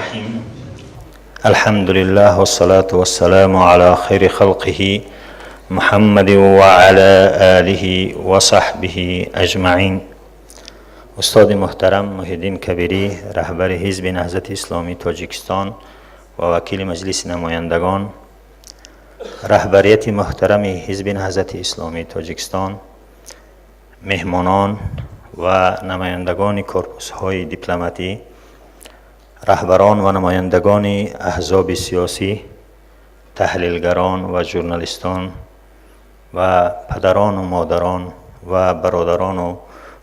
الرحیم. الحمد لله والصلاة والسلام على خیر خلقه محمد وعلى آله وصحبه اجمعین. استاد محترم محی‌الدین کبیری، رهبر حزب نهضت اسلامی تاجیکستان و وکیل مجلس نمایندگان، رهبریت محترم حزب نهضت اسلامی تاجیکستان، меҳмонон ва намояндагони корпусҳои дипломатӣ, раҳбарон ва намояндагони аҳзоби сиёсӣ, таҳлилгарон ва журналистон ва падарону модарон ва бародарону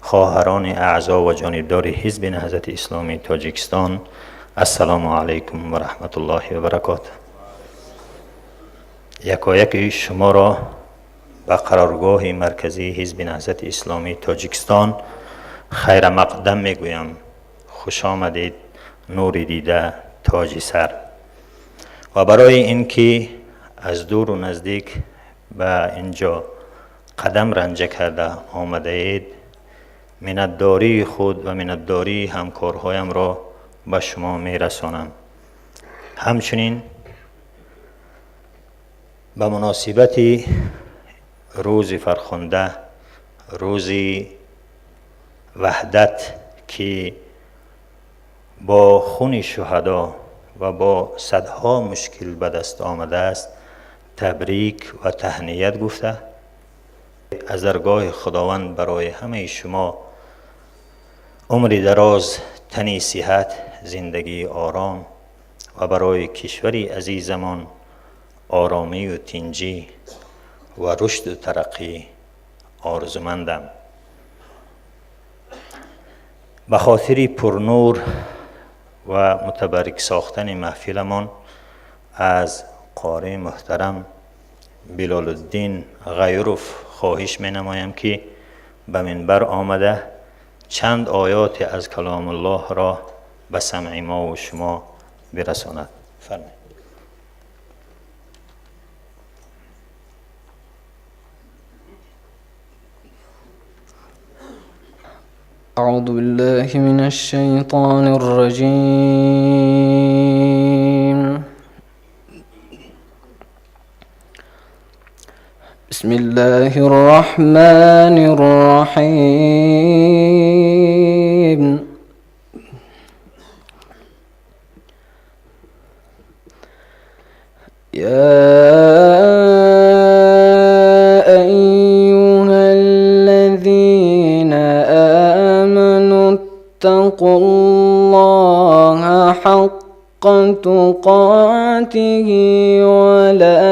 хоҳарони аъзо ва ҷонибдори Ҳизби Наҳзати Исломии Тоҷикистон, ассалому алайкум ва раҳматуллоҳи ва баракотуҳ. Якояки шуморо ба қароргоҳи марказии Ҳизби Наҳзати Исломии Тоҷикистон хайрамақдам мегӯям. Хуш омадед, нури дида, тоҷи сар. Ва барои ин ки аз дуру наздик ба инҷо қадам ранҷа карда омадаед, миннатдории худ ва миннатдории ҳамкорҳоямро ба шумо мерасонам. Ҳамчунин ба муносибати рӯзи фархунда, рӯзи ваҳдат, ки бо хуни шуҳадо ва бо садҳо мушкил ба даст омадааст, табрик ва таҳният гуфта, аз даргоҳи Худованд барои ҳамаи шумо умри дароз, тани сиҳат, зиндагии ором ва барои кишвари азизамон оромию тинҷӣ ва рушду тараққӣ орзумандам. Ба хотири пурнур ва мутабаррик сохтани маҳфиламон аз қори муҳтарам Билолуддин Ғайров хоҳиш менамоям, ки ба минбар омада чанд оёте аз каломуллоҳро ба самъи мову шумо бирасонад. Фармоед. أعوذ بالله من الشيطان الرجيم. بسم الله الرحمن الرحيم. يا أيها الذين آمنوا اتقوا الله حق تقاته ولا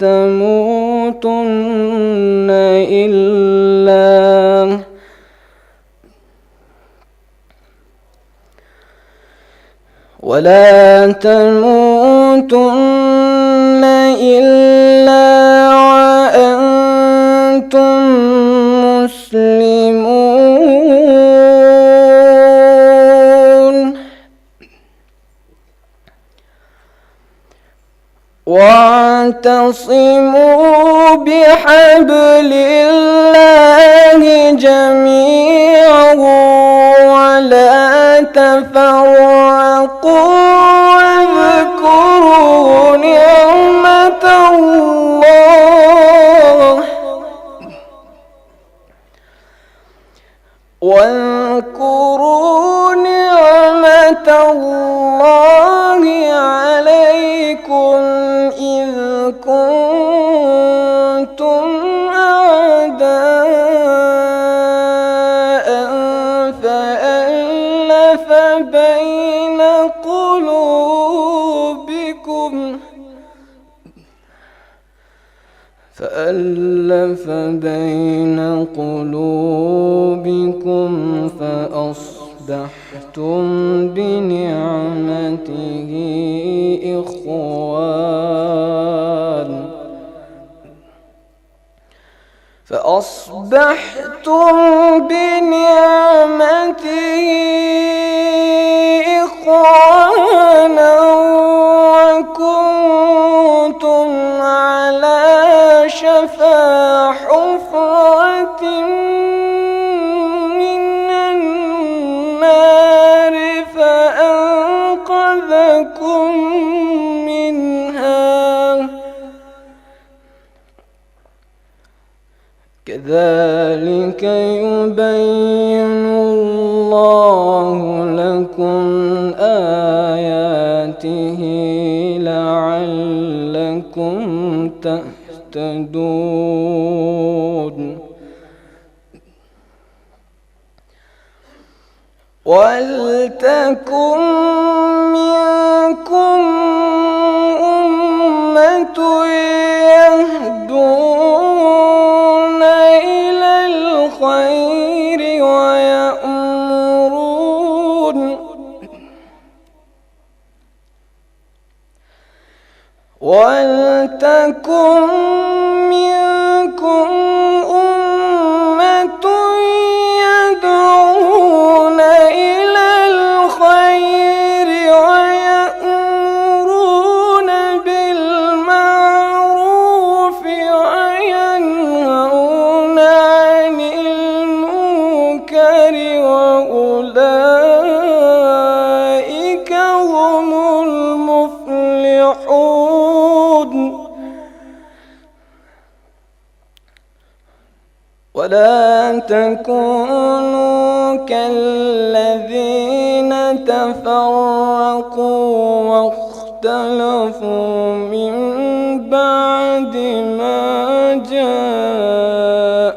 تموتن إلا وأنتم مسلمون. واعتصموا بحبل الله جميعا ولا تفرقوا واذكروا نعمة الله عليكم إذ كنتم أعداء فألف بين قلوبكم فأصبحتم بنعمته إخوان فأصبحتم بنعمته إخوانا وكنتم على شفا حفرة من النار فأنقذكم كذلك يبين الله لكم آياته لعلكم تهتدون. ولتكن منكم أمة يهدون إلى الخير ويأمرون ولتكن منكم أمة يدعون إلى الخير ويأمرون بالمعروف وينهون عن المنكر وأولئك هم المفلحون. ولا تكونوا كالذين تفرقوا واختلفوا من بعد ما جاءهم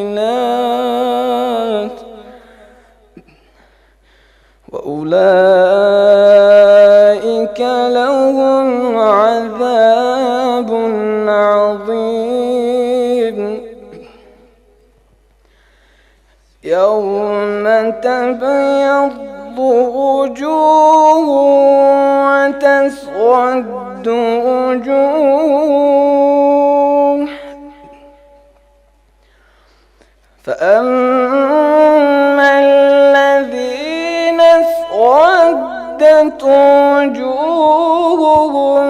البينات وأولئك لهم عذاب عظيم. يوم تبيض وجوه وتسود وجوه فأما الذين اسودت وجوههم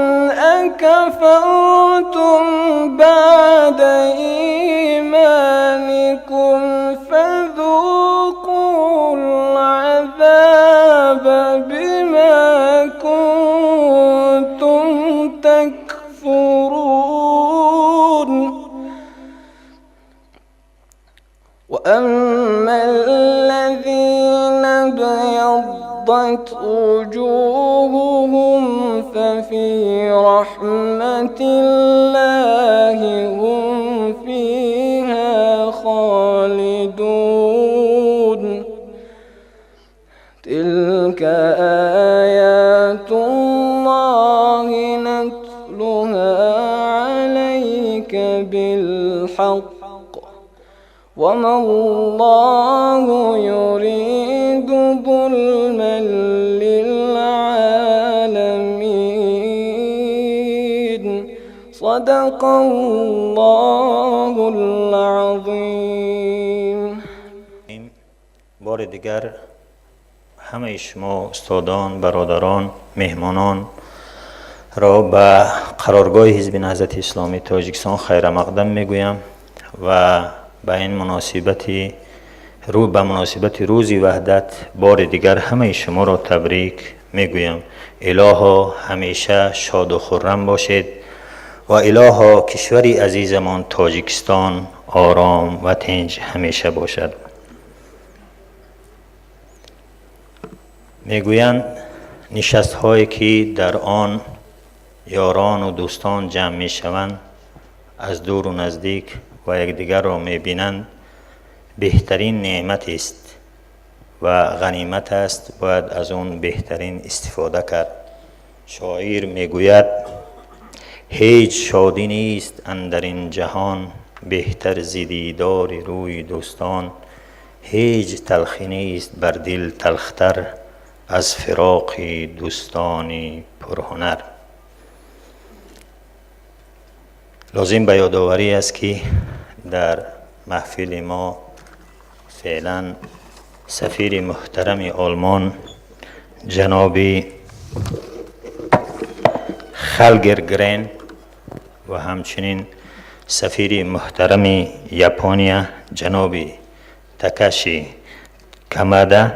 أكفرتم بعد إيمانكم فذوقوا العذاب بما كنتم تكفرون. وأما الذين ابيضت وجوههم ففي رحمة الله هم فيها خالدون. تلك آيات الله نتلوها عليك بالحق وما الله يريد ظلما للعالمين. صدق الله العظيم. بار دیگر همه شما استادان، برادران، مهمانان را به قرارگاه حزب نهضت اسلامی تاجیکستان خیر مقدم میگویم و به این مناسبت روز وحدت بار دیگر همه شما را تبریک میگویم. الها همیشه شاد و خرم باشید و الها کشور عزیزمان تاجیکستان آرام و تنج همیشه باشد. میگویند نشست هایی که در آن یاران و دوستان جمع میشوند از دور و نزدیک و یکدیگر را میبینند بهترین نعمت است و غنیمت است، باید از آن بهترین استفاده کرد. شاعر میگوید هیچ شادی نیست اندر این جهان بهتر ز دیدار روی دوستان، هیچ تلخی نیست بر دل تلختر از فراق دوستان پرهنر. لازم به یادآوری است که در محفل ما فعلا سفیر محترم آلمان جناب خلگر گرین و همچنین سفیر محترم ژاپنیا جناب تاکاشی کامادا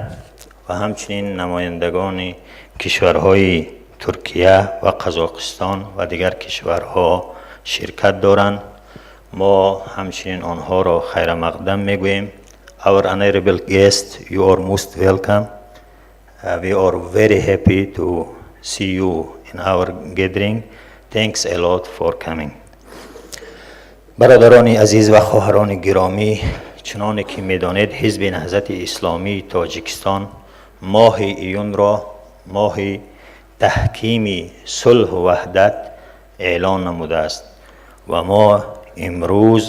و همچنین نمایندگان کشورهای ترکیه و قزاقستان و دیگر کشورها شرکت دارند. Мо ҳамчунин онҳоро хайрамақдам мегӯем. Our honorable guest, you are most welcome. We are very happy to see you in our gathering. Thanks a lot for coming. Бародарони азиз ва хоҳарони гиромӣ, чуноне ки медонед, Ҳизби Наҳзати Исломии Тоҷикистон моҳи июнро моҳи таҳкими сулҳу ваҳдат эълон намудааст ва мо имрӯз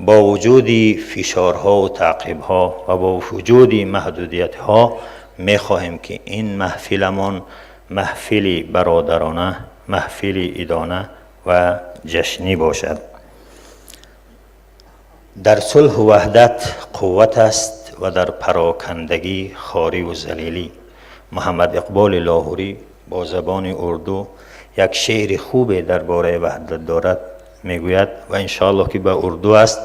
бо вуҷуди фишорҳову таъқибҳо ва бо вуҷуди маҳдудиятҳо мехоҳем, ки ин маҳфиламон маҳфили бародарона, маҳфили идона ва ҷашнӣ бошад. Дар сулҳу ваҳдат қувват аст ва дар парокандагӣ хориву залилӣ. Муҳаммад Иқболи Лоҳурӣ бо забони урду як шеъри хубе дар бораи ваҳдат дорад, мегӯяд ва иншоаллоҳ, ки ба урду аст,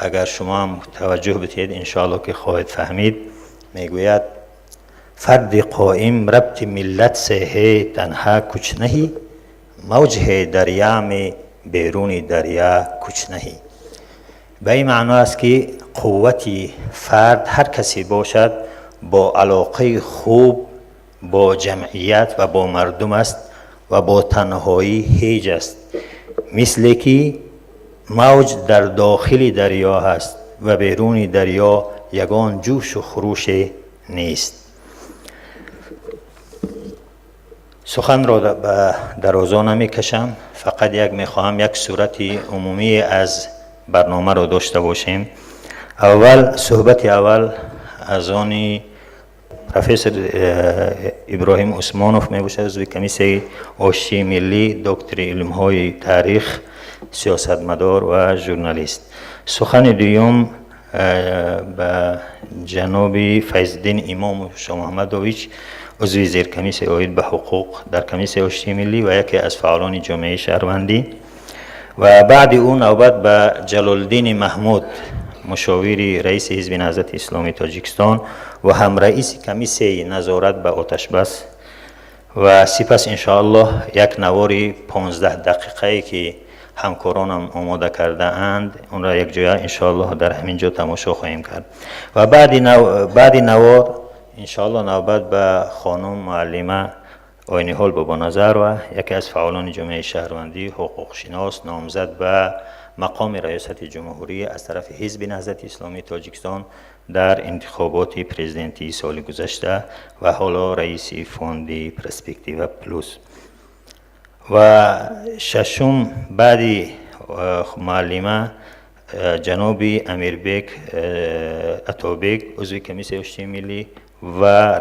агар шумо ҳам таваҷҷӯҳ бидиҳед, иншоаллоҳ, ки хоҳед фаҳмид. Мегӯяд: فرد قائم ربط ملت سے ہے تنہا کچھ نہیں، موج ہے دریا میں بیرون دریا کچھ نہیں. Ба ин маъно аст, ки қуввати фард ҳар касе бошад, бо алоқаи хуб бо ҷамъият ва бо мардум аст ва бо танҳоӣ ҳеҷ аст, мисле ки мавҷ дар дохили дарё ҳаст ва беруни дарё ягон ҷӯшу хуруше нест. Суханро ба дарозо намекашам, фақат як мехоҳам як сурати умумӣ аз барномаро дошта бошем. Аввал, суҳбати аввал аз они профессор Иброҳим Усмонов мебошад, узви Комиссияи оштии миллӣ, доктори илмҳои таърих, сиёсатмадор ва журналист. Сухани дуюм ба ҷаноби Файзиддин Имому Шомуҳаммадович, узви зеркомиссияи оид ба ҳуқуқ дар Комиссияи оштии миллӣ ва яке аз фаъолони ҷомеаи шаҳрвандӣ. Ва баъди ӯ навбат ба Ҷалолиддини Маҳмуд, мушовири раиси Ҳизби Наҳзати Исломии Тоҷикистон ва ҳамраиси Комиссияи назорат ба оташбас. Ва сипас, иншоаллоҳ, як навори 15 дақиқае, ки ҳамкоронам омода кардаанд, онро якҷоя, иншоаллоҳ, дар ҳамин ҷо тамошо хоҳем кард. Ва баъди навор, иншоаллоҳ, навбат ба хонум муаллима Ойниҳол Бобоназарова, яке аз фаъолони ҷомеаи шаҳрвандӣ, ҳуқуқшинос, номзад ба мақоми раёсати ҷумҳурӣ аз тарафи Ҳизби Наҳзати Исломии Тоҷикистон дар интихоботи президентии соли гузашта ва ҳоло раиси фонди Перспектива Плюс. Ва шашум, баъди муаллима, ҷаноби Амирбек Атобек, узви Комиссияи оштии миллӣ ва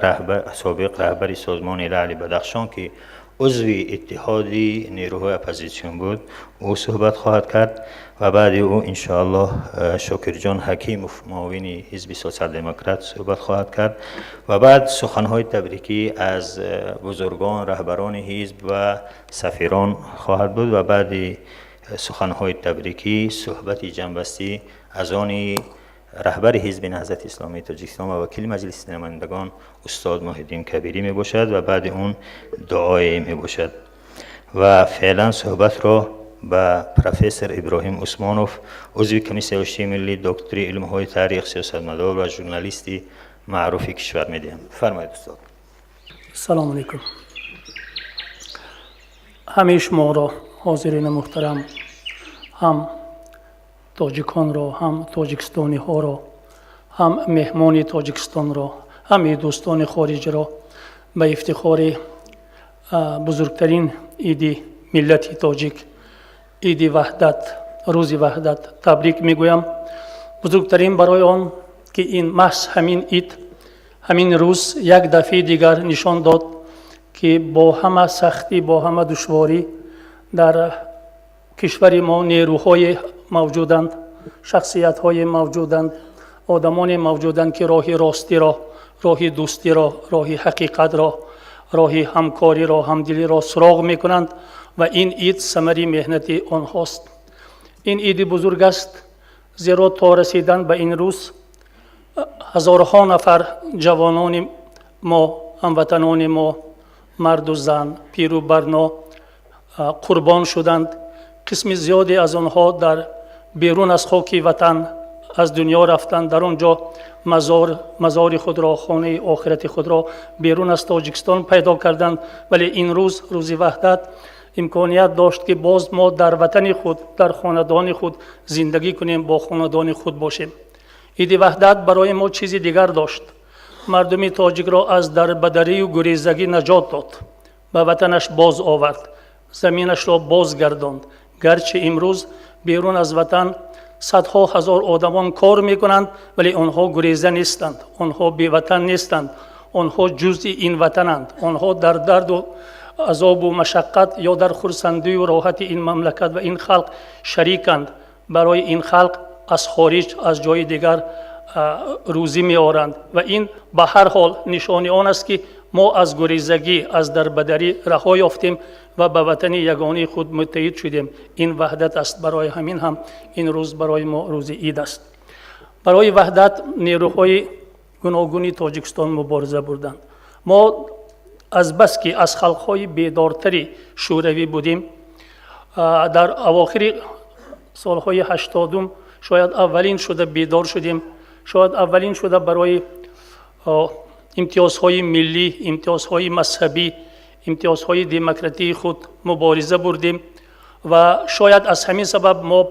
собиқ раҳбари созмони Лаъли Бадахшон, ки узви Иттиҳоди нерӯҳои оппозитсион буд, ӯ суҳбат хоҳад кард. Ва баъди ӯ, иншоаллоҳ, Шокирҷон Ҳакимов, муовини Ҳизби Сотсиал-демократ, суҳбат хоҳад кард. Ва баъд суханҳои табрикӣ аз бузургон, раҳбарони ҳизб ва сафирон хоҳад буд. Ва баъди суханҳои табрикӣ суҳбати ҷамъбастӣ аз они раҳбари Ҳизби Наҳзати Исломии Тоҷикистон ва вакили Маҷлиси намояндагон устод Муҳиддин Кабирӣ мебошад ва баъди он дуое мебошад. Ва феълан суҳбатро ба профессор Иброҳим Усмонов, узви Комиссияи оштии миллӣ, доктори илмҳои таърих, сиёсатмадор ва журналисти маъруфи кишвар медиҳам. Фармоед, устод. Салому алейкум ҳамаи шуморо, ҳозирини муҳтарам, ҳам тоҷиконро, ҳам тоҷикистониҳоро, ҳам меҳмони Тоҷикистонро, ҳамаи дӯстони хориҷиро ба ифтихори бузургтарин иди миллати тоҷик, Иди Ваҳдат, Рӯзи Ваҳдат табрик мегӯям. Бузургтарин барои он ки ин маҳз ҳамин ид, ҳамин рӯз як дафъаи дигар нишон дод, ки бо ҳама сахтӣ, бо ҳама душворӣ дар кишвари мо нерӯҳое мавҷуданд, шахсиятҳое мавҷуданд, одамоне мавҷуданд, ки роҳи ростиро, роҳи дӯстиро, роҳи ҳақиқатро, роҳи ҳамкориро, ҳамдилиро суроғ мекунанд ва ин ид самари меҳнати онҳост. Ин иди бузург аст, зеро то расидан ба ин рӯз ҳазорҳо нафар ҷавонони мо, ҳамватанони мо, марду зан, пиру барно қурбон шуданд. Қисми зиёде аз онҳо дар Берун аз хоки ватан аз дунё рафтанд, дар он ҷо мазори худро, хонаи охирати худро берун аз Тоҷикистон пайдо карданд. Вале ин рӯз, рӯзи Ваҳдат, имконият дошт, ки боз мо дар ватани худ, дар хонадони худ зиндагӣ кунем, бо хонадони худ бошем. Иди Ваҳдат барои мо чизи дигар дошт. Мардуми тоҷикро аз дарбадарию гурезагӣ наҷот дод, ба ватанаш боз овард, заминашро боз гардонд. Гарчи имрӯз берун аз ватан садҳо ҳазор одамон кор мекунанд, вале онҳо гуреза нестанд, онҳо беватан нестанд, онҳо ҷузъи ин ватананд. Онҳо дар дарду азобу машаққат ё дар хурсандию роҳати ин мамлакат ва ин халқ шариканд. Барои ин халқ аз хориҷ, аз ҷои дигар рӯзӣ меоранд ва ин ба ҳар ҳол нишони он аст, ки мо аз гурезагӣ, аз дарбадарӣ раҳо ёфтем ва ба ватани ягонии худ муттаҳид шудем. Ин ваҳдат аст. Барои ҳамин ҳам ин рӯз барои мо рӯзи ид аст. Барои ваҳдат нерӯҳои гуногуни Тоҷикистон мубориза бурданд. Мо азбаски аз халқҳои бедортари Шӯравӣ будем, дар авохири солҳои 80-ум шояд аввалин шуда бедор шудем, шояд аввалин шуда барои имтиёзҳои миллӣ, имтиёзҳои мазҳабӣ, имтиёзҳои демократии худ мубориза бурдем ва шояд аз ҳамин сабаб мо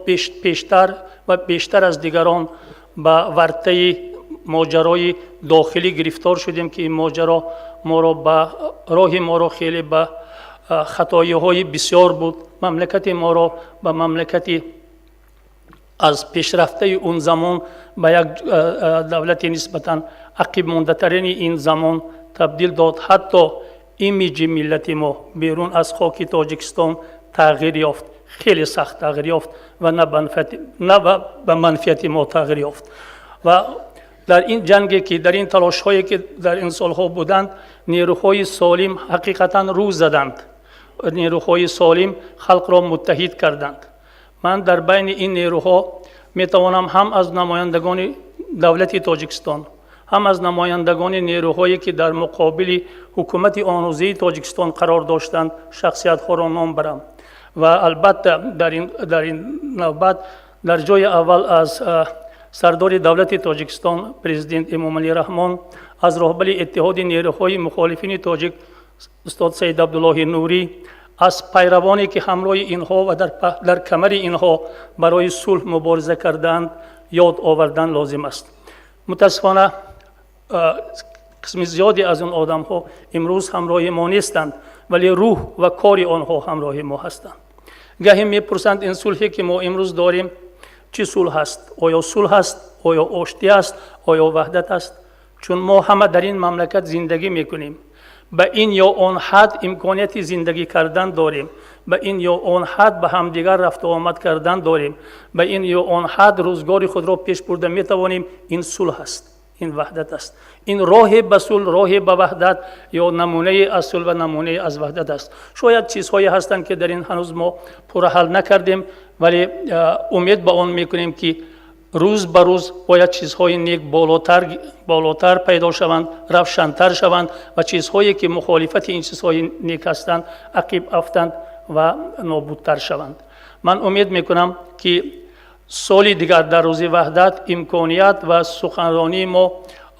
пештар ва бештар аз дигарон ба вартаи моҷарои дохилӣ гирифтор шудем, ки ин моҷаро моро ба роҳи моро хеле ба хатоиҳои бисёр буд, мамлакати моро ба мамлакати аз пешрафтаи он замон ба як давлати нисбатан ақибмондатарини ин замон табдил дод. Ҳатто имиҷи миллати мо берун аз хоки Тоҷикистон тағйир ёфт, хеле сахт тағйир ёфт ва на ба манфиати мо тағйир ёфт. Ва дар ин ҷанге, ки дар ин талошҳое, ки дар ин солҳо буданд, нерӯҳои солим ҳақиқатан рӯ заданд, нерӯҳои солим халқро муттаҳид карданд. Ман дар байни ин нерӯҳо метавонам ҳам аз намояндагони давлати Тоҷикистон, ҳам аз намояндагони нерӯҳое, ки дар муқобили ҳукумати онрӯзии Тоҷикистон қарор доштанд, шахсиятҳоро ном барам. Ва албатта дар ин навбат дар ҷои аввал аз сардори давлати Тоҷикистон, президент Эмомалӣ Раҳмон, аз роҳбари Иттиҳоди нерӯҳои мухолифини тоҷик устод Саид Абдуллоҳи Нурӣ, аз пайравоне, ки ҳамроҳи инҳо ва дар камари инҳо барои сулҳ мубориза кардаанд, ёд овардан лозим аст. Мутаассифона, қисми зиёде аз он одамҳо имрӯз ҳамроҳи мо нестанд, вале рӯҳ ва кори онҳо ҳамроҳи мо ҳастанд. Гаҳе мепурсанд, ин сулҳе, ки мо имрӯз дорем, чӣ сулҳ аст? Оё сулҳ аст? Оё оштӣ аст? Оё ваҳдат аст? Чун мо ҳама дар ин мамлакат зиндагӣ мекунем, ба ин ё он ҳад имконияти зиндагӣ кардан дорем, ба ин ё он ҳад ба ҳамдигар рафту омад кардан дорем, ба ин ё он ҳад рӯзгори худро пеш бурда метавонем. Ин сулҳ аст, ин ваҳдат аст. Ин роҳе ба сулҳ, роҳе ба ваҳдат ё намунае аз сулҳ ва намунае аз ваҳдат аст. Шояд чизҳое ҳастанд, ки дар ин ҳанӯз мо пурра ҳал накардем, вале умед ба он мекунем, ки рӯз ба рӯз бояд чизҳои нек болотар пайдо шаванд, равшантар шаванд ва чизҳое, ки мухолифати ин чизҳои нек ҳастанд, ақиб афтанд ва нобудтар шаванд. Ман умед мекунам, ки соли дигар дар рӯзи Ваҳдат имконият ва суханронии мо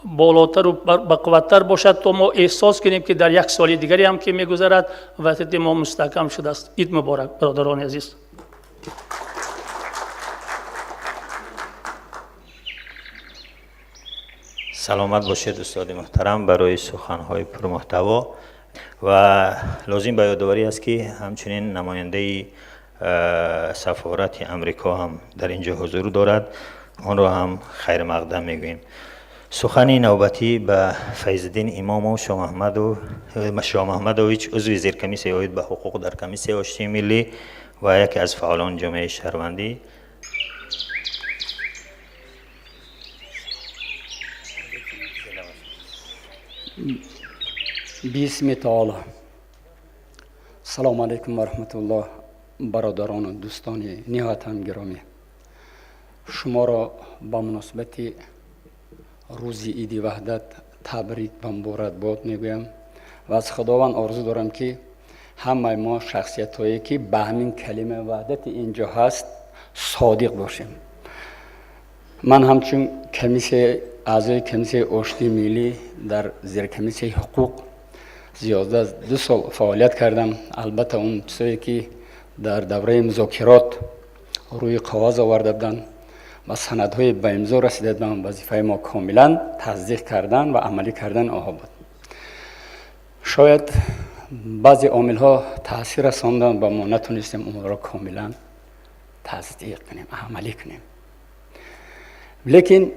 болотару бақувваттар бошад, то мо эҳсос кунем, ки дар як соли дигаре ҳам, ки мегузарад, ваҳдати мо мустаҳкам шудааст. Ид муборак, бародарони азиз! Саломат бошед, устоди муҳтарам, барои суханҳои пурмуҳтаво. Ва лозим ба ёдоварӣ аст, ки ҳамчунин намояндаи сафорати Амрико ҳам дар ин ҷо ҳузур дорад. Онро ҳам хайрмақдам мегӯем. Сухани навбатӣ ба Файзиддин Имомов Шоҳмаҳмадович, узви зеркомиссияи оид ба ҳуқуқ дар Комиссияи оштии миллӣ ва яке аз фаъолони ҷомеаи шаҳрвандӣ. Бисми таоло. Салому алайкум ва раҳматуллоҳ. Бародарону дӯстони ниҳоятам гиромӣ, шуморо ба муносибати рӯзи иди Ваҳдат табрик ва муборакбод мегӯям ва аз Худованд орзу дорам, ки ҳамаи мо шахсиятҳое, ки ба ҳамин калимаи ваҳдати ин ҷо ҳаст. содиқ бошем. Ман ҳамчун комиссия, аъзои комиссияи оштии миллӣ дар зеркомиссияи ҳуқуқ зиёда аз 2 сол фаъолият кардам. Албатта, он чизое ки дар давраи музокирот рӯи коғаз оварда буданд ва санадҳои ба имзо расида буданд, вазифаи мо комилан тасдиқ кардан ва амалӣ кардани онҳо буд. Шояд баъзе омилҳо таъсир расонданд ва мо натонистем онро комилан тасдиқ кунем, амалӣ кунем. Лекин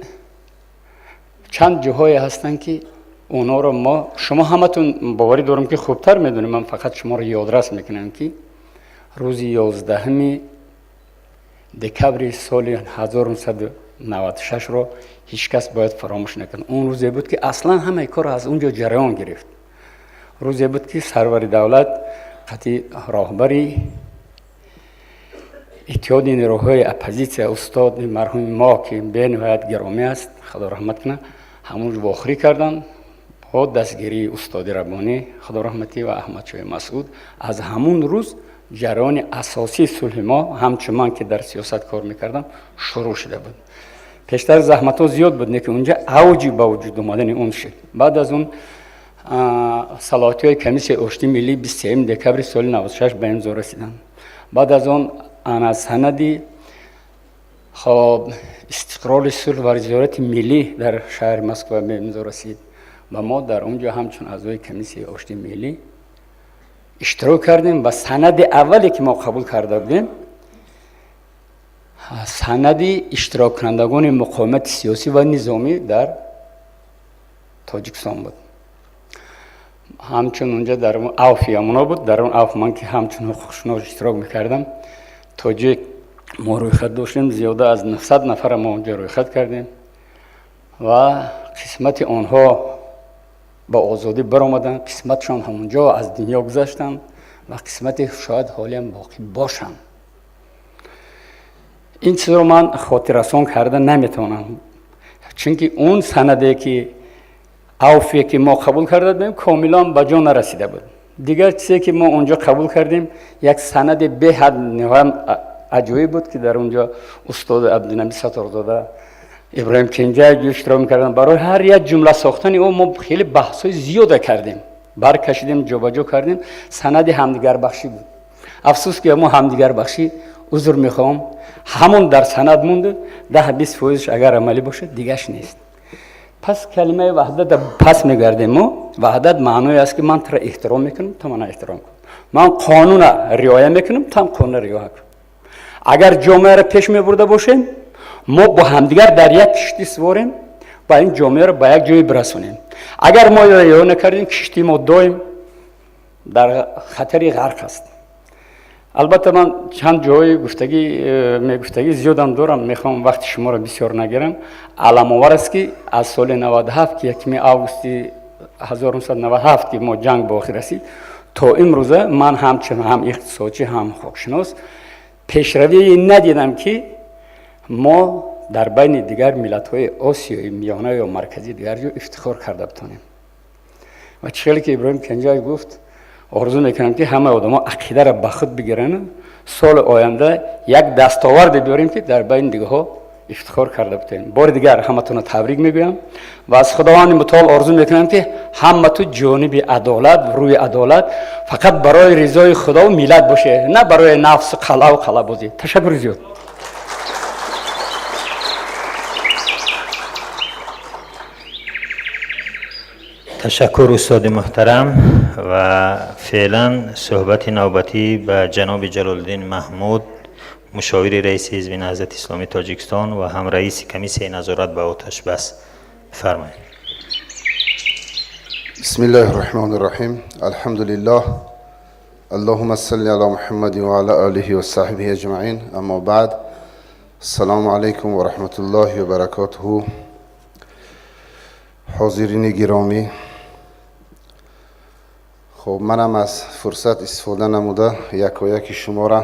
чанд ҷоҳое ҳастанд, ки онҳоро мо, шумо ҳаматон боварӣ дорам, ки хубтар медонем. Ман фақат шуморо ёдрас мекунам, ки рӯзи 11 декабри соли 1996-ро ҳеҷ кас бояд фаромӯш накунад. Он рӯзе буд, ки аслан ҳамаи кор аз он ҷо ҷараён гирифт. Рӯзе буд, ки сарвари давлат қатъи роҳбари иттиҳоди нерӯҳои оппозитсия, устоди марҳуми мо, ки бениҳоят гиромӣ аст, худо раҳмат кунад, ҳамун вохӯрӣ карданд бо дастгирии устоди Раббонӣ, худо раҳматӣ, ва Аҳмадшоҳи Масъуд. Аз ҳамун рӯз ҷараёни асосии сулҳи мо, ҳамчун ман ки дар сиёсат кор мекардам, шурӯъ шуда буд. Пештар заҳматҳо зиёд буд, лекин унҷа авҷи ба вуҷуд омадани он шуд. Баъд аз он салоҳиятҳои комиссияи оштии миллӣ 23 декабри соли 96 ба имзо расиданд. Баъд аз он ана санади, хоб, истиқрори сулҳ ва зиёрати миллӣ дар шаҳри Москва ба имзо расид ва мо дар он ҷо ҳамчун аъзои комиссияи оштии миллӣ иштирок кардем. Ва санади аввале ки мо қабул карда будем, санади иштироккунандагони муқовимати сиёсӣ ва низомӣ дар Тоҷикистон буд. Ҳамчун унҷа дар авфи амоно буд, дар он авф ман ки ҳамчун ҳуқуқшинос иштирок мекардам, то ҷое мо рӯйхат доштем, зиёда аз 900 нафара мо онҷо рӯйхат кардем ва қисмати онҳо ба озодӣ баромаданд, қисматшон ҳамонҷо аз дунё гузаштанд ва қисмати шояд ҳолиам боқӣ бошанд. Ин чизро ман хотиррасон карда наметавонам, чунки он санаде ки авфе ки мо қабул карда будем, комилан ба ҷо нарасида буд. Дигар чизе ки мо онҷо қабул кардем, як санади беҳад ниҳоят аҷоиб буд, ки дар онҷо устоди Абдунаби Сатторзода, Иброҳим Кенҷаев иштирок мекарданд. Барои ҳар як ҷумла сохтани ӯ мо хеле баҳсҳои зиёда кардем, баркашидем, ҷобаҷо кардем. Санади ҳамдигарбахшӣ буд. Афсӯс, ки мо ҳамдигарбахшӣ, узр мехоҳам, ҳамон дар санад монду, 10-20 фоизш агар амалӣ бошад, дигаш нест. Пас калимаи ваҳдата пас мегардем мо. Ваҳдат маъное аст, ки ман туро эҳтиром мекунам, ту мана эҳтиром кун, ман қонуна риоя мекунам, ту ҳам қонуна риоя кун. Агар ҷомеаро пеш мебурда бошем, мо бо ҳамдигар дар як киштӣ суворем ва ин ҷомеаро ба як ҷое бирасонем. Агар мо риоя накардем, киштии мо доим дар хатари ғарқ аст. Албатта, ман чанд ҷоҳои гуфтагӣ, мегуфтагӣ зиёдам дорам, мехоҳам вақти шуморо бисёр нагирам. Аламовар аст, ки аз соли 97, ки 1 августи 1997 ки мо ҷанг ба охир расид, то имрӯза ман ҳамчун ҳам иқтисодчӣ, ҳам ҳуқуқшинос пешравие надидам, ки мо дар байни дигар миллатҳои Осиёи Миёна ё Марказӣ, дигар ҷо ифтихор карда битонем. Ва чӣ хеле ки Иброҳим Кенҷаев гуфт, орзу мекунам, ки ҳамаи одамо ақидаро ба худ бигиранд, соли оянда як дастоварде биёрем, ки дар байни дигарҳо ифтихор карда битонем. Бори дигар ҳаматонро табрик мегӯям ва аз Худованди Мутаол орзу мекунам, ки ҳамату ҷониби адолат, рӯи адолат, фақат барои ризои Худову миллат боше, на барои нафсу қалъаву қалъабозӣ. Ташаккури зиёд. Ташаккур, устоди муҳтарам. Ва феълан суҳбати навбатӣ ба ҷаноби Ҷалолиддин Маҳмуд, мушовири раиси Ҳизби Наҳзати Исломии Тоҷикистон ва ҳам раиси комиссияи назорат ба оташбас. Бифармоед. بسم الله الرحمن الرحيم، الحمد لله، اللهم صل على محمد وعلى آله وصحبه أجمعين، أما بعد، السلام عليكم ورحمة الله وبركاته. ҳозирини гиромӣ, хуб, манам аз фурсат истифода намуда якояки шуморо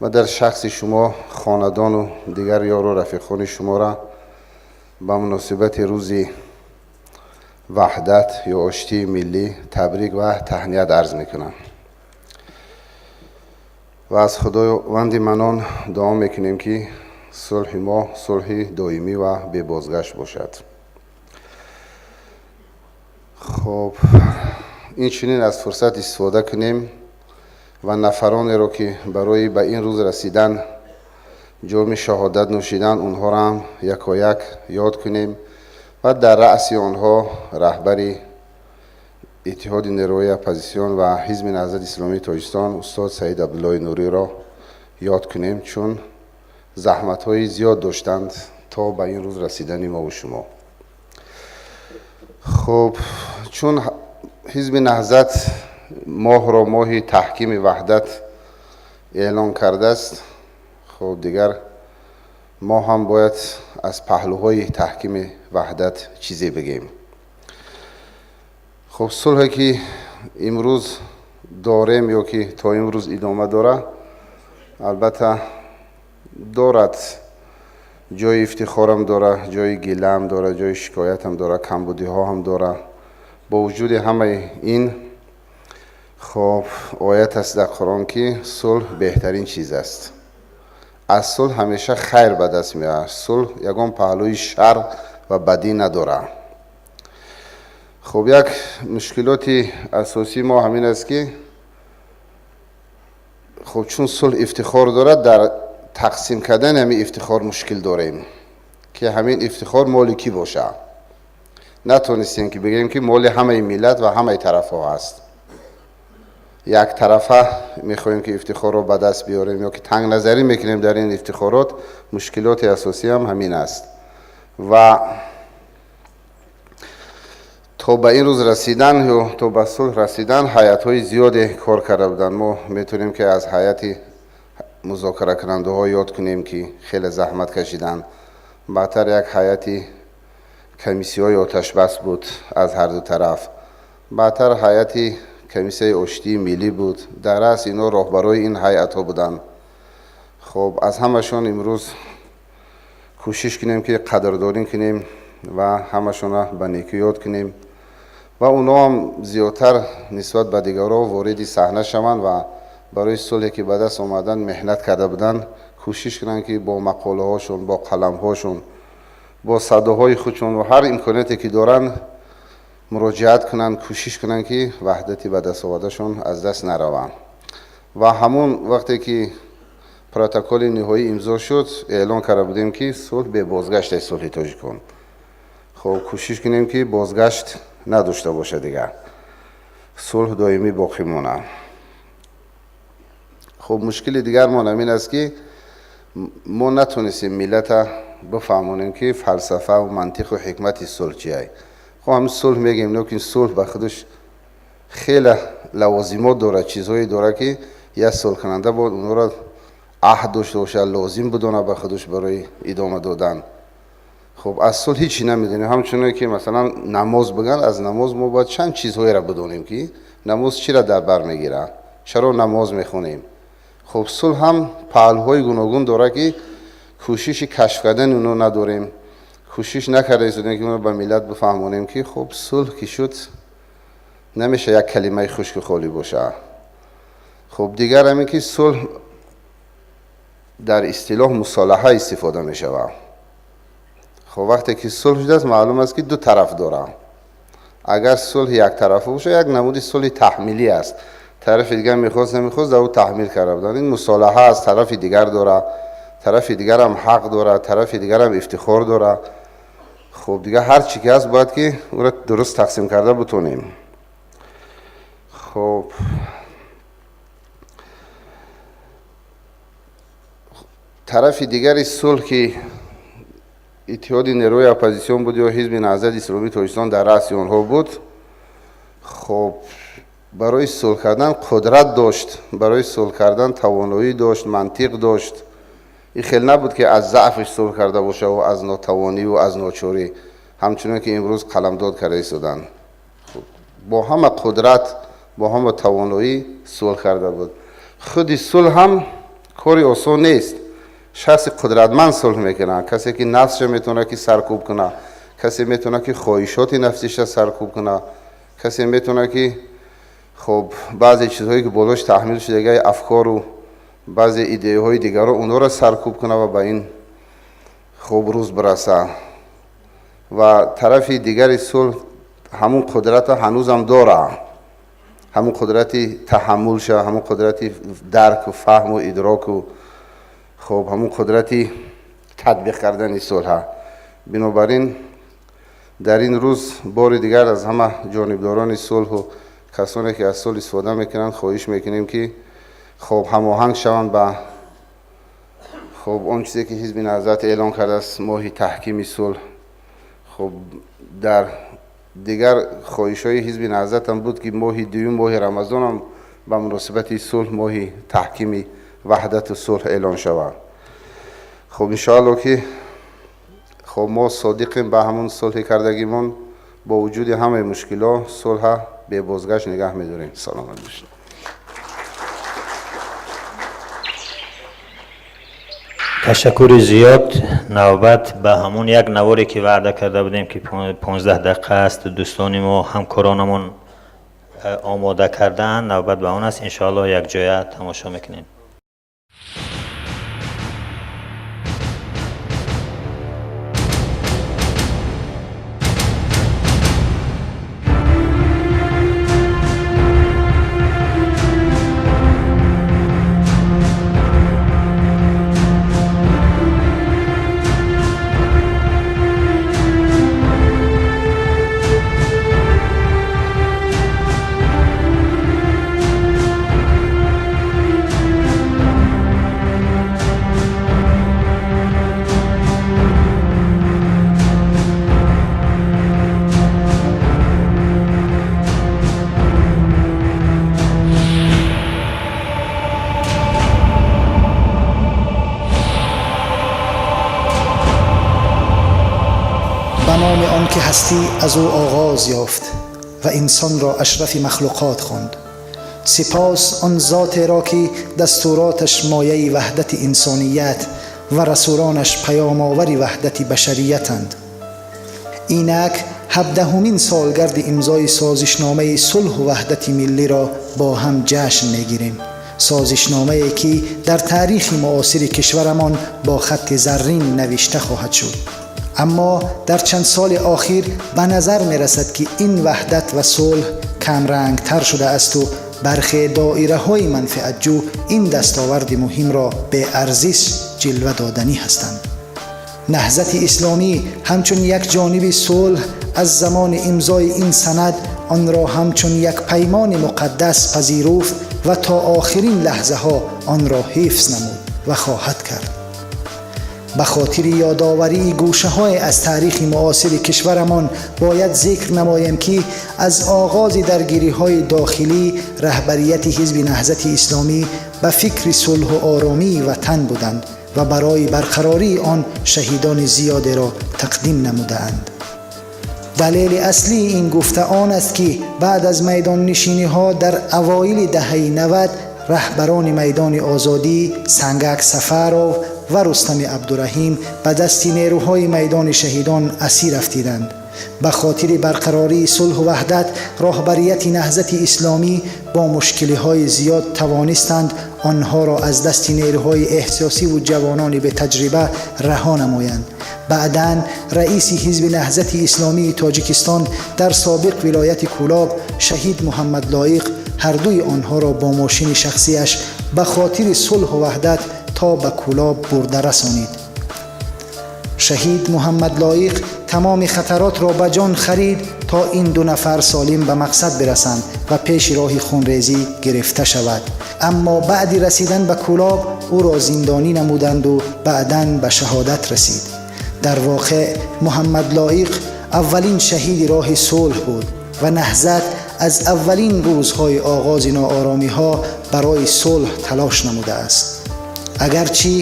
ва дар шахси шумо хонадону дигар ёру рафиқони шуморо ба муносибати рӯзи ваҳдат ё оштии миллӣ табрик ва таҳният арз мекунам. Ва аз Худованди Манон дуо мекунем, ки сулҳи мо сулҳи доимӣ ва бебозгашт бошад. Хуб, инчунин аз фурсат истифода кунем ва нафаронеро, ки барои ба ин рӯз расидан ҷоми шаҳодат нӯшидан, онҳоро ҳам якояк ёд кунем ва дар раъси онҳо раҳбари Иттиҳоди нерӯҳои оппозитсион ва Ҳизби Наҳзати Исломии Тоҷикистон устод Саид Абдуллои Нуриро ёд кунем, чун заҳматҳои зиёд доштанд то ба ин рӯз расидани мову шумо. Хуб, чун Ҳизби Наҳзат моҳро моҳи таҳкими ваҳдат эълон кардааст, хуб, дигар мо ҳам бояд аз паҳлӯҳои таҳкими ваҳдат чизе бигем. Хуб, сулҳе ки имрӯз дорем ё ки то имрӯз идома дорад, албатта дорад ҷои ифтихорам дорад, ҷои гилаам дорад, ҷои шикоятам дорад, камбудиҳо ҳам дорад. Бо вуҷуди ҳамаи ин, хуб, оят аст дар Қуръон, ки сулҳ беҳтарин чиз аст. Аз сулҳ ҳамеша хайр ба даст меояд. Сулҳ ягон паҳлӯи шар ва бадӣ надорад. Хуб, як мушкилоти асосии мо ҳамин аст, ки хуб, чун сулҳ ифтихор дорад, дар тақсим кардани ҳамин ифтихор мушкил дорем, ки ҳамин ифтихор моли кӣ бошад. Натонистем, ки бигӯем, ки моли ҳамаи миллат ва ҳамаи тарафҳо ҳаст. Яктарафа мехоҳем, ки ифтихорро ба даст биёрем ё ки тангназарӣ мекунем дар ин ифтихорот. Мушкилоти асосӣ ҳам ҳамин аст. Ва то ба ин рӯз расидан ё то ба сулҳ расидан ҳайатҳои зиёде кор карда буданд. Мо метавонем, ки аз ҳайати музокаракунандаҳо ёд кунем, ки хеле заҳмат кашиданд. Баъдтар як ҳайати комиссияҳои оташбас буд аз ҳарду тараф, баъдтар ҳайати комиссияи оштии миллӣ буд. Дар раъс ино роҳбарои ин ҳайатҳо буданд. Хуб, аз ҳамашон имрӯз кӯшиш кунем, ки қадрдонӣ кунем ва ҳамашонро ба некӣ ёд кунем ва онҳо ҳам зиёдтар нисбат ба дигарҳо вориди саҳна шаванд ва барои сулҳе ки ба даст омадан меҳнат карда буданд, кӯшиш кунанд, ки бо мақолаҳошон, бо қаламҳошон, бо садоҳои худшон ва ҳар имконияте ки доранд муроҷиат кунанд, кӯшиш кунанд, ки ваҳдати ба даст овардашон аз даст нараванд. Ва ҳамон вақте ки протоколи ниҳоӣ имзо шуд, эълон карда будем, ки сулҳ бебозгашт аст, сулҳи тоҷикон. Хуб, кӯшиш кунем, ки бозгашт надошта бошад, дигар сулҳ доимӣ боқӣ монад. Хуб, мушкили дигармон ҳамин аст, ки мо натонистем миллата бифаҳмонем, ки фалсафа ва мантиқу ҳикмати сулҳ чиай. Хуб, ҳамин сулҳ мегӯем, лекин сулҳ ба худаш хеле лавозимот дорад, чизҳое дорад, ки як сулҳкунанда бояд онҳоро аҳд дошта бошад, лозим бидонад ба худаш барои идома додан. Хуб, аз сулҳ ҳечи намедонем. Ҳамчуноне ки масалан намоз бигӯянд, аз намоз мо бояд чанд чизҳоеро бидонем, ки намоз чиро дар бар мегирад, чаро намоз мехонем. Хуб, сулҳ ҳам паҳлӯҳои гуногун дорад, ки кӯшиши кашф кардани онҳо надорем, кӯшиш накарда истодем, ки онро ба миллат бифаҳмонем, ки хуб, сулҳ ки шуд, намеша як калимаи хушку холӣ бошад. Хуб, дигар ҳамин ки сулҳ дар истилоҳ мусолиҳа истифода мешавад. Хуб, вақте ки сулҳ шудааст, маълум аст, ки ду тараф дорад. Агар сулҳ яктарафа бошад, як намуди сулҳи таҳмилӣ аст. Тарафи дигар мехост, намехост, дар ӯ таҳмил карда буданд. Ин мусолиҳа аст, тарафи дигар дорад, тарафи дигарам ҳақ дорад, тарафи дигарам ифтихор дорад. Хуб, дигар ҳар чӣ ки ҳаст, бояд ки ӯро дуруст тақсим карда бутонем. Хуб, тарафи дигари сулҳ, ки Иттиҳоди нерӯи оппозитсион буд ё Ҳизби Наҳзати Исломии Тоҷикистон дар раъси онҳо буд, хуб, барои сулҳ кардан қудрат дошт, барои сулҳ кардан тавоноӣ дошт, мантиқ дошт. Ин хел набуд, ки аз заъфаш сулҳ карда бошад ва аз нотавониву аз ночорӣ, ҳамчунон ки имрӯз қаламдод карда истоданд. Бо ҳама қудрат, бо ҳама тавоноӣ сулҳ карда буд. Худи сулҳ ҳам кори осон нест. Шахси қудратманд сулҳ мекунад, касе ки нафсша метавонад ки саркӯб кунад, касе метавонад ки хоҳишоти нафсиша саркӯб кунад, касе метавонад ки хуб, баъзе чизҳое ки болош таҳмил шудагиай афкору Баъзе идеяҳои дигарро онҳоро саркӯб кунад ва ба ин хуб рӯз бираса. Ва тарафи дигари сулҳ ҳамун қудрата ҳанӯзам дора, ҳамун қудрати таҳаммулша, ҳамун қудрати дарку фаҳму идроку, хуб, ҳамун қудрати татбиқ кардани сулҳа. Бинобар ин дар ин рӯз бори дигар аз ҳама ҷонибдорони сулҳу касоне ки аз сулҳ истифода мекунанд хоҳиш мекунем, ки хуб ҳамоҳанг шаванд ба хуб он чизе ки Ҳизби Наҳзат эълон кардааст, моҳи таҳкими сулҳ. Хуб, дар дигар хоҳишҳои Ҳизби Наҳзатам буд, ки моҳи дуюм, моҳи Рамазонам ба муносибати сулҳ моҳи таҳкими ваҳдату сулҳ эълон шавад. Хуб, иншоалло ки хуб мо содиқем ба ҳамун сулҳи кардагимон, бо вуҷуди ҳамаи мушкило сулҳа бебозгашт нигаҳ медорем. Саломат бошед. Ташаккури зиёд. Навбат ба ҳамон як наворе ки ваъда карда будем, ки 15 дақиқа аст, дӯстони мо, ҳамкоронамон омода кардаанд, навбат ба он аст. Иншоалло якҷоя тамошо мекунем. Ба номи он ки ҳастӣ аз ӯ оғоз ёфт ва инсонро ашрафи махлуқот хонд. Сипос он зотеро ки дастуроташ мояи ваҳдати инсоният ва расулонаш паёмовари ваҳдати башариятанд. Инак ҳабдаҳумин солгарди имзои созишномаи сулҳу ваҳдати миллиро бо ҳам ҷашн мегирем. Созишномае ки дар таърихи муосири кишварамон бо хатти заррин навишта хоҳад шуд. Аммо дар чанд соли охир ба назар мерасад, ки ин ваҳдат ва сулҳ камрангтар шудаасту бархе доираҳои манфиатҷӯ ин дастоварди муҳимро беарзиш ҷилва доданӣ ҳастанд. Наҳзати Исломӣ ҳамчун як ҷониби сулҳ аз замони имзои ин санад онро ҳамчун як паймони муқаддас пазируфт ва то охирин лаҳзаҳо онро ҳифз намуд ва хоҳад кард. Ба хотири ёдоварии гӯшаҳое аз таърихи муосири кишварамон бояд зикр намоем, ки аз оғози даргириҳои дохилӣ раҳбарияти Ҳизби Наҳзати Исломӣ ба фикри сулҳу оромии ватан буданд ва барои барқарории он шаҳидони зиёдеро тақдим намудаанд. Далели аслии ин гуфта он аст, ки баъд аз майдоннишиниҳо дар авоили даҳаи 90 раҳбарони Майдони Озодӣ Сангак Сафаров ва Рустами Абдураҳим ба дасти нерӯҳои Майдони Шаҳидон асир афтиданд. Ба хотири барқарории сулҳу ваҳдат роҳбарияти Наҳзати Исломӣ бо мушкилиҳои зиёд тавонистанд онҳоро аз дасти нерӯҳои эҳсосиву ҷавонони бетаҷриба раҳо намоянд. Баъдан раиси Ҳизби Наҳзати Исломии Тоҷикистон дар собиқ вилояти Кӯлоб шаҳид Муҳаммад Лоиқ ҳардуи онҳоро бо мошини шахсиаш ба хотири сулҳу ваҳдат то ба Кӯлоб бурда расонид. Шаҳид Муҳаммад Лоиқ тамоми хатаротро ба ҷон харид, то ин ду нафар солим ба мақсад бирасанд ва пеши роҳи хунрезӣ гирифта шавад. Аммо баъди расидан ба Кӯлоб ӯро зиндонӣ намуданду баъдан ба шаҳодат расид. Дар воқеъ Муҳаммад Лоиқ аввалин шаҳиди роҳи сулҳ буд ва Наҳзат аз аввалин рӯзҳои оғози нооромиҳо барои сулҳ талош намудааст. Агарчи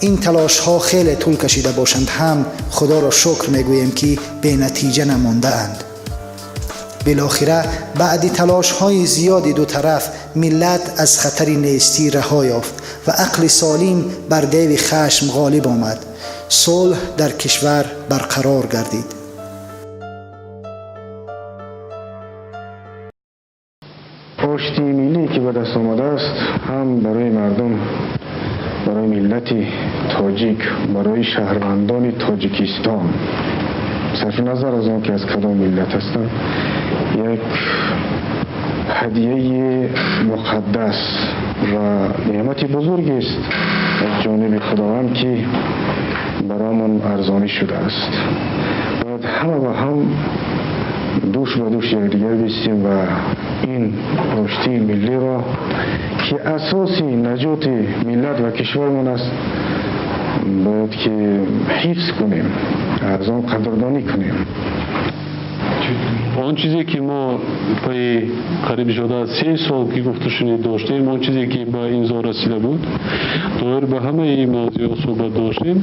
ин талошҳо хеле тӯл кашида бошанд ҳам, Худоро шукр мегӯем, ки бенатиҷа намондаанд. Билохира баъди талошҳои зиёди ду тараф миллат аз хатари нестӣ раҳо ёфт ва ақли солим бар деви хашм ғолиб омад. Сулҳ дар кишвар барқарор гардид. Оштии миллӣ ки ба даст омадааст, ҳам барои мардум Миллати тоҷик, барои шаҳрвандони Тоҷикистон, сарфи назар аз он ки аз кадом миллат ҳастанд, як ҳадияи муқаддас ва неъмати бузургест аз ҷониби Худованд, ки баромон арзонӣ шудааст. Бояд ҳама ба ҳам дӯш ба дӯши якдигар бистем ва ин оштии миллиро, ки асоси наҷоти миллат ва кишвармон аст, бояд ки ҳифз кунем, аз он қадрдонӣ кунем. Он чизе ки мо пайи қариб зиёда аз 3 сол ки гуфтушунид доштем, он чизе ки ба имзо расида буд, доир ба ҳамаи мавзӯъҳо суҳбат доштем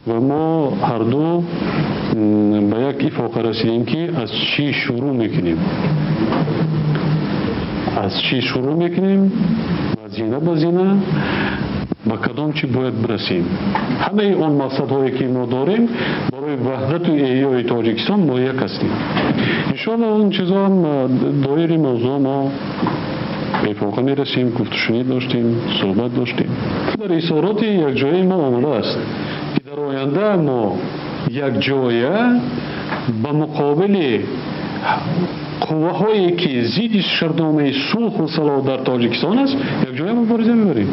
ва мо ҳарду ба як ифоқа расидем, ки аз чӣ шурӯъ мекунем, аз чӣ шурӯъ мекунем ва зина ба зина ба кадом чӣ бояд бирасем. Ҳамаи он мақсадҳое ки мо дорем барои ваҳдату эҳёи Тоҷикистон, мо як ҳастем. Иншоалло, он чизоам доири мавзӯъ мо ба ифоқа мерасем. Гуфтушунид доштем, суҳбат доштем. Дар изҳороти якҷояи мо омадааст, ки дар оянда мо якҷоя ба муқобили қувваҳое, ки зидди шартномаи сулҳу салоҳ дар Тоҷикистон аст, якҷоя мубориза мебарем.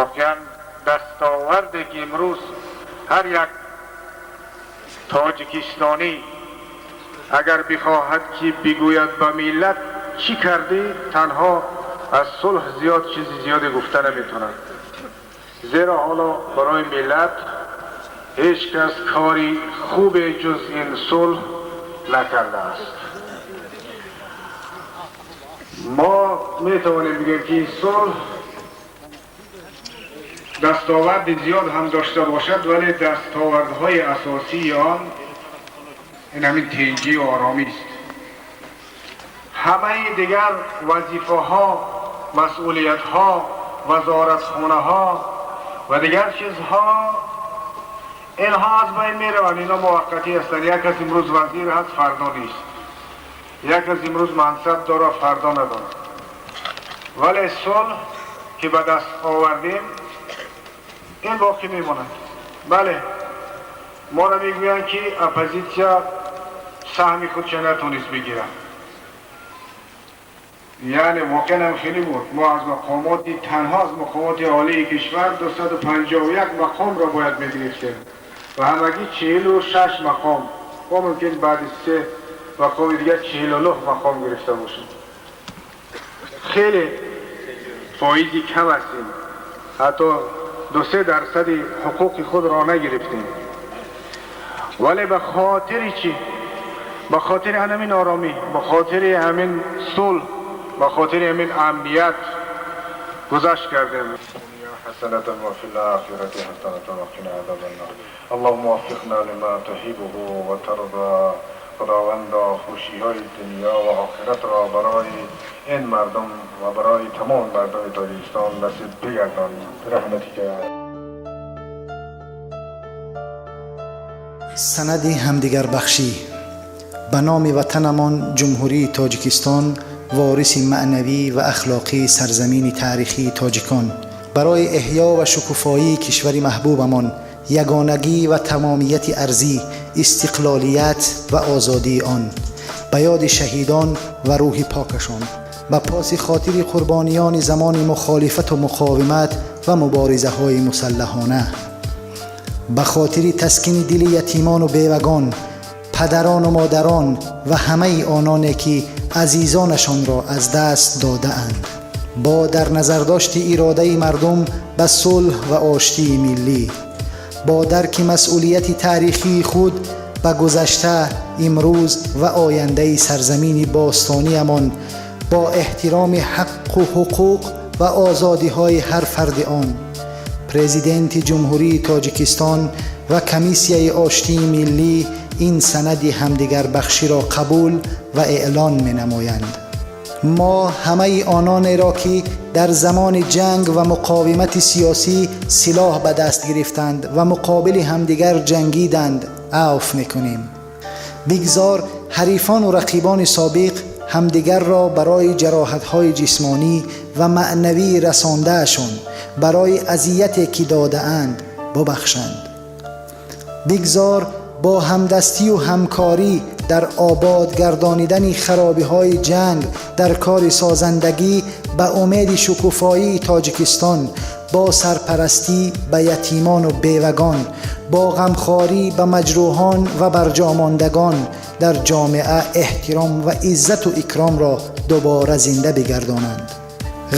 Воқеан, дастоварде ки имрӯз ҳар як тоҷикистонӣ агар бихоҳад ки бигӯяд ба миллат чӣ кардӣ, танҳо аз сулҳ зиёд чизи зиёде гуфта наметавонад, зеро ҳоло барои миллат ҳеҷ кас кори хубе ҷуз ин сулҳ накардааст. Мо метавонем бигӯем, ки ин сулҳ дастоварди зиёд ҳам дошта бошад, вале дастовардҳои асосии он ин ҳамин тинҷӣ ва оромист. Ҳамаи дигар вазифаҳо, масъулиятҳо, вазоратхонаҳо ва дигар чизҳо, инҳо аз байн мераванд, инҳо муваққатӣ ҳастанд. Як кас имрӯз вазир ҳаст, фардо нест, як кас имрӯз мансаб дорад, фардо надорад, вале сулҳ ки ба даст овардем, ин боқӣ мемонад. Бале, моро мегӯянд, ки оппозитсия саҳми худша натонист бигирад. Яъне воқеан ҳам хеле буд. Мо аз мақомоти, танҳо аз мақомоти олии кишвар 251 мақомро бояд мегирифтем ва ҳамагӣ 46 мақом, мо мумкин баъди се мақоми дигар 49 мақом гирифта бошем. Хеле фоизи кам ҳастем, ҳатто 2-3 дарсади ҳуқуқи худро нагирифтем. Вале ба хотири чӣ? Ба хотири ҳамин оромӣ, ба хотири ҳамин сулҳ, ба хотири ҳамин амният гузашт кардем. حسنة وفي الآخرة حسنة وقنا عذاب النار. اللهم وفقنا لما تحبه وترضى. خداوندا، خوشی های دنیا و آخرت را برای این مردم و برای تمام مردم تاجیکستان نصیب بگردان، رحمتی که Санади ҳамдигарбахшӣ. Ба номи ватанамон Ҷумҳурии Тоҷикистон, вориси маънавӣ ва ахлоқии сарзамини таърихии тоҷикон, барои эҳё ва шукуфоии кишвари маҳбубамон, ягонагӣ ва тамомияти арзӣ, истиқлолият ва озодии он, ба ёди шаҳидон ва рӯҳи покашон, ба поси хотири қурбониёни замони мухолифату муқовимат ва муборизаҳои мусаллаҳона, ба хотири таскини дили ятимону бевагон, падарону модарон ва ҳамаи ононе, ки азизонашонро аз даст додаанд, бо дар назардошти иродаи мардум ба сулҳ ва оштии миллӣ, бо дарки масъулияти таърихии худ ба гузашта, имрӯз ва ояндаи сарзамини бостониямон, бо эҳтироми ҳаққу ҳуқуқ ва озодиҳои ҳар фарди он, Президенти Ҷумҳурии Тоҷикистон ва Комиссияи оштии миллӣ ин санади ҳамдигарбахширо қабул ва эълон менамоянд. Мо ҳамаи ононеро, ки дар замони ҷанг ва муқовимати сиёсӣ силоҳ ба даст гирифтанд ва муқобили ҳамдигар ҷангиданд, афв мекунем. Бигзор ҳарифону рақибони собиқ ҳамдигарро барои ҷароҳатҳои ҷисмонӣ ва маънавӣ расондаашон барои азияте ки додаанд бубахшанд. Бигзор бо ҳамдастию ҳамкорӣ дар обод гардонидани харобиҳои ҷанг дар кори созандагӣ ба умеди шукуфоии Тоҷикистон, бо сарпарастӣ ба ятимону бевагон, бо ғамхорӣ ба маҷрӯҳон ва барҷомондагон дар ҷомеа эҳтиром ва иззату икромро дубора зинда бигардонанд.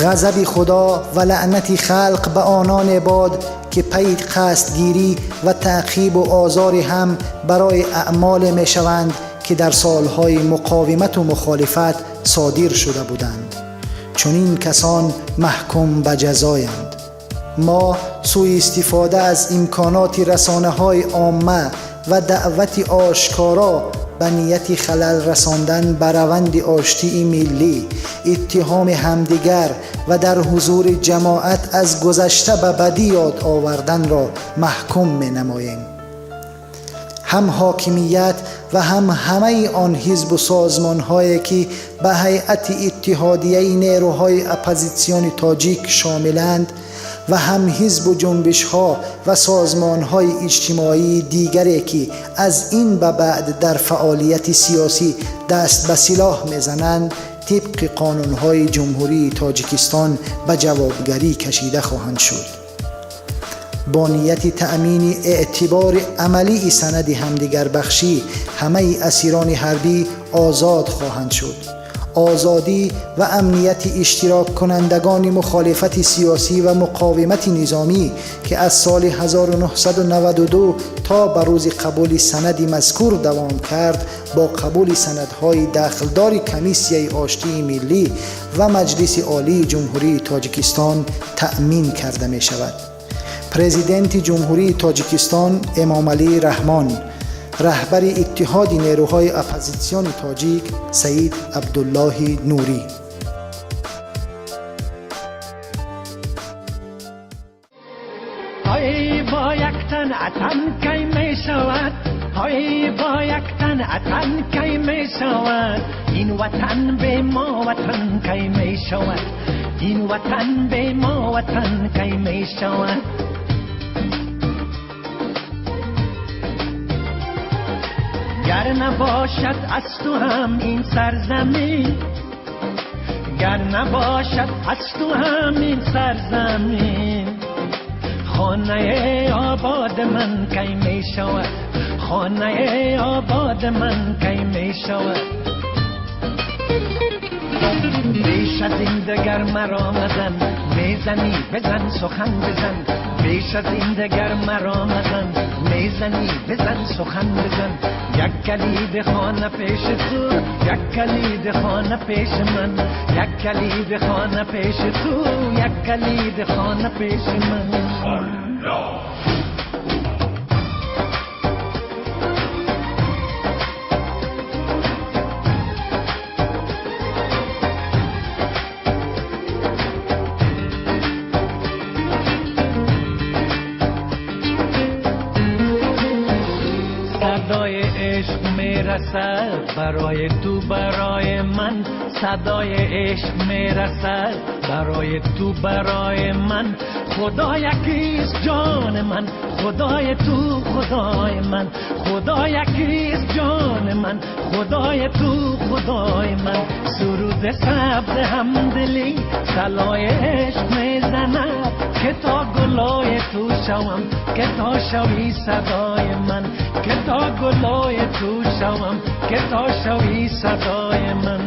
Ғазаби Худо ва лаънати халқ ба ононе бод ки пайи қасдгирӣ ва таъқибу озори ҳам барои аъмоле мешаванд ки дар солҳои муқовимату мухолифат содир шуда буданд. Чунин касон маҳкум ба ҷазоянд. Мо сӯистифода аз имконоти расонаҳои омма ва даъвати ошкоро ба нияти халал расондан ба раванди оштии миллӣ, иттиҳоми ҳамдигар ва дар ҳузури ҷамоат аз гузашта ба бадӣ ёд оварданро маҳкум менамоем. Ҳам ҳокимият ва ҳам ҳамаи он ҳизбу созмонҳое ки ба ҳайати иттиҳодияи нерӯҳои оппозитсиони тоҷик шомиланд ва ҳам ҳизбу ҷунбишҳо ва созмонҳои иҷтимоии дигаре ки аз ин ба баъд дар фаъолияти сиёсӣ даст ба силоҳ мезананд, тибқи қонунҳои Ҷумҳурии Тоҷикистон ба ҷавобгарӣ кашида хоҳанд шуд. Бо нияти таъмини эътибори амалии санади ҳамдигарбахшӣ ҳамаи асирони ҳарбӣ озод хоҳанд шуд. Озодӣ ва амнияти иштироккунандагони мухолифати сиёсӣ ва муқовимати низомӣ ки аз соли 1992 то ба рӯзи қабули санади мазкур давом кард, бо қабули санадҳои дахлдори Комиссияи оштии миллӣ ва Маҷлиси Олии Ҷумҳурии Тоҷикистон таъмин карда мешавад. Президенти Ҷумҳурии Тоҷикистон Эмомалӣ Раҳмон, раҳбари Иттиҳоди нерӯҳои оппозитсиони тоҷик Саид Абдуллоҳи Нурӣ. Ҳой, бо як тан атан кай мешавад, ҳой, бо як тан атан кай мешавад, ин ватан бе мо ватан кай мешавад, ин ватан бе мо ватан кай мешавад. Гар набошад аз ту ҳам ин сарзамин, гар набошад аз ту ҳам ин сарзамин, хонаи обод ман кай мешавад, хонаи обод ман кай мешавад. Беш аз ин дигар маро мазан, мезанӣ бизан сухан бизан, беш аз ин дигар маро мазан, мезанӣ бизан сухан бизан. Як калиди хона пеши ту, як калиди хона пеши ман, як калиди хона пеши ту, як калиди хона пеши ман. صدای عشق میرسد برای تو برای من، صدای عشق میرسد برای تو برای من. خدا یکیست جان من، خدای تو خدای من، خدا یکیست جان من، خدای تو خدای من. سرود سبز همدلی صلای عشق میزند که تا گلای تو شوم، که تا شوی صدای من، که تا گلای تو شوم، که تا شوی صدای من.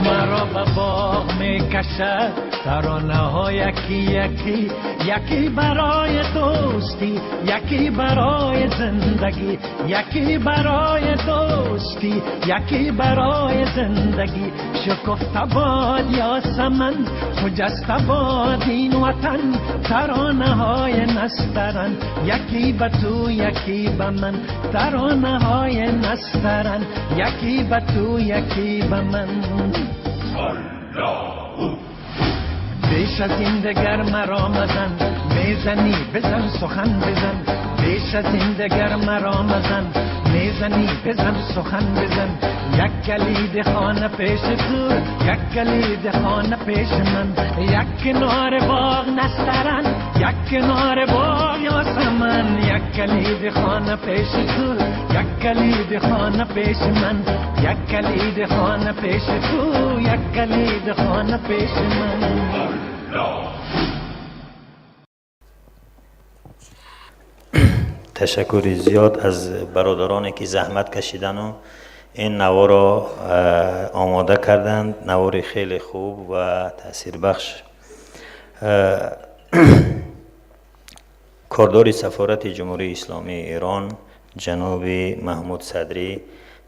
مرا به باغ میکشد ترانه ها یکی یکی، یکی برای دوستی، یکی برای زندگی، یکی برای دوستی، یکی برای زندگی. شکفته باد یاسمن، خجسته باد این وطن، ترانه های نسترن، یکی به تو یکی به من، ترانه های نسترن، یکی به تو یکی به من. بیش از این دگر مرا مزن، میزنی بزن سخن بزن، بیش از این دگر مرا مزن، میزنی بزن سخن بزن. یک کلید خانه پیش تو، یک کلید خانه پیش من. یک کنار باغ نسترن، یک کنار باغ یاسمن. یک کلید خانه پیش تو، یک کلید خانه پیش من. یک کلید خانه پیش تو، یک کلید خانه پیش من. تشکر زیاد از برادرانی که زحمت کشیدن و این نوار را آماده کردند. نوار خیلی خوب و تأثیر بخش. کاردار سفارت جمهوری اسلامی ایران جناب محمود صدری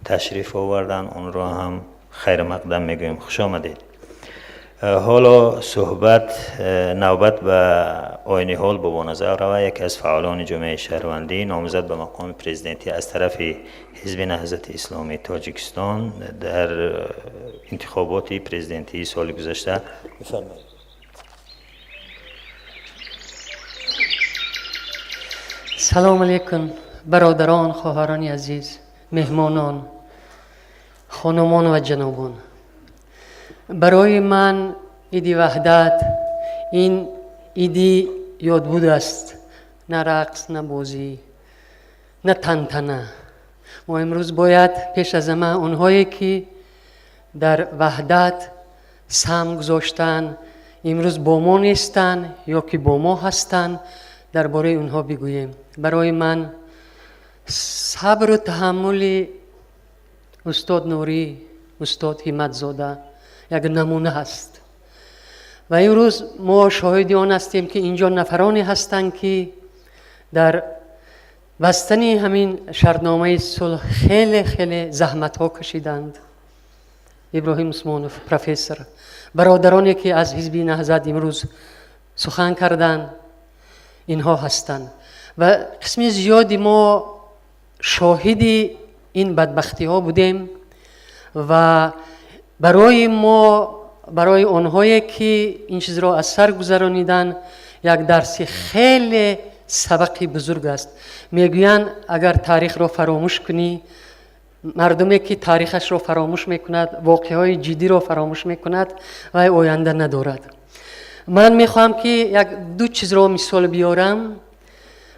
تشریف آوردن، اون را هم خیر مقدم میگویم. خوش آمدید. حالا صحبت نوبت به آینه حال بابا نظر روه، یکی از فعالان جامعه شهروندی، نامزد به مقام پرزیدنتی از طرف حزب نهضت اسلامی تاجیکستان در انتخابات پرزیدنتی سال گذشته. بفرمایید. سلام علیکم برادران، خواهران عزیز، مهمانان، خانمان و جنابان. برای من عید وحدت این عیدی یادبود است، نه رقص، نه بازی، نه تنتنه. ما امروز باید پیش از همه آنهایی که در وحدت سهم گذاشتن، امروز با ما نیستن یا که با ما هستن، درباره اونها بگوییم. برای من صبر و تحمل استاد نوری، استاد همتزاده یک نمونه هست و امروز ما شاهد آن هستیم که اینجا نفرانی هستند که در بستن همین شرطنامه صلح خیلی خیلی زحمت ها کشیدند. ابراهیم عثمانов، پروفسور، برادرانی که از حزب نهضت امروز سخن کردند، اینها هستند و قسم زیادی ما شاهد این بدبختی ها بودیم و برای ما، برای آنهایی که این چیز را از سر گذرانیدن، یک درس خیلی سبقی بزرگ است. میگویند اگر تاریخ را فراموش کنی، مردمی که تاریخش را فراموش میکند، واقعه های جدی را فراموش میکند و آینده ندارد. من میخواهم که یک دو چیز را مثال بیارم.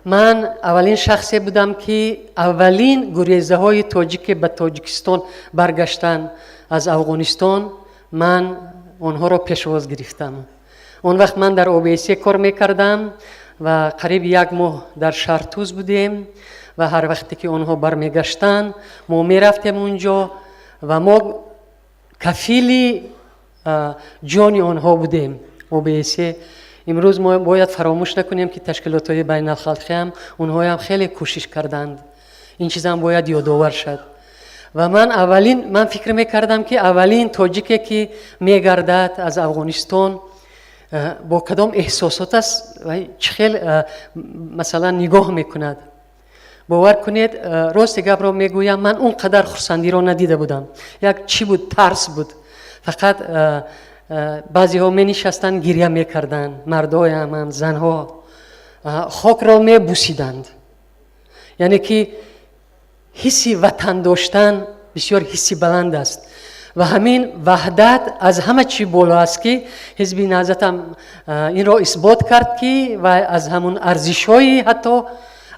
من اولین شخصی بودم که اولین گریزه های تاجیک به تاجیکستان برگشتن از افغانستان، من آنها را پیشواز گرفتم. آن وقت من در OBC کار میکردم و قریب یک ماه در شهر توس بودیم و هر وقتی که آنها برمیگشتن ما میرفتیم اونجا و ما کفیل جان آنها بودیم. OBC امروز ما باید فراموش نکنیم که تشکیلات های بین الخلقی هم اونها هم خیلی کوشش کردند. این چیز هم باید یادآور شد. و من اولین، من فکر میکردم که اولین تاجیکی که میگردد از افغانستان با کدام احساسات است و چه خیلی مثلا نگاه میکند. باور کنید، راست گپ را میگویم، من اونقدر خرسندی را ندیده بودم. یک چی بود؟ ترس بود. فقط بعضی ها می نشستن گریه میکردن، مردای هم، زنها خاک را می بوسیدند. یعنی که حسی وطن داشتن بسیار حسی بلند است و همین وحدت از همه چی بالا است که حزب نهضت هم این را اثبات کرد که و از همون ارزش های، حتی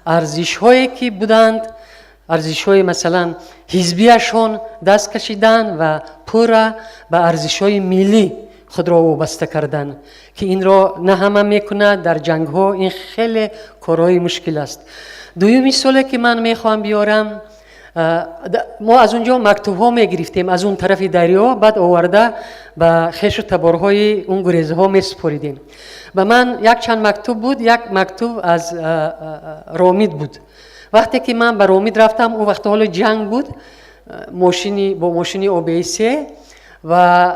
ارزش هایی که بودند، ارزش های مثلا حزبیشون دست کشیدن و پورا به ارزش های ملی خود را وابسته کردن که این را نه همه میکنه. در جنگ ها این خیلی کارهای مشکل است. دومی سوالی که من میخوام بیارم، ما از اونجا مکتوب ها میگرفتیم از اون طرف دریا، بعد آورده به خیش و تبارهای اون گریزه ها میسپریدیم. به من یک چند مکتوب بود، یک مکتوب از رامید بود. وقتی که من به رامید رفتم، اون وقت حال جنگ بود، ماشینی با ماشینی OBC و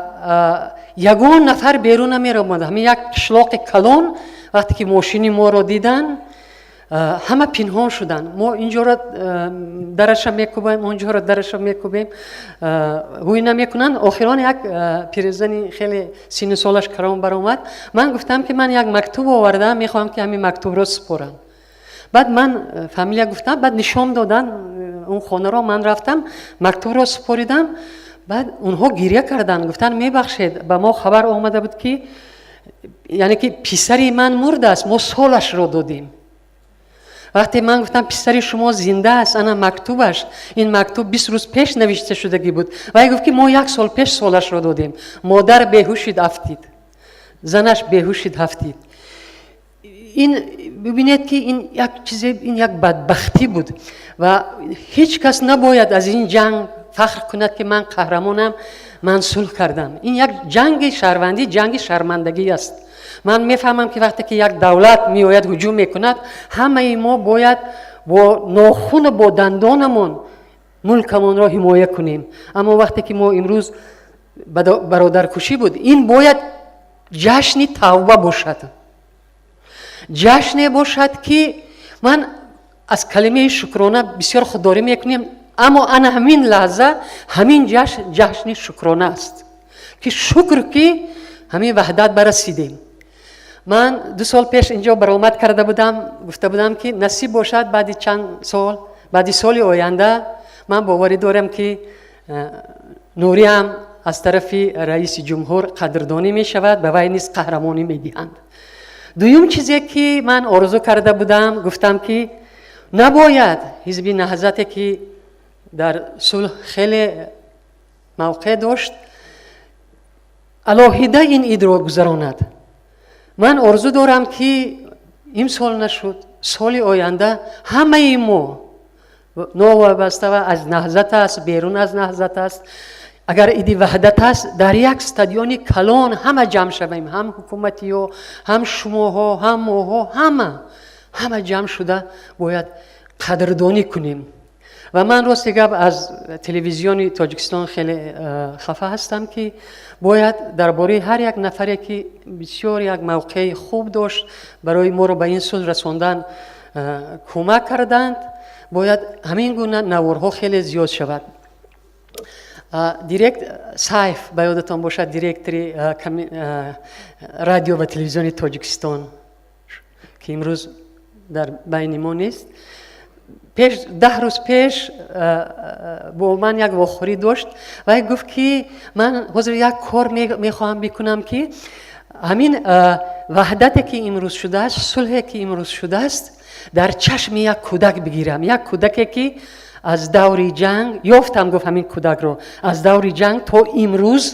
یگان نفر بیرون نمی آمد. همین یک قشلاق کلان وقتی که ماشینی ما رو دیدن همه پنهان شدن. ما اینجا را درش میکوبیم، اونجا را درش میکوبیم، هوی نمیکنن. آخران یک پیرزنی خیلی سن سالش کرام برآمد. من گفتم که من یک مکتوب آوردم، میخوام که همین مکتوب را سپرم. Баъд ман фамилия гуфтам, баъд нишон додан он хонаро, ман рафтам, мактубро супоридам. Баъд онҳо гиря карданд, гуфтанд: мебахшед, ба мо хабар омада буд, ки яъне ки писари ман мурдааст, мо солашро додем. Вақте ман гуфтам, писари шумо зинда аст, ана мактубаш, ин мактуб 20 рӯз пеш навишта шудагӣ буд, вай гуфт, ки мо як сол пеш солашро додем. Модар беҳушид афтид, занаш беҳушид афтид. Ин бибинед, ки ин як чизе, ин як бадбахтӣ буд. Ва ҳеҷ кас набояд аз ин ҷанг фахр кунад, ки ман қаҳрамонам, ман сулҳ кардам. Ин як ҷанги шаҳрвандӣ, ҷанги шармандагӣ аст. Ман мефаҳмам, ки вақте ки як давлат меояд, ҳуҷум мекунад, ҳамаи мо бояд бо нохуну бо дандонамон мулкамонро ҳимоя кунем. Аммо вақте ки мо имрӯз бародаркушӣ буд, ин бояд ҷашни тавба бошад, ҷашне бошад, ки ман аз калимаи шукрона бисёр худдорӣ мекунем, аммо ана ҳамин лаҳза ҳамин ҷашн ҷашни шукрона аст, ки шукр, ки ҳамин ваҳдат барасидем. Ман 2 сол пеш инҷо баромад карда будам, гуфта будам, ки насиб бошад, баъди чанд сол, баъди соли оянда, ман боварӣ дорам, ки Нуриам аз тарафи раиси ҷумҳур қадрдонӣ мешавад, ба вай низ қаҳрамонӣ медиҳанд. Дуюм чизе, ки ман орзу карда будам, гуфтам, ки набояд ҳизби Наҳзате, ки дар сулҳ хеле мавқеъ дошт, алоҳида ин идро гузаронад. Ман орзу дорам, ки имсол нашуд, соли оянда ҳамаи мо, новобаста аз Наҳзат аст, берун аз Наҳзат аст, агар иди ваҳдат аст, дар як стадиони калон ҳама ҷамъ шавем, ҳам ҳукуматиҳо, ҳам шумоҳо, ҳам моҳо, ҳама ҷамъ шуда бояд қадрдонӣ кунем. Ва ман, рости гап, аз телевизиони Тоҷикистон хеле хафа ҳастам, ки бояд дар бораи ҳар як нафаре, ки бисёр як мавқеи хуб дошт, барои моро ба ин сулҳ расондан кӯмак карданд, бояд ҳамин гуна наворҳо хеле зиёд шавад. Директ Сайф, ба ёдатон бошад, директори радио ва телевизиони Тоҷикистон, ки имрӯз дар байни мо нест, пеш 10 рӯз пеш бо ман як вохӯрӣ дошт. Вай гуфт, ки ман ҳозир як кор мехоҳам бикунам, ки ҳамин ваҳдате, ки имрӯз шудааст, сулҳе, ки имрӯз шудааст, дар чашми як кӯдак бигирам, як кӯдаке, ки аз даври ҷанг ёфтам. Гуфт, ҳамин кӯдакро аз даври ҷанг то имрӯз,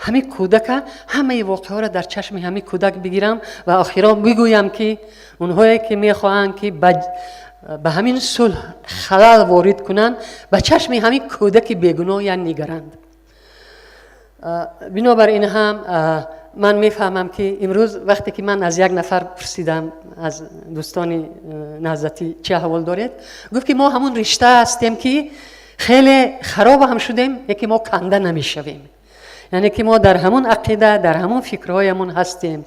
ҳамин кӯдака, ҳамаи воқеаҳоро дар чашми ҳамин кӯдак бигирам ва охирон бигӯям, ки онҳое, ки мехоҳанд, ки ба ҳамин сулҳ халал ворид кунанд, ба чашми ҳамин кӯдаки бегуноҳ ян нигаранд. Бинобар ин ҳам ман мефаҳмам, ки имрӯз вақте ки ман аз як нафар пурсидам аз дӯстони наҳзатӣ, чӣ аҳвол доред, гуфт, ки мо ҳамун ришта ҳастем, ки хеле хароб ҳам шудем, яке мо канда намешавем, яъне ки мо дар ҳамун ақида, дар ҳамун фикрҳоямон ҳастем.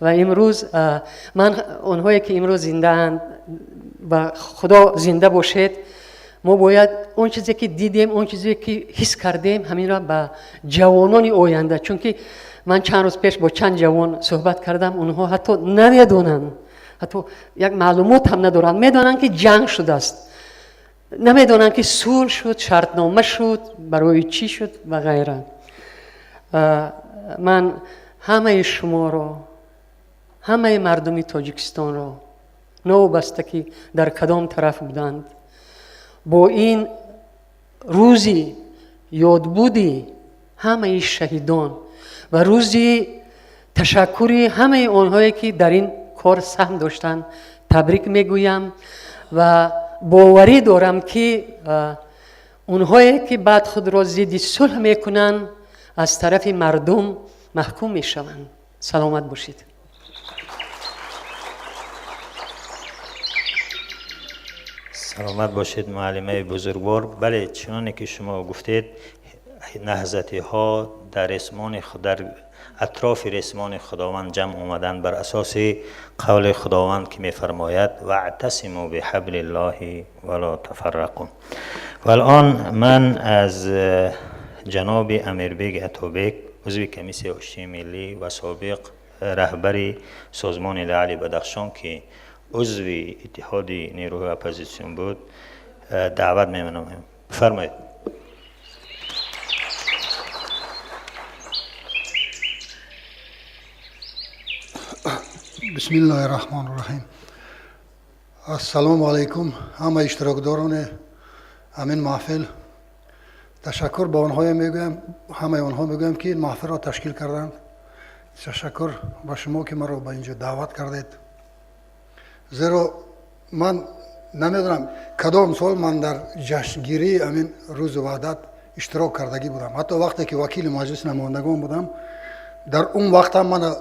Ва имрӯз ман онҳое, ки имрӯз зиндаанд, ба Худо зинда бошед. Мо бояд он чизе, ки дидем, он чизе, ки ҳис кардем, ҳаминро ба ҷавонони оянда, чунки ман чанд рӯз пеш бо чанд ҷавон суҳбат кардам, онҳо ҳатто намедонанд, ҳатто як маълумот ҳам надоранд. Медонанд, ки ҷанг шудааст, намедонанд, ки сулҳ шуд, шартнома шуд, барои чӣ шуд ва ғайра. Ман ҳамаи шуморо, ҳамаи мардуми Тоҷикистонро, новобаста ки дар кадом тараф буданд, бо ин рӯзи ёдбуди ҳамаи шаҳидон ва рӯзи ташаккури ҳамаи онҳое, ки дар ин кор саҳм доштанд, табрик мегӯям. Ва боварӣ дорам, ки онҳое, ки баъд худро зидди сулҳ мекунанд, аз тарафи мардум маҳкум мешаванд. Саломат бошед. Саломат бошед, муаллимаи бузургвор. Бале, чуноне ки шумо гуфтед, наҳзатиҳо дар атрофи ресмони Худованд ҷамъ омаданд, бар асоси қавли Худованд, ки мефармояд: واعتصموا بحبل الله ولا تفرقوا. و الان ман аз ҷаноби Амирбег Атобек, узви Комиссияи Оштии Миллӣ ва собиқ раҳбари созмони Лаъли Бадахшон, ки عضو اتحاد نیروهای اپوزیسیون بود دعوت می‌نمایم. بفرمایید. بسم الله الرحمن الرحیم. السلام علیکم همه اشتراکداران همین محفل. تشکر به آنها میگویم، همه آنها میگویم که این محفل را تشکیل کردند. تشکر به شما که مرا به اینجا دعوت کردید. زیرا من نمیدونم کدام سال من در جشنگیری همین روز وحدت اشتراک کردگی بودم. حتی وقتی که وکیل مجلس نمایندگان بودم، در اون وقت هم من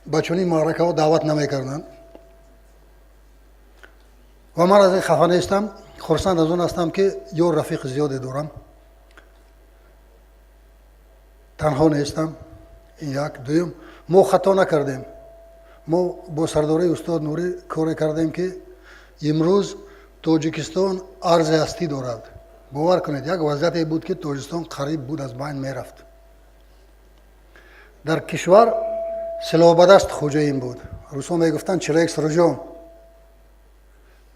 به چنین معرکه ها دعوت نمیکردند و من از این خفه نیستم. خرسند از اون هستم که یار رفیق زیادی دارم، تنها نیستم. این یک. دوم، ما خطا نکردیم. ما با سرداری استاد نوری کار کردیم که امروز تاجیکستان ارز هستی دارد. باور کنید یک وضعیتی بود که تاجیکستان قریب بود از بین میرفت. در کشور سلاح به دست خوجه بود. روسا میگفتند چلک سرجان.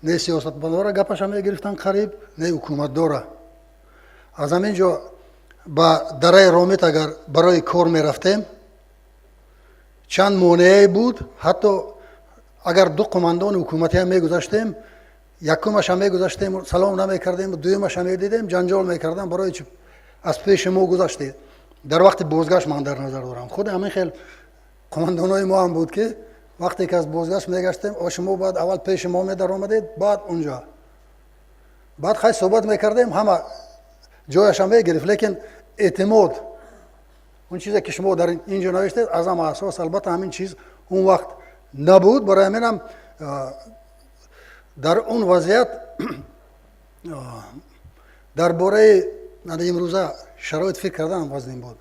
نه سیاستمدارا گپش میگرفتن قریب، نه حکومت داره. از همینجا به دره رامیت اگر برای کار میرفتیم چند مانعی بود. حتی اگر دو قماندان حکومتی هم میگذاشتیم، یکمش هم میگذاشتیم سلام نمیکردیم، دومش هم میدیدیم جنجال میکردم برای چی از پیش ما گذاشتید. در وقت بازگشت من در نظر دارم خود همین خیلی قماندانای ما هم بود که وقتی که از بازگشت میگشتیم شما باید اول پیش ما می در آمدید بعد اونجا، بعد خیلی صحبت میکردیم، همه جایش هم میگرفت. لیکن اعتماد اون چیزی که شما در اینجا نوشتید از هم اساس البته همین چیز اون وقت نبود. برای همین هم در اون وضعیت درباره امروزه شرایط فکر کردن وزنین بود.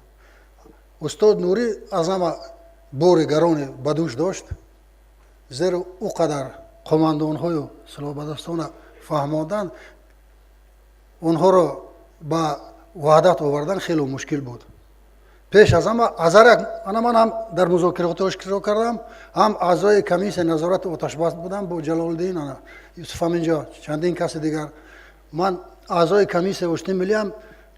استاد نوری از همه بار گران به دوش داشت، زیرا او قدر قماندان‌های و سلاح به دستان فهماندن اونها را به وحدت آوردن خیلی مشکل بود. پیش از همه از من هم در مذاکرات اشتراک کردم، هم اعضای کمیسیون نظارت آتش بس بودم با جلال‌الدین یوسف هم اینجا چندین کس دیگر. من اعضای کمیسیون آشتی ملی هم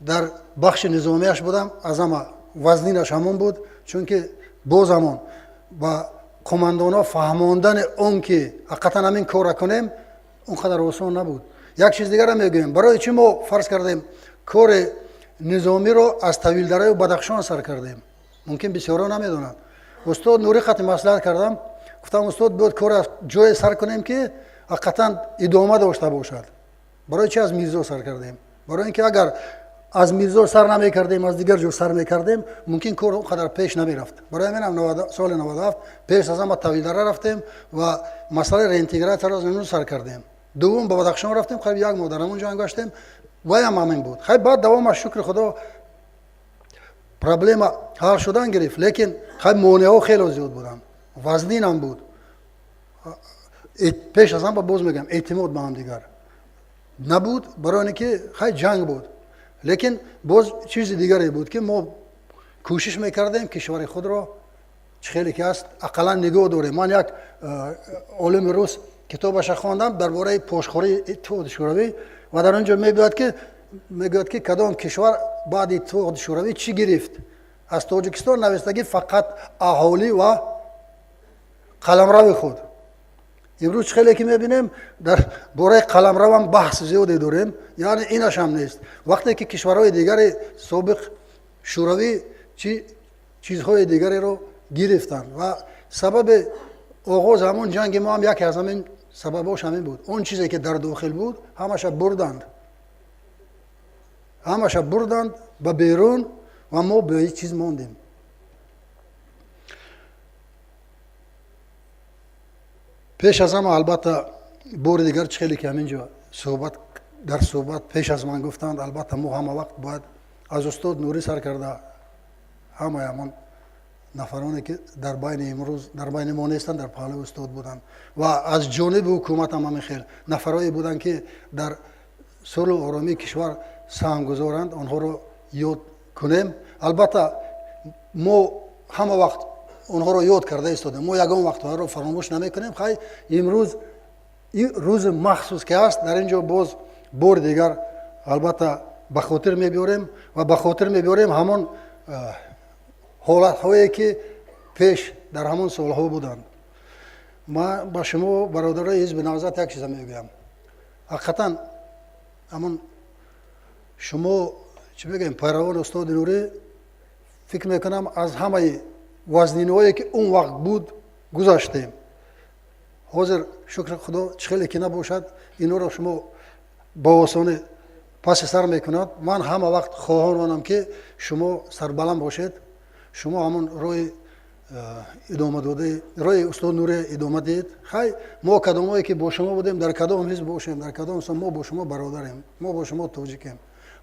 در بخش نظامیش بودم. از همه وزنینش همون بود، چون که با زمان با قماندان ها فهماندن اون که حقیقتا همین کار کنیم اونقدر آسان نبود. یک چیز دیگر هم میگویم، برای چی ما فرض کردیم کار نظامی رو از طویلدره و بدخشان سر کردیم؟ ممکن بسیارا نمیدونند. استاد نوری خط مصلحت کردم، گفتم استاد باید کار از جای سر کنیم که حقیقتا ادامه داشته باشد. برای چی از میرزا سر کردیم؟ برای اینکه اگر از میرزا سر نمیکردیم از دیگر جا سر میکردیم ممکن کار اونقدر پیش نمیرفت. برای همین هم سال 97 پیش از هم طویلدره رفتیم و مسئله رeintegrație را از اون سر کردیم. دوم به بدخشان رفتیم، قریب یک ماه در اونجا انگاشتیم و هم همین بود. خیلی بعد دوام شکر خدا проблема حل شدن گرفت، لیکن خیلی مانع ها خیلی زیاد بودن، وزنین هم بود. پیش از هم باز میگم اعتماد به هم دیگر نبود، برای اینکه خیلی جنگ بود. لیکن باز چیز دیگری بود که ما کوشش میکردیم کشور خود را خیلی که است اقلا نگاه داریم. من یک عالم روس کتابش خواندم درباره پاشخوری اتحاد شوروی و در آنجا میگوید که کدام کشور بعد اتحاد شوروی چی گرفت. از تاجیکستان نوشتگی فقط اهالی و قلمرو خود. امروز خیلی که میبینیم در باره قلمرو هم بحث زیادی داریم، یعنی اینش هم نیست. وقتی که کشورهای دیگر سابق شوروی چی چیزهای دیگری رو گرفتن و سبب آغاز همون جنگ ما هم یکی از همین سبباش همین بود. اون چیزی که در داخل بود همش بردند، همش بردند به بیرون و ما به هیچ چیز ماندیم. پیش از همه البته بار دیگر خیلی که همینجا صحبت در صحبت پیش از من گفتند، البته ما همه وقت باید از استاد نوری سر کرده همه همان نفرانی که در بین امروز در بین ما نیستند در پهلوی استاد بودند و از جانب حکومت هم همین خیلی نفرایی بودند که در صلح و آرامی کشور سهم گذارند، آنها رو یاد کنیم. البته ما همه وقت Онҳоро ёд карда истодем. Мо ягон вақт онҳоро фаромӯш намекунем. Хай, имрӯз рӯзи махсус ки ҳаст, дар ин ҷо боз бори дигар албатта ба хотир мебиёрем ва ба хотир мебиёрем ҳамон ҳолатҳое ки пеш дар ҳамон солҳо буданд. Ман ба шумо, бародарои ҳизби Наҳзат, як чиза мегӯям. Ҳақиқатан ҳамон шумо, чӣ мегӯем, пайравони устоди Нурӣ, фикр мекунам, аз ҳамаи вазнинаҳое ки он вақт буд гузаштем. Ҳозир, шукри Худо, чӣ хеле ки набошад, инҳоро шумо ба осонӣ паси сар мекунад. Ман ҳама вақт хоҳон онам, ки шумо сарбаланд бошед, шумо ҳамон роҳи идома додаи роҳи устод Нуре идома диҳед. Хай, мо кадомое ки бо шумо будем, дар кадом ҳизб бошем, дар кадом, мо бо шумо бародарем, мо бо шумо тоҷикем,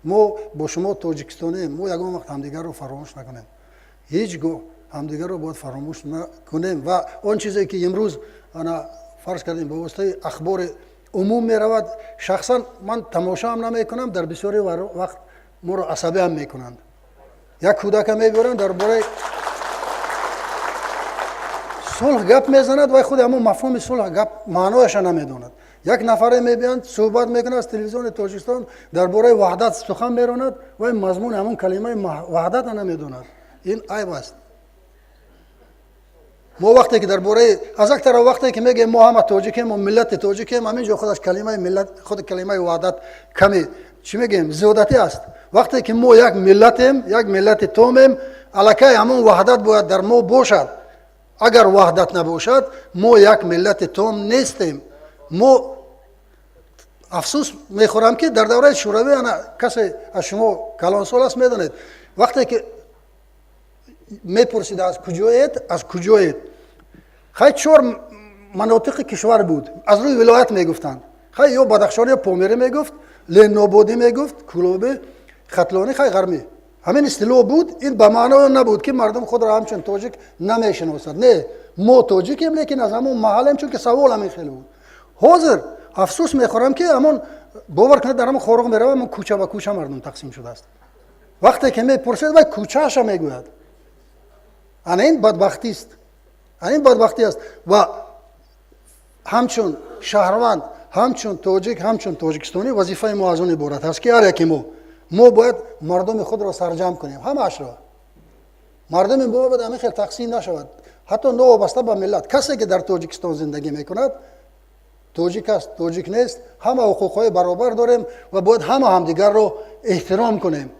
мо бо шумо тоҷикистонием. Мо ягон вақт ҳамдигарро фаромӯш накунем, ҳеҷ гоҳ ҳамдигарро бояд фаромӯш накунем. Ва он чизе ки имрӯз, ана, фарз кардем, ба воситаи ахбори умум меравад, шахсан ман тамошоам намекунам. Дар бисёри вақт моро асабиам мекунанд. Як кӯдака мебиёранд, дар бораи сулҳ гап мезанад, вай худи ҳамон мафҳуми сулҳ гап маънояша намедонад. Як нафаре мебиёнд, суҳбат мекунад, аз телевизиони Тоҷикистон дар бораи ваҳдат сухан меронад, вай мазмуни ҳамон калимаи ваҳдата намедонад. Ин айб аст. Мо вақте ки дар бораи, аз як тараф, вақте ки мегӯем, мо ҳама тоҷикем, мо миллати тоҷикем, ҳамин ҷо худаш калимаи миллат, худи калимаи ваҳдат каме, чӣ мегӯем, зиёдатӣ аст. Вақте ки мо як миллатем, як миллати томем, аллакай ҳамон ваҳдат бояд дар мо бошад. Агар ваҳдат набошад, мо як миллати том нестем. Мо афсӯс мехӯрам, ки дар давраи Шӯравӣ, ана, касе аз шумо калонсол аст, медонед, вақте ки мепурсида, аз куҷоед, аз куҷоед, хай, чор манотиқи кишвар буд, аз рӯи вилоят мегуфтанд. Хай, ё Бадахшон, ё Помирӣ мегуфт, Ленинободӣ мегуфт, Кӯлобӣ, Хатлонӣ, хай, Ғармӣ. Ҳамин истилоҳ буд. Ин ба маъное набуд, ки мардум худро ҳамчун тоҷик намешиносад. Не, мо тоҷикем, лекин аз ҳамон маҳаллем, чунки савол ҳамин хел буд. Ҳозир афсӯс мехӯрам, ки ҳамон, бовар кунед, дар ҳамон Хоруғ меравам, ҳамон кӯча ба кӯча мардум тақсим шудааст. Вақте ки мепурсед, вай кӯчааша мегӯяд. Ана ин бадбахтист, ана ин бадбахтӣ аст. Ва ҳамчун шаҳрванд, ҳамчун тоҷик, ҳамчун тоҷикистонӣ вазифаи мо аз он иборат аст, ки ҳар яке мо бояд мардуми худро сарҷамъ кунем. Ҳамаашро мардуми мо бояд ҳамин хел тақсим нашавад, ҳатто новобаста ба миллат. Касе ки дар Тоҷикистон зиндагӣ мекунад, тоҷик аст, тоҷик нест, ҳама ҳуқуқҳои баробар дорем ва бояд ҳама ҳамдигарро эҳтиром кунем.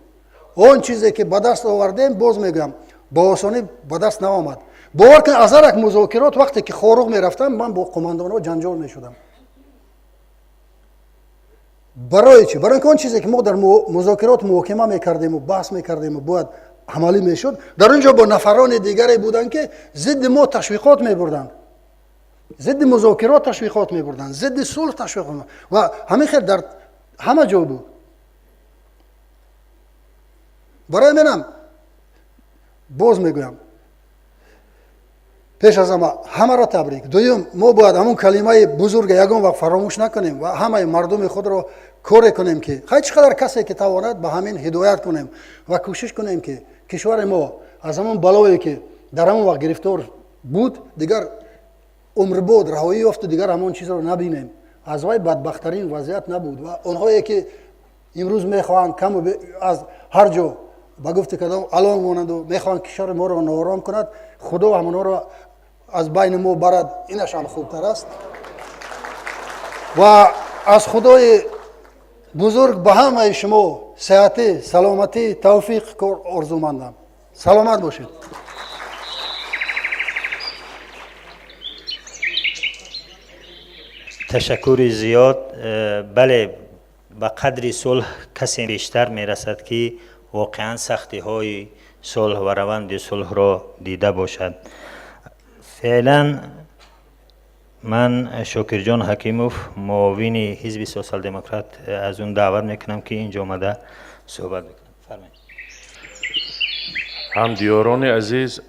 Он чизе ки ба даст овардем, боз мегӯям, ба осонӣ ба даст наомад. Бовар кунед, аз ҳар як музокирот, вақте ки Хоруғ мерафтам, ман бо қумандонҳо ҷанҷол мешудам. Барои чӣ? Барои ки он чизе ки мо дар музокирот муҳокима мекардему, баҳс мекардему, бояд амалӣ мешуд, дар он ҷо бо нафарони дигаре буданд, ки зидди мо ташвиқот мебурданд, зидди музокирот ташвиқот мебурданд, зидди сулҳ ташвиқот. Ва ҳамин хел дар ҳама ҷо буд. Барои менам боз мегӯям, пеш аз ҳама ҳамаро табрик. Дуюм, мо бояд ҳамон калимаи бузурга ягон вақт фаромӯш накунем ва ҳамаи мардуми худро коре кунем, ки хай, чӣ қадар касе ки тавонад, ба ҳамин ҳидоят кунем ва кӯшиш кунем, ки кишвари мо аз ҳамон балое ки дар ҳамон вақт гирифтор буд, дигар умрбод раҳоӣ ёфту дигар ҳамон чизро набинем. Аз вай бадбахттарин вазъият набуд. Ва онҳое ки имрӯз мехоҳанд каму аз ҳар ҷо, ба гуфти кадом алон монанду, мехоҳанд кишвари моро ноором кунад, Худо ҳамонҳоро аз байни мо барад, инаш ҳам хубтар аст. Ва аз Худои бузург ба ҳамаи шумо сеҳатӣ, саломатӣ, тавфиқ кор орзумандам. Саломат бошед. Ташаккури зиёд. Бале, ба қадри сулҳ касе бештар мерасад, ки воқеан сахтиҳои сулҳ ва раванди сулҳро дида бошад. Феълан ман Шокирҷон Ҳакимов, муовини ҳизби Сосиал-Демократ, аз он даъват мекунам, ки инҷо омада суҳбат бикунад. Фармоед. Ҳамдиёрони азиз,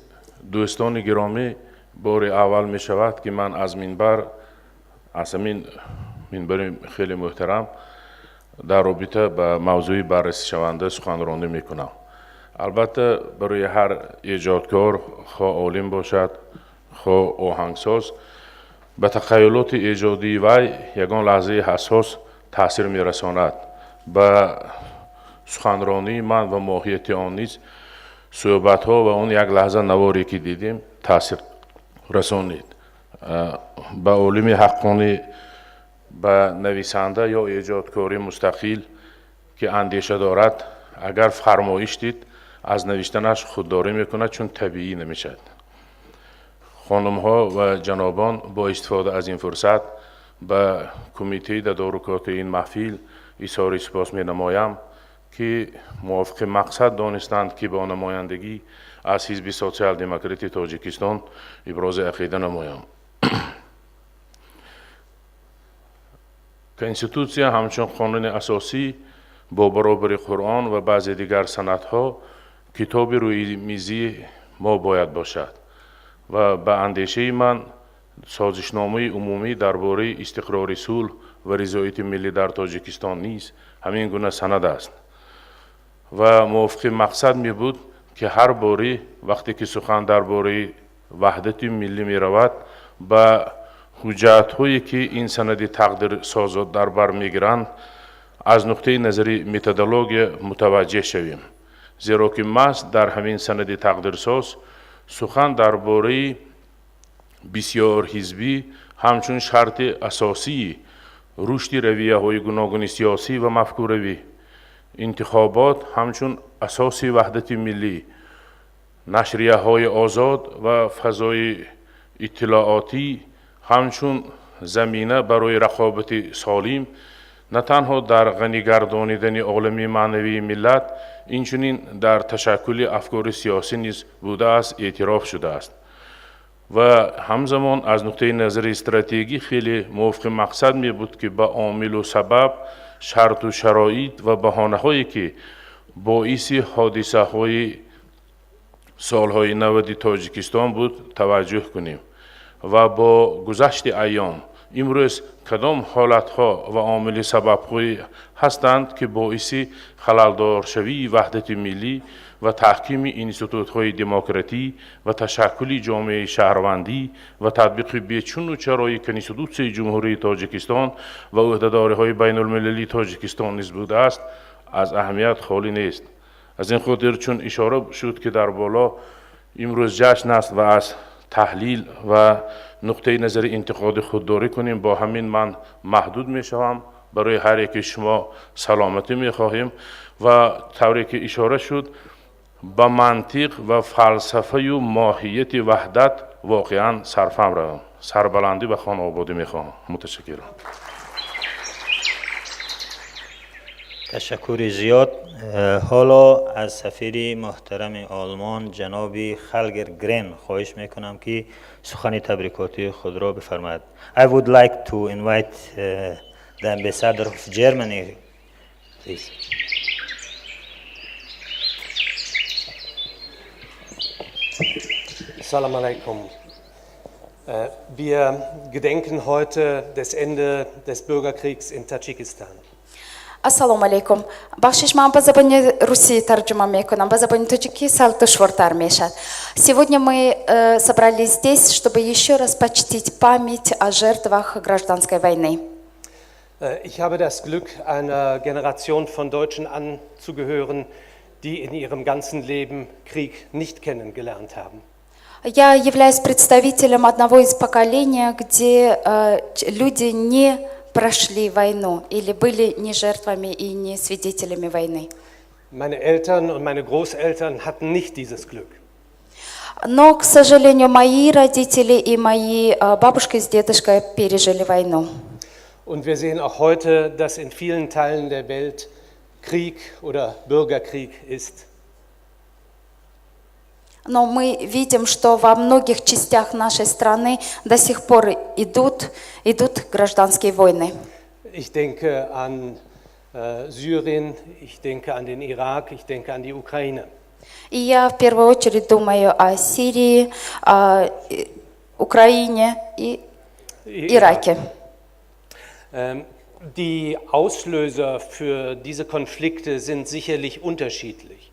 дӯстони гиромӣ, бори аввал мешавад, ки ман аз минбар, аз ҳамин минбари хеле муҳтарам, дар робита ба мавзӯи баррасишаванда суханронӣ мекунам. Албатта, барои ҳар эҷодкор, хоҳ олим бошад, хоҳ оҳангсоз, ба тахайюлоти эҷодии вай ягон лаҳзаи ҳассос таъсир мерасонад. Ба суханронии ман ва моҳияти он низ суҳбатҳо ва он як лаҳза наворе ки дидем таъсир расонид. Ба олими ҳаққонӣ, ба нависанда ё эҷодкори мустақил ки андеша дорад, агар фармоиш дид, аз навиштанаш худдорӣ мекунад, чун табиӣ намешавад. Хонумҳо ва ҷанобон, бо истифода аз ин фурсат ба кумитаи тадорукоти ин маҳфил изҳори сипос менамоям, ки мувофиқи мақсад донистанд, ки бо намояндагӣ аз Ҳизби Социал-Демократи Тоҷикистон ибрози ақида намоям. Конститутсия ҳамчун қонуни асосӣ бо баробари Қуръон ва баъзе дигар санадҳо китоби рӯи мизии мо бояд бошад ва ба андешаи ман созишномаи умумӣ дар бораи истиқрори сулҳ ва ризояти миллӣ дар Тоҷикистон низ ҳамин гуна санад аст ва мувофиқи мақсад мебуд, ки ҳар борӣ вақте ки сухан дар бораи ваҳдати миллӣ меравад, ба ҳуҷҷатҳое ки ин санади тақдирсозро дар бар мегиранд, аз нуқтаи назари методология мутаваҷҷеҳ шавем, зеро ки маҳз дар ҳамин санади тақдирсоз сухан дар бораи бисёрҳизбӣ ҳамчун шарти асосии рушди равияҳои гуногуни сиёсӣ ва мафкуравӣ, интихобот ҳамчун асоси ваҳдати миллӣ, нашрияҳои озод ва фазои иттилоотӣ ҳамчун замина барои рақобати солим на танҳо дар ғанигардонидани олами маънавии миллат, инчунин дар ташаккули афкори сиёсӣ низ будааст, эътироф шудааст. Ва ҳамзамон аз нуқтаи назари стратегӣ хеле мувофиқи мақсад мебуд, ки ба омилу сабаб, шарту шароит ва баҳонаҳое ки боиси ҳодисаҳои солҳои 90-и Тоҷикистон буд, таваҷҷӯҳ кунем ва бо гузашти айём имрӯз кадом ҳолатҳо ва омили сабабҳое ҳастанд, ки боиси халалдоршавии ваҳдати миллӣ ва таҳкими институтҳои демократӣ ва ташаккули ҷомеаи шаҳрвандӣ ва татбиқи бечуну чарои Конститутсияи Ҷумҳурии Тоҷикистон ва ӯҳдадориҳои байнулмилалии Тоҷикистон низ будааст, аз аҳамият холӣ нест. Аз ин хотир, чун ишора шуд, ки дар боло имрӯз ҷашн аст ва аз таҳлил ва нуқтаи назари интиқоди худдорӣ кунем, бо ҳамин ман маҳдуд мешавам. Барои ҳар яке шумо саломатӣ мехоҳем ва тавре ки ишора шуд, ба мантиқ ва фалсафаю моҳияти ваҳдат воқеан сарфаҳм равам. Сарбаландӣ ва хонаободӣ мехоҳам. Муташаккирам. Ташаккури зиёд. Ҳоло аз сафири муҳтарами Олмон ҷаноби Холгер Грен хоҳиш мекунам, ки сухани табрикотии худро бифармояд. I would like to invite the ambassador of Germany, please. Salam alaikum. Wir gedenken heute des Ende des Bürgerkriegs in Tadschikistan. Ассалому алайкум. Бахшиш, ман ба забони русӣ тарҷума мекунам, ба забони тоҷикӣ сал душвортар мешавад. Сегодня мы собрались здесь, чтобы еще раз почтить память о жертвах гражданской войны. Ich habe das Glück, einer Generation von Deutschen anzugehören, die in ihrem ganzen Leben Krieg nicht kennengelernt haben. Я являюсь представителем одного из поколения, где люди не прошли войну или были не жертвами и не свидетелями войны. Meine Eltern und meine Großeltern hatten nicht dieses Glück. Но, к сожалению, мои родители и мои бабушка с дедушкой пережили войну. Und wir sehen auch heute, dass in vielen Teilen der Welt Krieg oder Bürgerkrieg ist. Но мы видим, что во многих частях нашей страны до сих пор идут гражданские войны. Ich denke an Syrien, ich denke an den Irak, ich denke an die Ukraine. И я в первую очередь думаю о Сирии, о Украине и Ираке. Die Auslöser für diese Konflikte sind sicherlich unterschiedlich.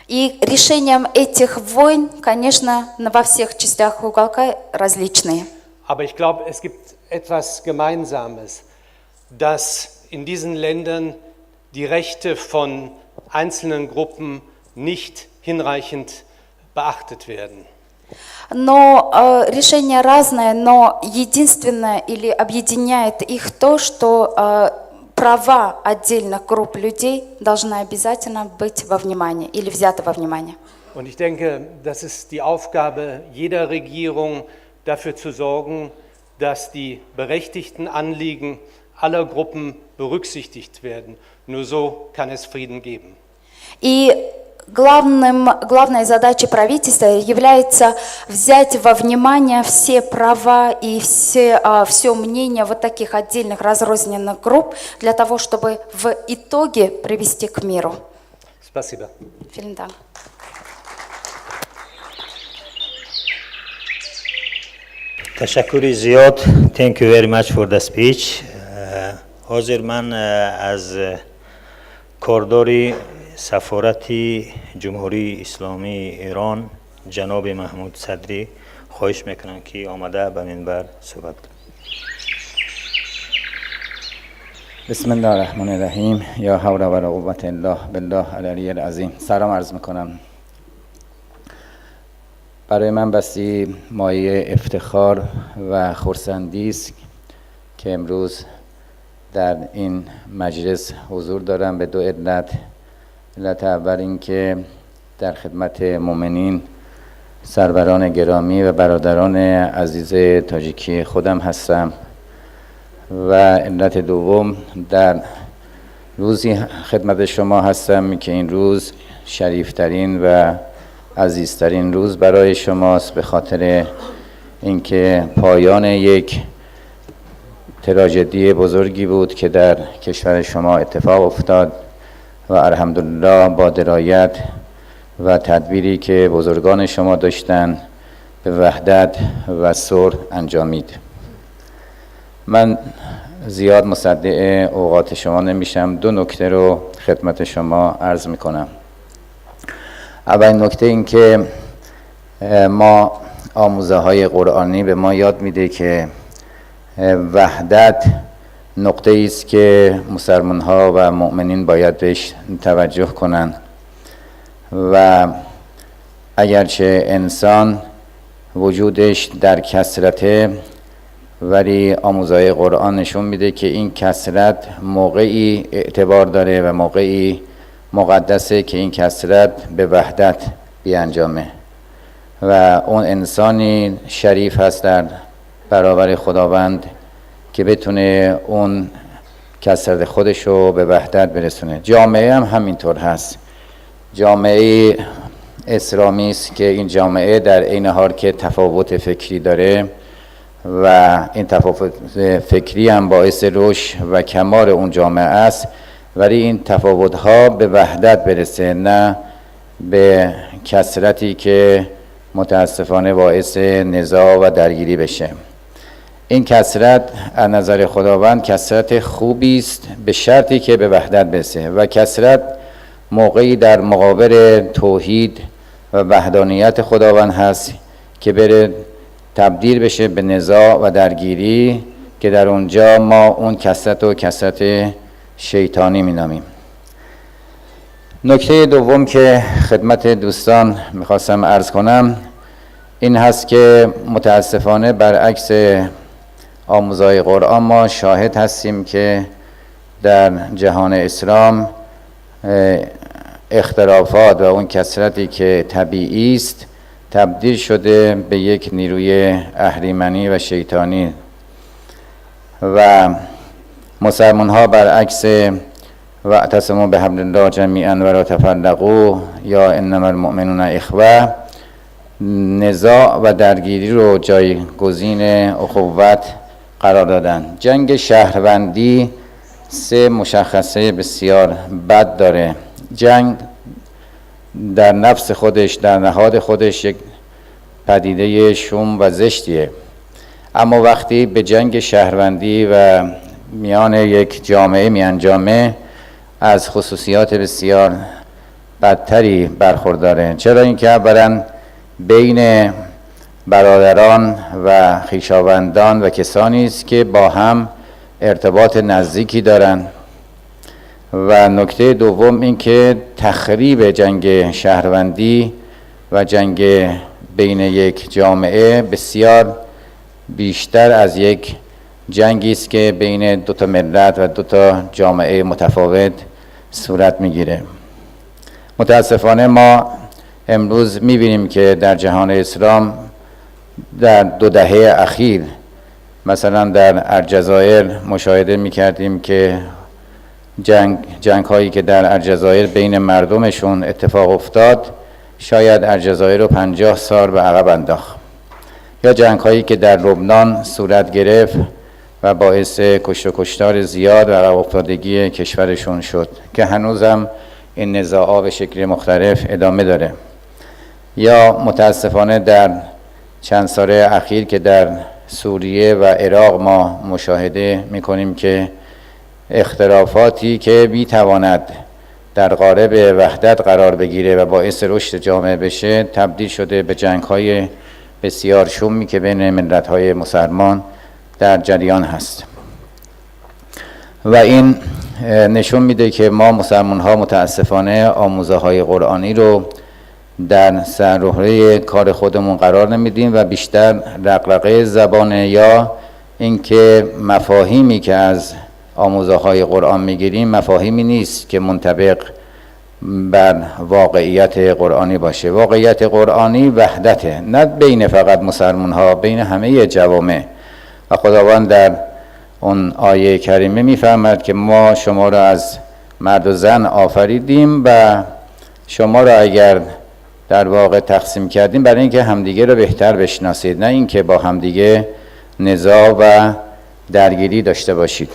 И решением этих войн, конечно, во всех частях уголка различные. Aber ich glaube, es gibt etwas Gemeinsames, dass in diesen Ländern die Rechte von einzelnen Gruppen nicht hinreichend beachtet werden. Но решение разное, но единственное или объединяет их то, что права отдельных групп людей должны обязательно быть во внимании или взяты во внимание. Und ich denke, das ist die Aufgabe jeder Regierung, dafür zu sorgen, dass die berechtigten Anliegen aller Gruppen berücksichtigt werden. Nur so kann es Frieden geben. И главной задачей правительства является взять во внимание все права и все мнение вот таких отдельных разрозненных групп для того, чтобы в итоге привести к миру. Спасибо. Vielen Dank. Ташаккури зиёд. Thank you very much for the speech. Ҳозир ман аз кордори сафорати Ҷумҳурии Исломии Эрон ҷаноби Маҳмуд Садрӣ хоҳиш мекунам, ки омада ба минбар суҳбат кунад. بسم الله الرحمن الرحیم. یا حول ولا قوة الا بالله العلی العظیم. سلام عرض میکنم. برای من بسی مایه افتخار و خرسندی است که امروز در این مجلس حضور دارم به دو علت. علت اول این که در خدمت مؤمنین، سروران گرامی و برادران عزیز تاجیکی خودم هستم و علت دوم در روزی خدمت شما هستم که این روز شریفترین و عزیزترین روز برای شماست، به خاطر اینکه پایان یک تراژدی بزرگی بود که در کشور شما اتفاق افتاد و الحمدلله با درایت و تدبیری که بزرگان شما داشتن به وحدت و صلح انجامید. من زیاد مصدع اوقات شما نمیشم. دو نکته رو خدمت شما عرض میکنم. اولین نکته این که ما آموزه های قرآنی به ما یاد میده که وحدت نقطه ای است که مسلمان ها و مؤمنین باید بهش توجه کنند و اگرچه انسان وجودش در کثرته، ولی آموزهای قرآن نشون میده که این کثرت موقعی اعتبار داره و موقعی مقدسه که این کثرت به وحدت بیانجامه و اون انسانی شریف هست در برابر خداوند که بتونه اون کثرت خودشو به وحدت برسونه. جامعه هم همینطور هست. جامعه اسلامی است که این جامعه در عین حال که تفاوت فکری داره و این تفاوت فکری هم باعث رشد و کمال اون جامعه است، ولی این تفاوت‌ها به وحدت برسه، نه به کثرتی که متاسفانه باعث نزاع و درگیری بشه. این کثرت از نظر خداوند کثرت خوبی است به شرطی که به وحدت برسه و کثرت موقعی در مقابل توحید و وحدانیت خداوند هست که بره تبدیل بشه به نزاع و درگیری که در اونجا ما اون کثرت و کثرت شیطانی مینامیم. نکته دوم که خدمت دوستان میخواستم عرض کنم این هست که متاسفانه برعکس آموزهای قرآن ما شاهد هستیم که در جهان اسلام اختلافات و اون کثرتی که طبیعی است تبدیل شده به یک نیروی اهریمنی و شیطانی و مسلمان ها برعکس واعتصموا بحبل الله جمیعا ولا تفرقوا یا انما المؤمنون اخوه، نزاع و درگیری رو جایگزین اخوت قرار دادن. جنگ شهروندی سه مشخصه بسیار بد داره. جنگ در نفس خودش، در نهاد خودش یک پدیده شوم و زشتیه، اما وقتی به جنگ شهروندی و میان یک جامعه میانجامه از خصوصیات بسیار بدتری برخورداره. چرا اینکه اولا بین برادران و خویشاوندان و کسانی است که با هم ارتباط نزدیکی دارند، و نکته دوم این که تخریب جنگ شهروندی و جنگ بین یک جامعه بسیار بیشتر از یک جنگی است که بین دو تا ملت و دو تا جامعه متفاوت صورت میگیره. متاسفانه ما امروز میبینیم که در جهان اسلام در 2 دهه اخیر، مثلا در الجزایر مشاهده میکردیم که جنگ هایی که در الجزایر بین مردمشون اتفاق افتاد شاید الجزایر رو 50 سال به عقب انداخت، یا جنگ هایی که در لبنان صورت گرفت و باعث کشت و کشتار زیاد و عقب افتادگی کشورشون شد که هنوزم این نزاع‌ها به شکل مختلف ادامه داره، یا متاسفانه در چند سال اخیر که در سوریه و عراق ما مشاهده می‌کنیم که اختلافاتی که می‌تواند در قالب وحدت قرار بگیره و باعث رشد جامعه بشه تبدیل شده به جنگ‌های بسیار شومی که بین ملت‌های مسلمان در جریان هست. و این نشون میده که ما مسلمان‌ها متاسفانه آموزه‌های قرآنی رو در سررهره کار خودمون قرار نمیدیم و بیشتر رقرقه زبانه یا اینکه مفاهیمی که از آموزه‌های قرآن میگیریم مفاهیمی نیست که منطبق بر واقعیت قرآنی باشه. واقعیت قرآنی وحدته، نه بین فقط مسلمان‌ها، بین همه جوامع. و خداوند در اون آیه کریمه میفرماد که ما شما را از مرد و زن آفریدیم و شما را اگر در واقع تقسیم کردیم برای اینکه همدیگه رو بهتر بشناسید، نه اینکه با همدیگه نزاع و درگیری داشته باشید.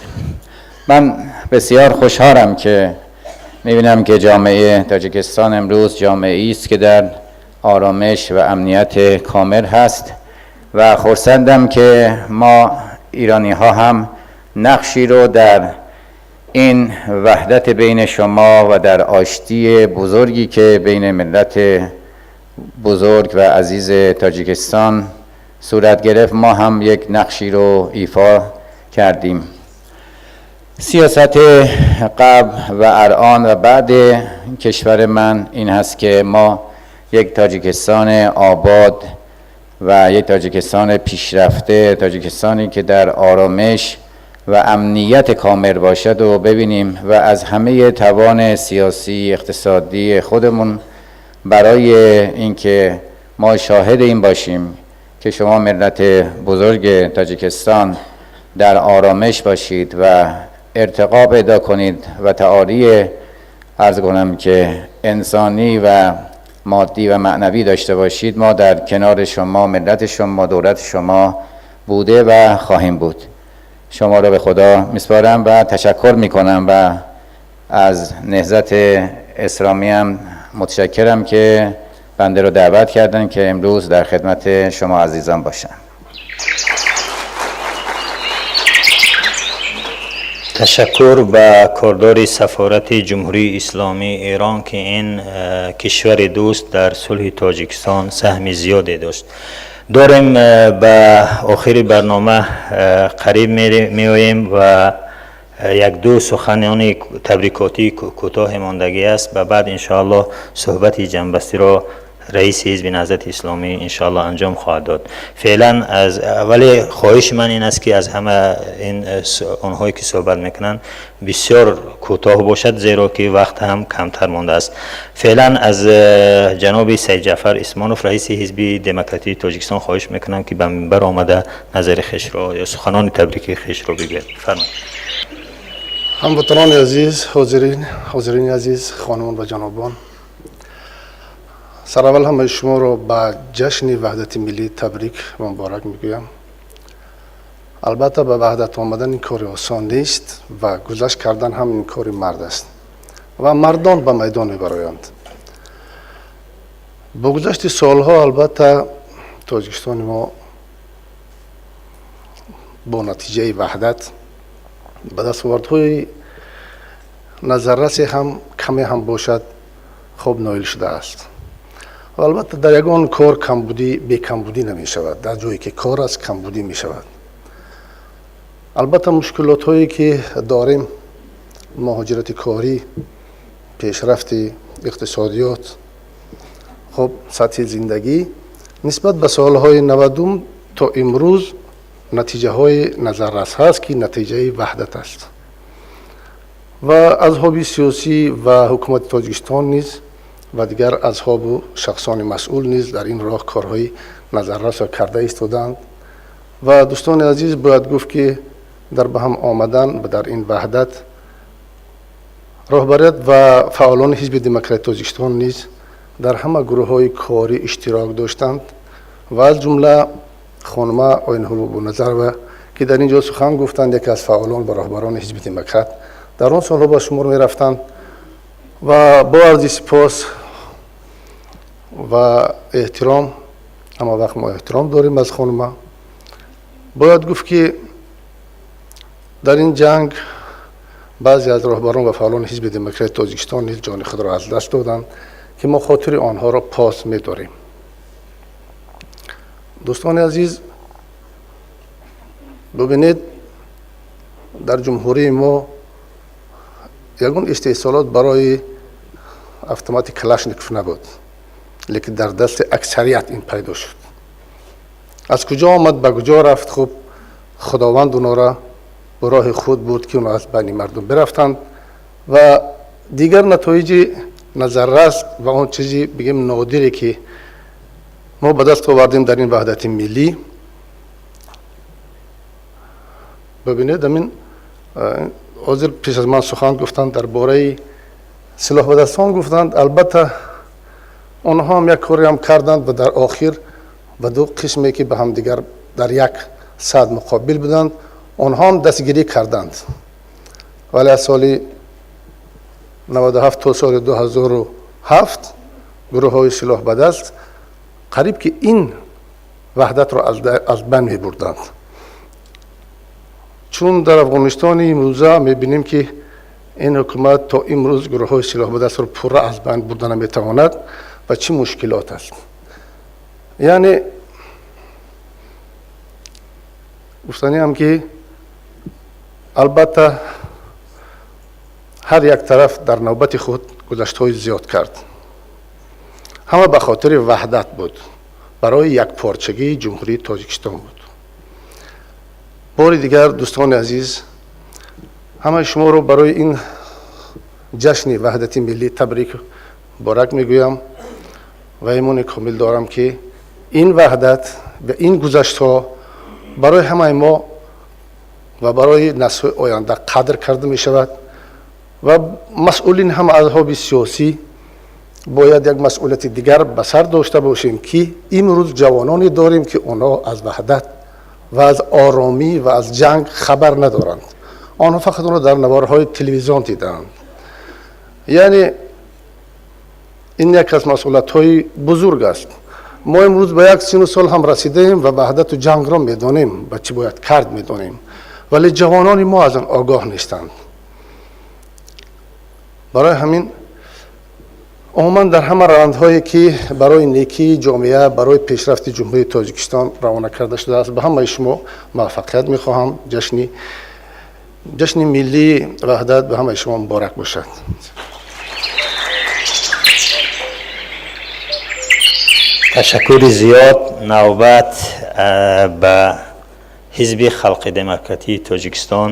من بسیار خوشحالم که میبینم که جامعه تاجیکستان امروز جامعه‌ای است که در آرامش و امنیت کامل هست و خرسندم که ما ایرانی ها هم نقشی رو در این وحدت بین شما و در آشتی بزرگی که بین ملت بزرگ و عزیز تاجیکستان صورت گرفت ما هم یک نقشی رو ایفا کردیم. سیاست قبل و الان و بعد کشور من این هست که ما یک تاجیکستان آباد و یک تاجیکستان پیشرفته، تاجیکستانی که در آرامش و امنیت کامل باشد و ببینیم و از همه توان سیاسی اقتصادی خودمون برای اینکه ما شاهد این باشیم که شما ملت بزرگ تاجیکستان در آرامش باشید و ارتقا پیدا کنید و تعالی عرض کنم که انسانی و مادی و معنوی داشته باشید، ما در کنار شما، ملت شما، دولت شما بوده و خواهیم بود. شما را به خدا میسپارم و تشکر میکنم و از نهضت اسلامی هم متشکرم که بنده رو دعوت کردن که امروز در خدمت شما عزیزان باشم. تشکر به کاردار سفارت جمهوری اسلامی ایران که این کشور دوست در صلح تاجیکستان سهم زیادی داشت. داریم به آخر برنامه قریب میآییم و یک دو سخنان تبریکاتی کوتاه ماندگی است و بعد انشاءالله صحبت جنبستی را رئیس حزب نهضت اسلامی انشاءالله انجام خواهد داد. فعلا از ولی خواهش من این است که از همه این آنهایی که صحبت میکنند بسیار کوتاه باشد، زیرا که وقت هم کمتر مانده است. فعلا از جناب سید جعفر اسمانوف رئیس حزب دموکراتیک تاجیکستان خواهش میکنم که به منبر آمده نظر خویش را یا سخنان تبریکی خویش را بگوید. فرمایید. هموطنان عزیز، حاضرین عزیز، خانمان و جنابان، سر اول همه شما را به جشن وحدت ملی تبریک و مبارک میگویم. البته به وحدت آمدن این کار آسان نیست و گذشت کردن هم این کار مرد است و مردان به میدان میبرایند. با گذشت سالها البته تاجیکستان ما با نتیجه وحدت به دستاوردهای نظررسی هم کمی هم باشد хуб ноил шудааст. Ва албатта дар ягон кор камбудӣ бекамбудӣ намешавад, дар ҷое ки кор аст камбудӣ мешавад. Албатта мушкилотҳое ки дорем, муҳоҷирати корӣ, пешрафти иқтисодиёт, хуб сатҳи зиндагӣ нисбат ба солҳои 90 то имрӯз натиҷаҳои назаррас ҳаст, ки натиҷаи ваҳдат аст. Ва азҳоби сиёсӣ ва ҳукумати Тоҷикистон низ ва дигар азҳобу шахсони масъул низ дар ин роҳ корҳои назаррасро карда истодаанд. Ва дӯстони азиз, бояд гуфт, ки дар ба ҳам омадан ва дар ин ваҳдат роҳбарият ва фаъолони Ҳизби Демократии Тоҷикистон низ дар ҳама гурӯҳҳои корӣ иштирок доштанд ва аз ҷумла хонума Оинаҳул Бобоназарова, ки дар ин ҷо сухан гуфтанд, яке аз фаъолон ва роҳбарони Ҳизби Демократ дар он солҳо ба шумор мерафтанд. Ва бо арзи сипос ва эҳтиром, ҳама вақт мо эҳтиром дорем аз хонума, бояд гуфт, ки дар ин ҷанг баъзе аз роҳбарон ва фаъолони Ҳизби Демократии Тоҷикистон низ ҷони худро аз даст доданд, ки мо хотири онҳоро пос медорем. Дӯстони азиз, бубинед, дар ҷумҳурии мо ягон истеҳсолот барои автомати Калашников набуд, лекин дар дасти аксарият ин пайдо шуд. Аз куҷо омад, ба куҷо рафт? Хуб, Худованд онора ба роҳи худ бурд, ки онҳо аз байни мардум бирафтанд. Ва дигар натоиҷи назаррас ва он чизи бигем нодире, ки мо ба даст овардем дар ин ваҳдати миллӣ, бибинед, амин ҳозир пеш аз ман сухан гуфтанд, дар бораи силоҳбадастон гуфтанд. Албатта онҳо ҳам як кореам карданд ва дар охир ба ду қисме, ки ба ҳамдигар дар як сад муқобил буданд, онҳо ҳам дастгирӣ карданд. Вале аз соли 97 то соли 2007 гурӯҳҳои силоҳбадаст қариб ки ин ваҳдатро аз байн мебурданд. Чун дар Афғонистони имрӯза мебинем, ки ин ҳукумат то имрӯз гурӯҳҳои силоҳбадастро пурра аз байн бурда наметавонад ва чӣ мушкилот аст. Яъне гуфтаниам, ки албатта ҳар як тараф дар навбати худ гузаштҳои зиёд кард. Ҳама ба хотири ваҳдат буд, барои якпорчагии Ҷумҳурии Тоҷикистон буд. Бори дигар, дӯстони азиз, ҳамаи шуморо барои ин ҷашни ваҳдати миллӣ табрик муборак мегӯям ва имони комил дорам, ки ин ваҳдат ва ин гузаштҳо барои ҳамаи мо ва барои наслҳои оянда қадр карда мешавад. Ва масъулин ҳама азҳоби сиёсӣ бояд як масъулияти дигар ба сар дошта бошем, ки имрӯз ҷавононе дорем, ки онҳо аз ваҳдат ва аз оромӣ ва аз ҷанг хабар надоранд. Онҳо фақат онро дар наворҳои телевизион дидаанд. Яъне ин як аз масъулиятҳои бузург аст. Мо имрӯз ба як сину сол ҳам расидаем ва ваҳдату ҷангро медонем, ба чӣ бояд кард медонем, вале ҷавонони мо аз он огоҳ нестанд. Барои ҳамин умуман дар ҳама равандҳое, ки барои некии ҷомеа, барои пешрафти Ҷумҳурии Тоҷикистон равона карда шудааст, ба ҳамаи шумо муваффақият мехоҳам. Ҷашни миллии ваҳдат ба ҳамаи шумо муборак бошад. Ташаккури зиёд. Навбат ба Ҳизби Халқи Демократии Тоҷикистон,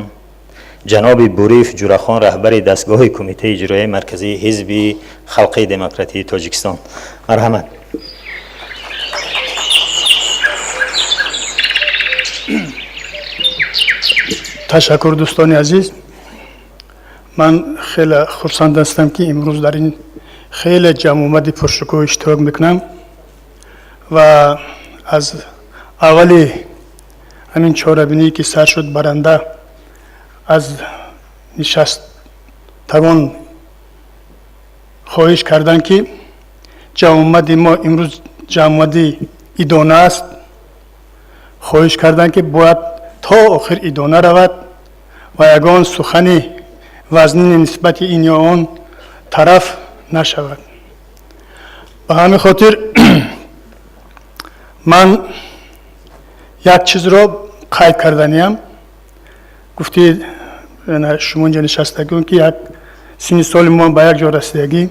ҷаноби Буриев Ҷурахон, раҳбари дастгоҳи Кумитаи иҷроияи марказии Ҳизби Халқи Демократии Тоҷикистон. Марҳамат. Ташаккур, дӯстони азиз. Ман хеле хурсанд ҳастам, ки имрӯз дар ин хеле ҷамъомади пуршукӯҳ иштирок мекунам ва аз аввали ҳамин чорабиние, ки сар шуд, баранда аз нишасттагон хоҳиш карданд, ки ҷамъомади мо имрӯз ҷамъомади идона аст. Хоҳиш карданд, ки бояд то охир идона равад ва ягон сухани вазнини нисбати ин ё он тараф нашавад. Ба ҳамин хотир ман як чизро қайд карданиям. Гуфти шумо инҷа нишастагон, ки як синни соли мо ба як ҷо расидагӣ,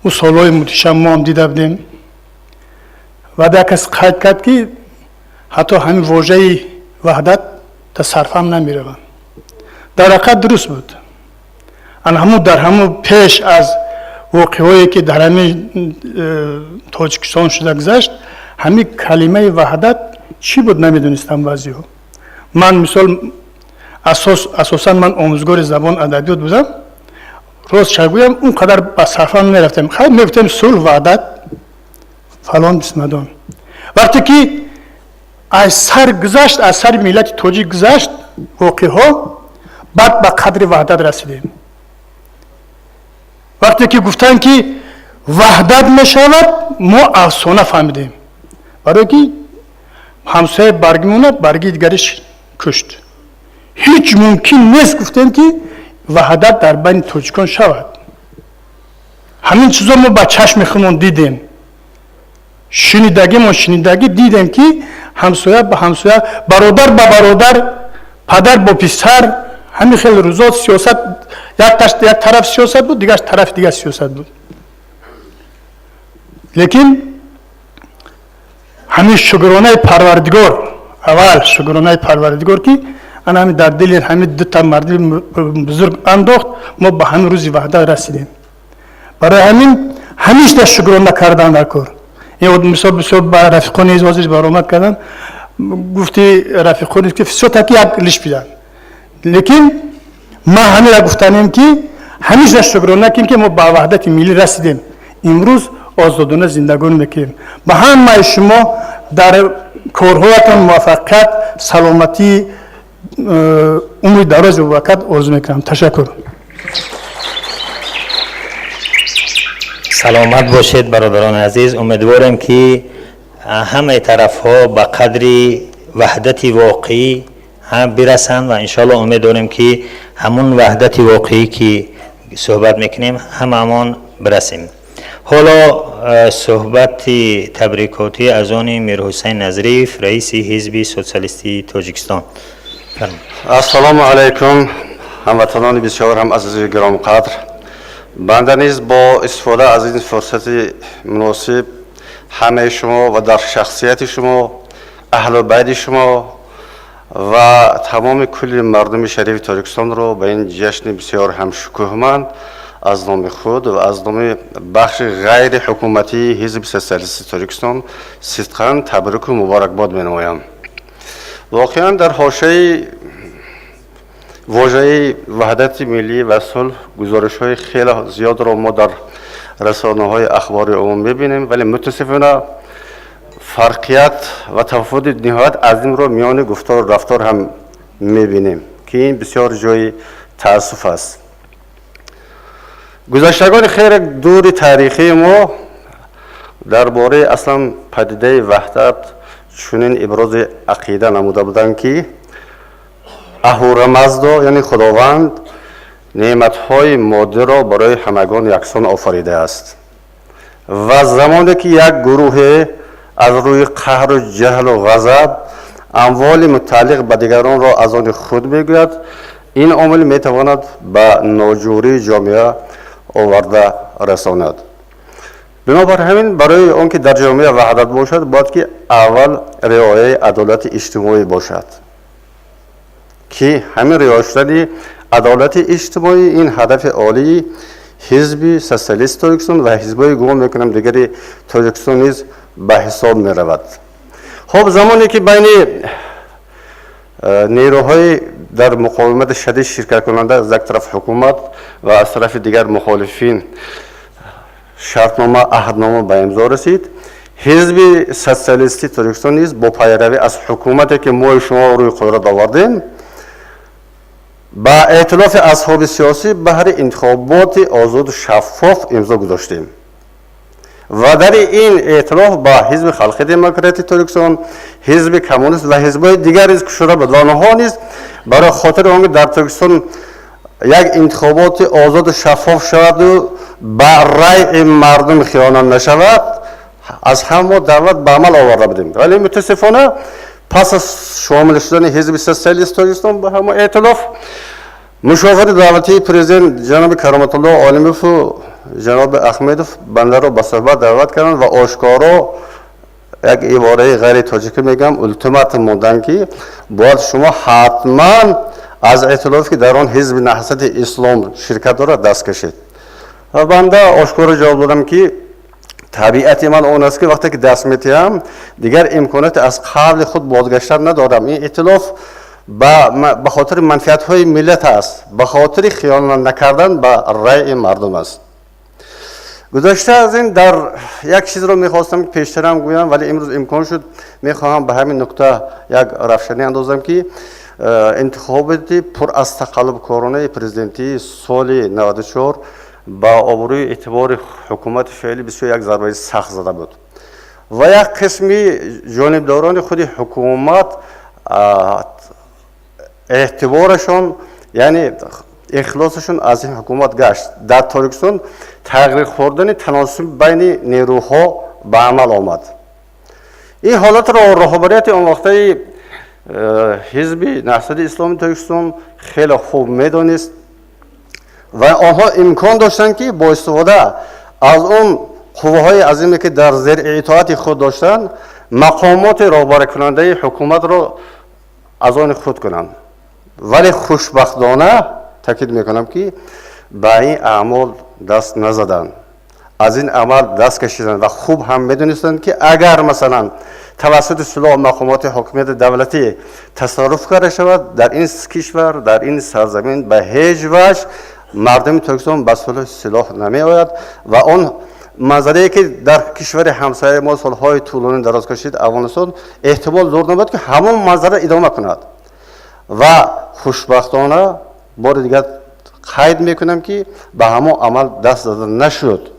ӯ солҳои мудҳиша мо ҳам дида будем. Ва як кас қайд кард, ки ҳатто ҳамин вожаи ваҳдат та сарфам намераванд. Дар ҳақиқат дуруст буд. Ана ҳамун дар ҳамун пеш аз воқеҳое, ки дар ҳамин Тоҷикистон шуда гузашт, ҳамин калимаи ваҳдат чӣ буд, намедонистам баъзеҳо. Ман мисол асосан ман омӯзгори забон адабиёт будам. Рост гӯям, он қадар ба сарфам намерафтем. Хайр, мегуфтем сулҳ, ваҳдат, фалон бисмадон. Вақте ки аз сар гузашт, аз сари миллати тоҷик гузашт воқеҳо, баъд ба қадри ваҳдат расидем. Вақте ки гуфтанд, ки ваҳдат мешавад, мо афсона фаҳмидем, барое ки ҳамсояи баргӣ монад, баргии дигариш кушт. Ҳеҷ мумкин нест, гуфтем, ки ваҳдат дар байни тоҷикон шавад. Ҳамин чизо мо ба чашми худмон дидем, шунидагимон шунидагӣ дидем, ки ҳамсоя ба ҳамсоя, бародар ба бародар, падар бо писар. Ҳамин хел рӯзо сиёсат як тараф сиёсат буд, дигар тарафи дигар сиёсат буд. Лекин ҳамин шукронаи Парвардигор, аввал шукронаи Парвардигор, ки ана ҳамин дар дили ҳамин дута марди бузург андохт, мо ба ҳамин рӯзи ваҳдат расидем. Барои ҳамин ҳамеша шукрона кардан дар кор. Мисол, бисёр ба рафиқони ҳозир баромад кардан, гуфти рафиқони, ки всё-таки як лиш биданд. Лекин ман ҳамира гуфтанем, ки ҳамеша шукрона кунем, ки мо ба ваҳдати миллӣ расидем, имрӯз озодона зиндагонӣ мекунем. Ба ҳамаи шумо дар корҳоятон муваффақият, саломатӣ, умри дарози мубаракат орзу мекунам. Ташаккур. Саломат бошед, бародарони азиз. Умедворем, ки ҳамаи тарафҳо ба қадри ваҳдати воқеӣ бирасанд ва иншоалло умед дорем, ки ҳамун ваҳдати воқеӣ, ки суҳбат мекунем, ҳамаамон бирасем. Ҳоло суҳбати табрикотӣ аз они Мирҳусайн Назриев, раиси Ҳизби Социалистии Тоҷикистон. Ассалому алайкум, ҳамватанони бисёр ҳам азизу гиромқадр. Банда низ бо истифода аз ин фурсати муносиб ҳамаи шумо ва дар шахсияти шумо аҳлу байди шумо ва тамоми кулли мардуми шарифи Тоҷикистонро ба ин ҷашни бисёр ҳам шукӯҳманд аз номи худ ва аз номи бахши ғайриҳукуматии Ҳизби Социалистии Тоҷикистон сидқан табрику муборакбод менамоям. Воқеан, дар ҳошияи вожаи ваҳдати миллӣ ва сулҳ гузоришҳои хеле зиёдро мо дар расонаҳои ахбори умум мебинем, вале мутасифона фарқият ва тафовути ниҳоят азимро миёни гуфтору рафтор ҳам мебинем, ки ин бисёр ҷои таассуф аст. Гузаштагони хеле дури таърихии мо дар бораи аслан падидаи ваҳдат чунин ибрози ақида намуда буданд, ки Аҳурамаздо, яъне Худованд, неъматҳои моддиро барои ҳамагон яксон офаридааст ва замоне ки як гурӯҳе аз рӯи қаҳру ҷаҳлу ғазаб амволи мутааллиқ ба дигаронро аз они худ мегӯяд, ин омил метавонад ба ноҷӯрии ҷомеа оварда расонад. Бинобар ҳамин, барои он ки дар ҷомеа ваҳдат бошад, бояд ки аввал риояи адолати иҷтимоӣ бошад, ки ҳамин риоя шудани адолати иҷтимоӣ ин ҳадафи олии Ҳизби Социалисти Тоҷикистон ва ҳизбҳои, гумон мекунам, дигари Тоҷикистон низ ба ҳисоб меравад. Хуб, замоне ки байни нерӯҳои дар муқовимати шадид ширкаткунанда, аз як тараф ҳукумат ва аз тарафи дигар мухолифин, шартнома, аҳднома ба имзо расид, Ҳизби Социалистии Тоҷикистон низ бо пайравӣ аз ҳукумате, ки мои шумо рӯи қудрат овардем, ба эътилофи асҳоби сиёсӣ баҳри интихоботи озоду шаффоф имзо гузоштем ва дар ин эътилоф ба Ҳизби Халқи Демократии Тоҷикистон, Ҳизби Коммунист ва ҳизбҳои дигар низ кушода буд ва онҳо низ барои хотири он ки дар Тоҷикистон як интихоботи озоду шаффоф шаваду ба райи мардум хиёнат нашавад, аз ҳама даъват ба амал оварда будем. Вале мутаассифона пас аз шомил шудани ҳизби социалист Тоҷикистон ба ҳама эътилоф, мушовири давлатии президент ҷаноби Кароматулло Олимову ҷаноби Ахмедов бандаро ба суҳбат даъват карданд ва ошкоро як ибораи ғайри тоҷикӣ мегӯям, ултиматум монданд, ки бояд шумо ҳатман аз эътилофе ки дар он ҳизби Наҳзати Ислом ширкат дорад даст кашед. Ва банда ошкоро ҷавоб додам, ки табиати ман он аст, ки вақте ки даст метиҳам, дигар имконияти аз қавли худ бозгаштан надорам. Ин эътилоф ба хотири манфиатҳои миллат аст, ба хотири хиёнат накардан ба райи мардум аст. Гузашта аз ин, дар як чизро мехостам пештарам гӯям, вале имрӯз имкон шуд, мехоҳам ба ҳамин нукта як равшанӣ андозам, ки интихоботи пур аз тақаллубкоронаи президентии соли 94 ба обрӯи эътибори ҳукумати феълӣ бисёр як зарбаи сахт зада буд ва як қисми ҷонибдорони худи ҳукумат эътиборашон, яъне ихлосашон аз ин ҳукумат гашт. Дар Тоҷикистон тағйир хӯрдани таносуб байни нерӯҳо ба амал омад. Ин ҳолатро роҳбарияти он вақтаи ҳизби Наҳзати Исломии Тоҷикистон хеле хуб медонист ва онҳо имкон доштанд, ки бо истифода аз он қувваҳои азиме, ки дар зери итоати худ доштанд, мақомоти роҳбарикунандаи ҳукуматро аз они худ кунанд. Вале хушбахтона таъкид мекунам, ки ба ин аъмол даст назаданд, аз ин амал даст кашиданд ва хуб ҳам медонистанд, ки агар масалан тавассути силоҳ мақомоти ҳокимияти давлатӣ тасарруф карда шавад, дар ин кишвар, дар ин сарзамин ба ҳеҷ ваҷҳ мардуми Тоҷикистон ба сулҳи силоҳ намеояд ва он манзарае, ки дар кишвари ҳамсояи мо солҳои тӯлонӣ дароз кашид, Афғонистон, эҳтимол зур набуд, ки ҳамон манзара идома кунад. Ва хушбахтона бори дигар қайд мекунам, ки ба ҳамон амал даст зада нашуд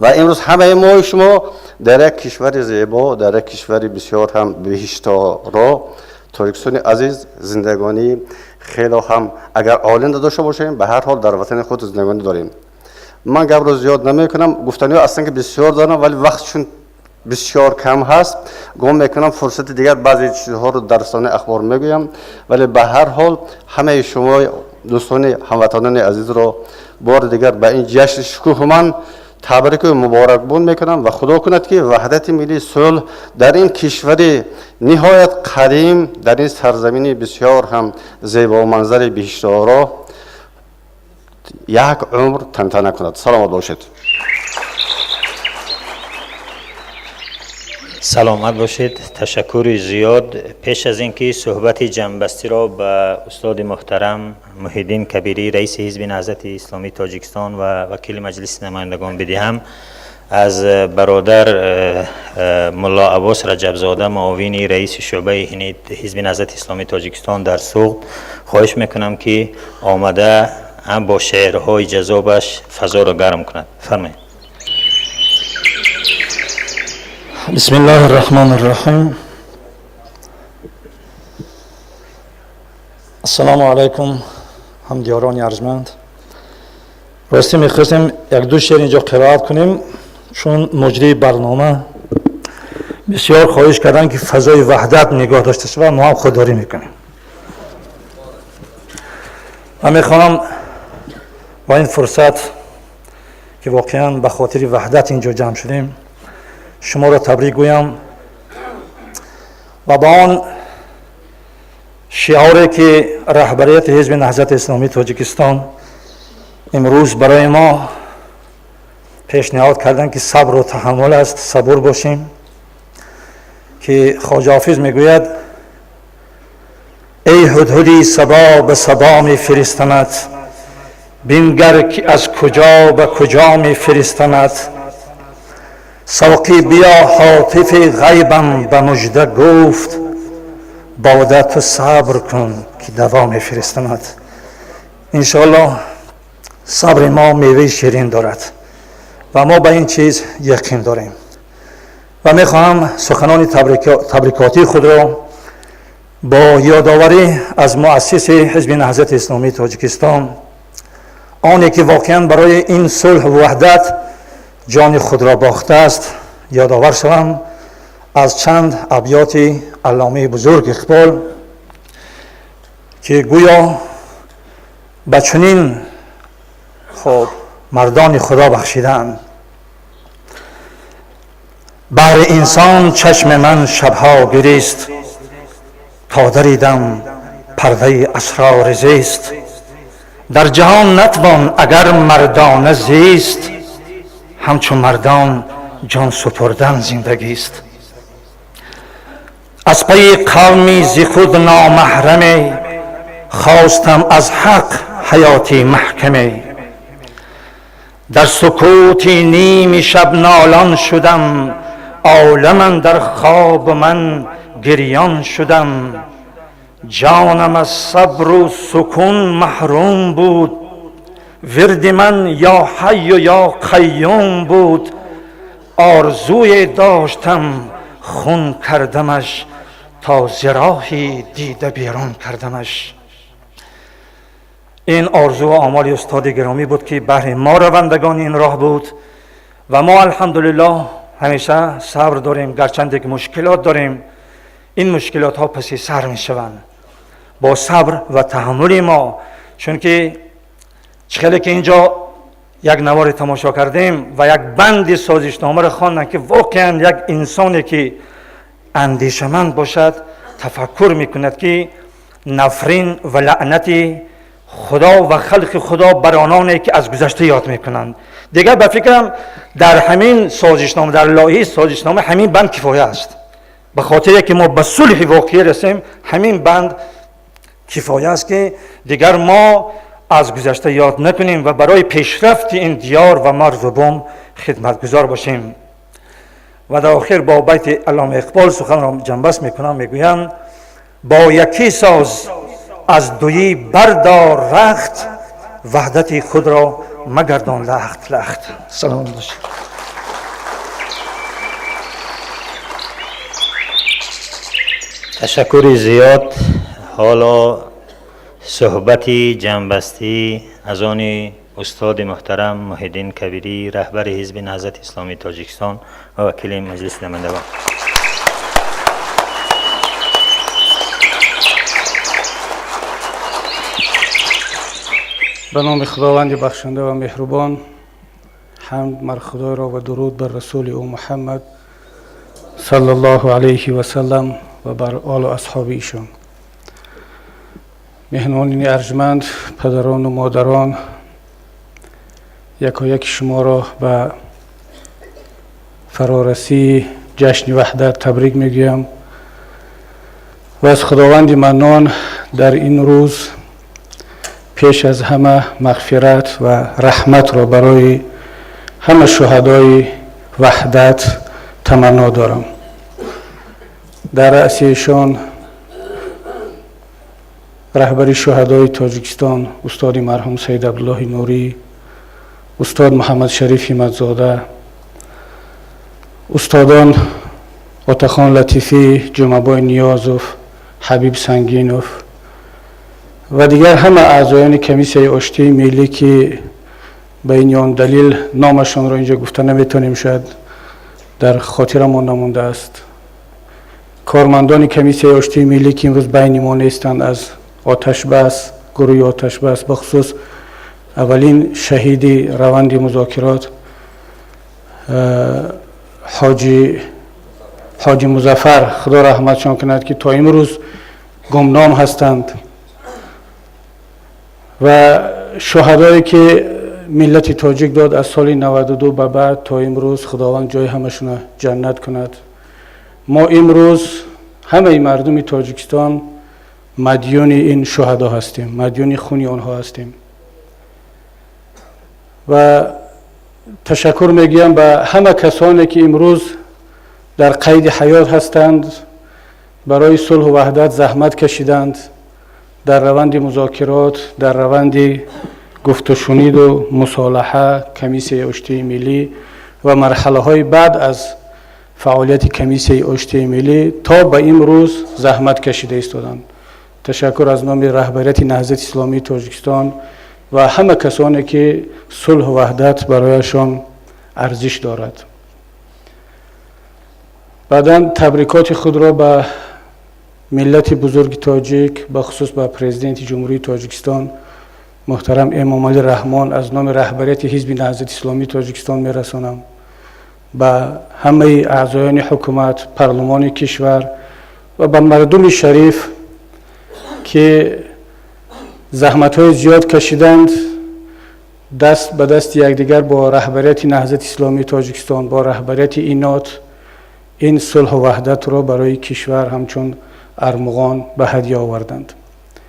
ва имрӯз ҳамаи мо шумо дар як кишвари зебо, дар як кишвари бисёр ҳам беҳишторо, Тоҷикистони азиз, зиндагонии хело ҳам агар олӣ надошта бошем, ба ҳар ҳол дар ватани худ зиндагонӣ дорем. Ман гапро зиёд намекунам, гуфтаниҳо ҳастанд, ки бисёр дорам, вале вақт чун бисёр кам ҳаст, гумон мекунам фурсати дигар баъзе чизҳоро дар расонаи ахбор мегӯям. Вале ба ҳар ҳол ҳамаи шумо дӯстони ҳамватанони азизро бори дигар ба ин ҷашни шукӯҳманд табрику муборакбон мекунам ва худо кунад, ки ваҳдати миллӣ, сулҳ дар ин кишвари ниҳоят қадим, дар ин сарзамини бисёр ҳам зебоманзари биҳишторо як умр тантана кунад. Саломат бошед. Саломат бошед, ташаккури зиёд. Пеш аз ин ки суҳбати ҷамъбастиро ба устоди муҳтарам Муҳиддин Кабирӣ, раиси ҳизби Наҳзати Исломии Тоҷикистон ва вакили Маҷлиси намояндагон бидиҳам, аз бародар Мулло Аббос Раҷабзода, муовини раиси шӯъбаи ҳизби Наҳзати Исломии Тоҷикистон дар Суғд, хоҳиш мекунам, ки омада ҳам бо шеърҳои ҷазобаш фазоро гарм кунад. Фармоед. بسم الله الرحمن الرحیم. السلام علیکم همدیاران ارجمند. راستی میخواستیم یک دو شعر اینجا قرائت کنیم، چون مجری برنامه بسیار خواهش کردن که فضای وحدت نگاه داشته شود، ما هم خودداری میکنیم. و میخوام با این فرصت که واقعا به خاطر وحدت اینجا جمع شدیم، شما را تبریک گویم و با آن شعاری که رهبریت حزب نهضت اسلامی تاجیکستان امروز برای ما پیشنهاد کردن که صبر و تحمل است، صبور باشیم، که خواجه حافظ میگوید ای هدهدی صبا به صبا می فرستمت، بنگر که از کجا به کجا می فرستمت، ساقی بیا هاتف غیبم به مژده گفت، باده تو صبر کن که دوا می فرستمت. انشاءالله صبر ما میوه شیرین دارد و ما به این چیز یقین داریم و میخواهم سخنان تبریکاتی خود را Бо ёдоварӣ аз муассиси Ҳизби Наҳзати Исломии Тоҷикистон, оне ки воқеан барои ин сулҳу ваҳдат ҷони худро бохтааст, ёдовар шавам аз чанд абёти алломаи бузург Иқбол, ки гӯё ба чунин хуб мардони Худо бахшидаанд. Баҳри инсон чашми ман шабҳо гирист, то даридам пардаи асрори зист. Дар ҷаҳон натвон агар мардона зист, ҳамчун мардон ҷон супурдан зиндагист. Аз пайи қавми зи худ номаҳраме, хостам аз ҳақ ҳаёти маҳкаме. Дар сукути ними шаб нолон шудам, оламан дар хобу ман гирён шудам. Ҷонам аз сабру сукун маҳрум буд, вирди ман ё ҳайю ё қайюм буд. Орзуе доштам хун кардамаш, то зироҳи дида берун кардамаш. Ин орзу ва омоли устоди гиромӣ буд, ки баҳри мо равандагони ин роҳ буд ва мо алҳамдулиллоҳ ҳамеша сабр дорем, гарчанде ки мушкилот дорем. Ин мушкилотҳо паси сар мешаванд бо сабр ва таҳаммули мо, чунки чӣ хеле ки инҷо як навори тамошо кардем ва як банди созишномаро хонданд, ки воқеан як инсоне ки андешаманд бошад тафаккур мекунад, ки нафрин ва лаънати Худо ва халқи Худо бар ононе ки аз гузашта ёд мекунанд. Дигар ба фикрам дар ҳамин созишнома, дар лоиҳаи созишнома ҳамин банд кифоя аст. Ба хотире ки мо ба сулҳи воқеӣ расем, ҳамин банд кифоя аст, ки дигар мо аз гузашта ёд накунем ва барои пешрафти ин диёр ва марзу бум хидматгузор бошем. Ва дар охир бо байти аллома Иқбол суханро ҷанбаст мекунам, мегӯям: бо якӣ соз, аз дуӣ бардор рахт, ваҳдати худро магардон лахт лахт. Саломат бошед. Ташаккури зиёд. Ҳоло суҳбати ҷамъбастӣ аз они устоди муҳтарам Муҳиддин Кабирӣ, раҳбари Ҳизби Наҳзати Исломии Тоҷикистон ва вакили Маҷлиси намояндагон. Ба номи Худованди бахшанда ва меҳрубон, ҳамд мар Худойро ва дуруд бар расули ӯ Муҳаммад саллаллоҳу алайҳи васаллам ва бар олу асҳоби ишон. Меҳмонини арҷманд, падарону модарон, якояки шуморо ба фарорасии ҷашни ваҳдат табрик мегӯям ва аз Худованди Маннон дар ин рӯз пеш аз ҳама мағфират ва раҳматро барои ҳама шуҳадои ваҳдат таманно дорам. Дар раъси эшон раҳбари шуҳадои Тоҷикистон устоди марҳум Саид Абдуллоҳи Нурӣ, устод Муҳаммад Шариф Ҳиматзода, устодон Отахон Латифӣ, Ҷумъабой Ниёзов, Ҳабиб Сангинов ва дигар ҳама аъзоёни комиссияи оштии миллӣ, ки ба ин ё он далил номашонро инҷо гуфта наметавонем, шояд дар хотирамон намондааст. Кормандони комиссияи оштии миллӣ, ки имрӯз байни мо нестанд, аз оташбас, гурӯҳи оташбас, бахусус аввалин шаҳиди раванди музокирот ҳоҷи Музаффар, Худо раҳматшон кунад, ки то имрӯз гумном ҳастанд, ва шуҳадое ки миллати тоҷик дод аз соли 92 ба баъд то имрӯз, Худованд ҷои ҳамашонро ҷаннат кунад. Мо имрӯз ҳамаи мардуми Тоҷикистон мадюни ин шуҳадо ҳастем, мадюни хуни онҳо ҳастем. Ва ташаккур мегӯям ба ҳама касоне ки имрӯз дар қайди ҳаёт ҳастанд, барои сулҳу ваҳдат заҳмат кашиданд, дар раванди музокирот, дар раванди гуфтушуниду мусолиҳа, комиссияи оштии миллӣ ва марҳалаҳои баъд аз Фаъолияти комиссияи оштии миллӣ то ба имрӯз заҳмат кашида истоданд. Ташаккур аз номи раҳбарияти Наҳзати Исломии Тоҷикистон ва ҳама касоне, ки сулҳу ваҳдат барояшон арзиш дорад. Баъдан табрикоти худро ба миллати бузурги тоҷик, бахусус ба Президенти Ҷумҳурии Тоҷикистон муҳтарам Эмомалӣ Раҳмон аз номи раҳбарияти Ҳизби Наҳзати Исломии Тоҷикистон мерасонам, ба ҳамаи аъзоёни ҳукумат, парлумони кишвар ва ба мардуми шариф, ки заҳматҳои зиёд кашиданд, даст ба дасти якдигар бо раҳбарияти Наҳзати Исломии Тоҷикистон, бо раҳбарияти ИНОТ ин сулҳу ваҳдатро барои кишвар ҳамчун армуғон ба ҳадя оварданд.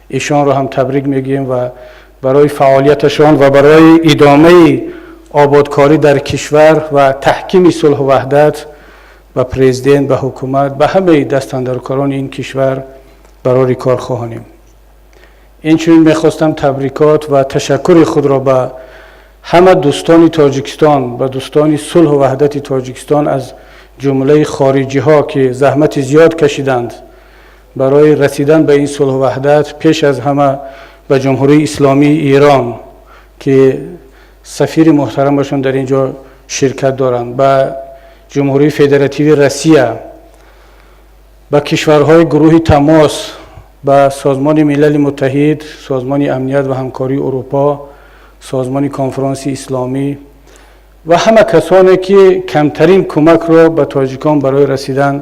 Ишонро ҳам табрик мегӯем ва барои фаъолияташон ва барои идомаи ободкорӣ дар кишвар ва таҳкими сулҳу ваҳдат ба президент, ба ҳукумат, ба ҳамаи дастандаркорони ин кишвар барори кор хоҳонем. Инчунин мехостам табрикот ва ташаккури худро ба ҳама дӯстони Тоҷикистон, ба дӯстони сулҳу ваҳдати Тоҷикистон, аз ҷумлаи хориҷиҳо, ки заҳмати зиёд кашиданд барои расидан ба ин сулҳу ваҳдат, пеш аз ҳама ба Ҷумҳурии Исломии Эрон, ки сафири муҳтарамашон дар ин ҷо ширкат доранд, ба Ҷумҳурии Федеративии Россия, ба кишварҳои гурӯҳи Тамос, ба Созмони Милали Муттаҳид, Созмони Амният ва Ҳамкории Урупо, Созмони Конфронси Исломӣ ва ҳама касоне, ки камтарин кӯмакро ба тоҷикон барои расидан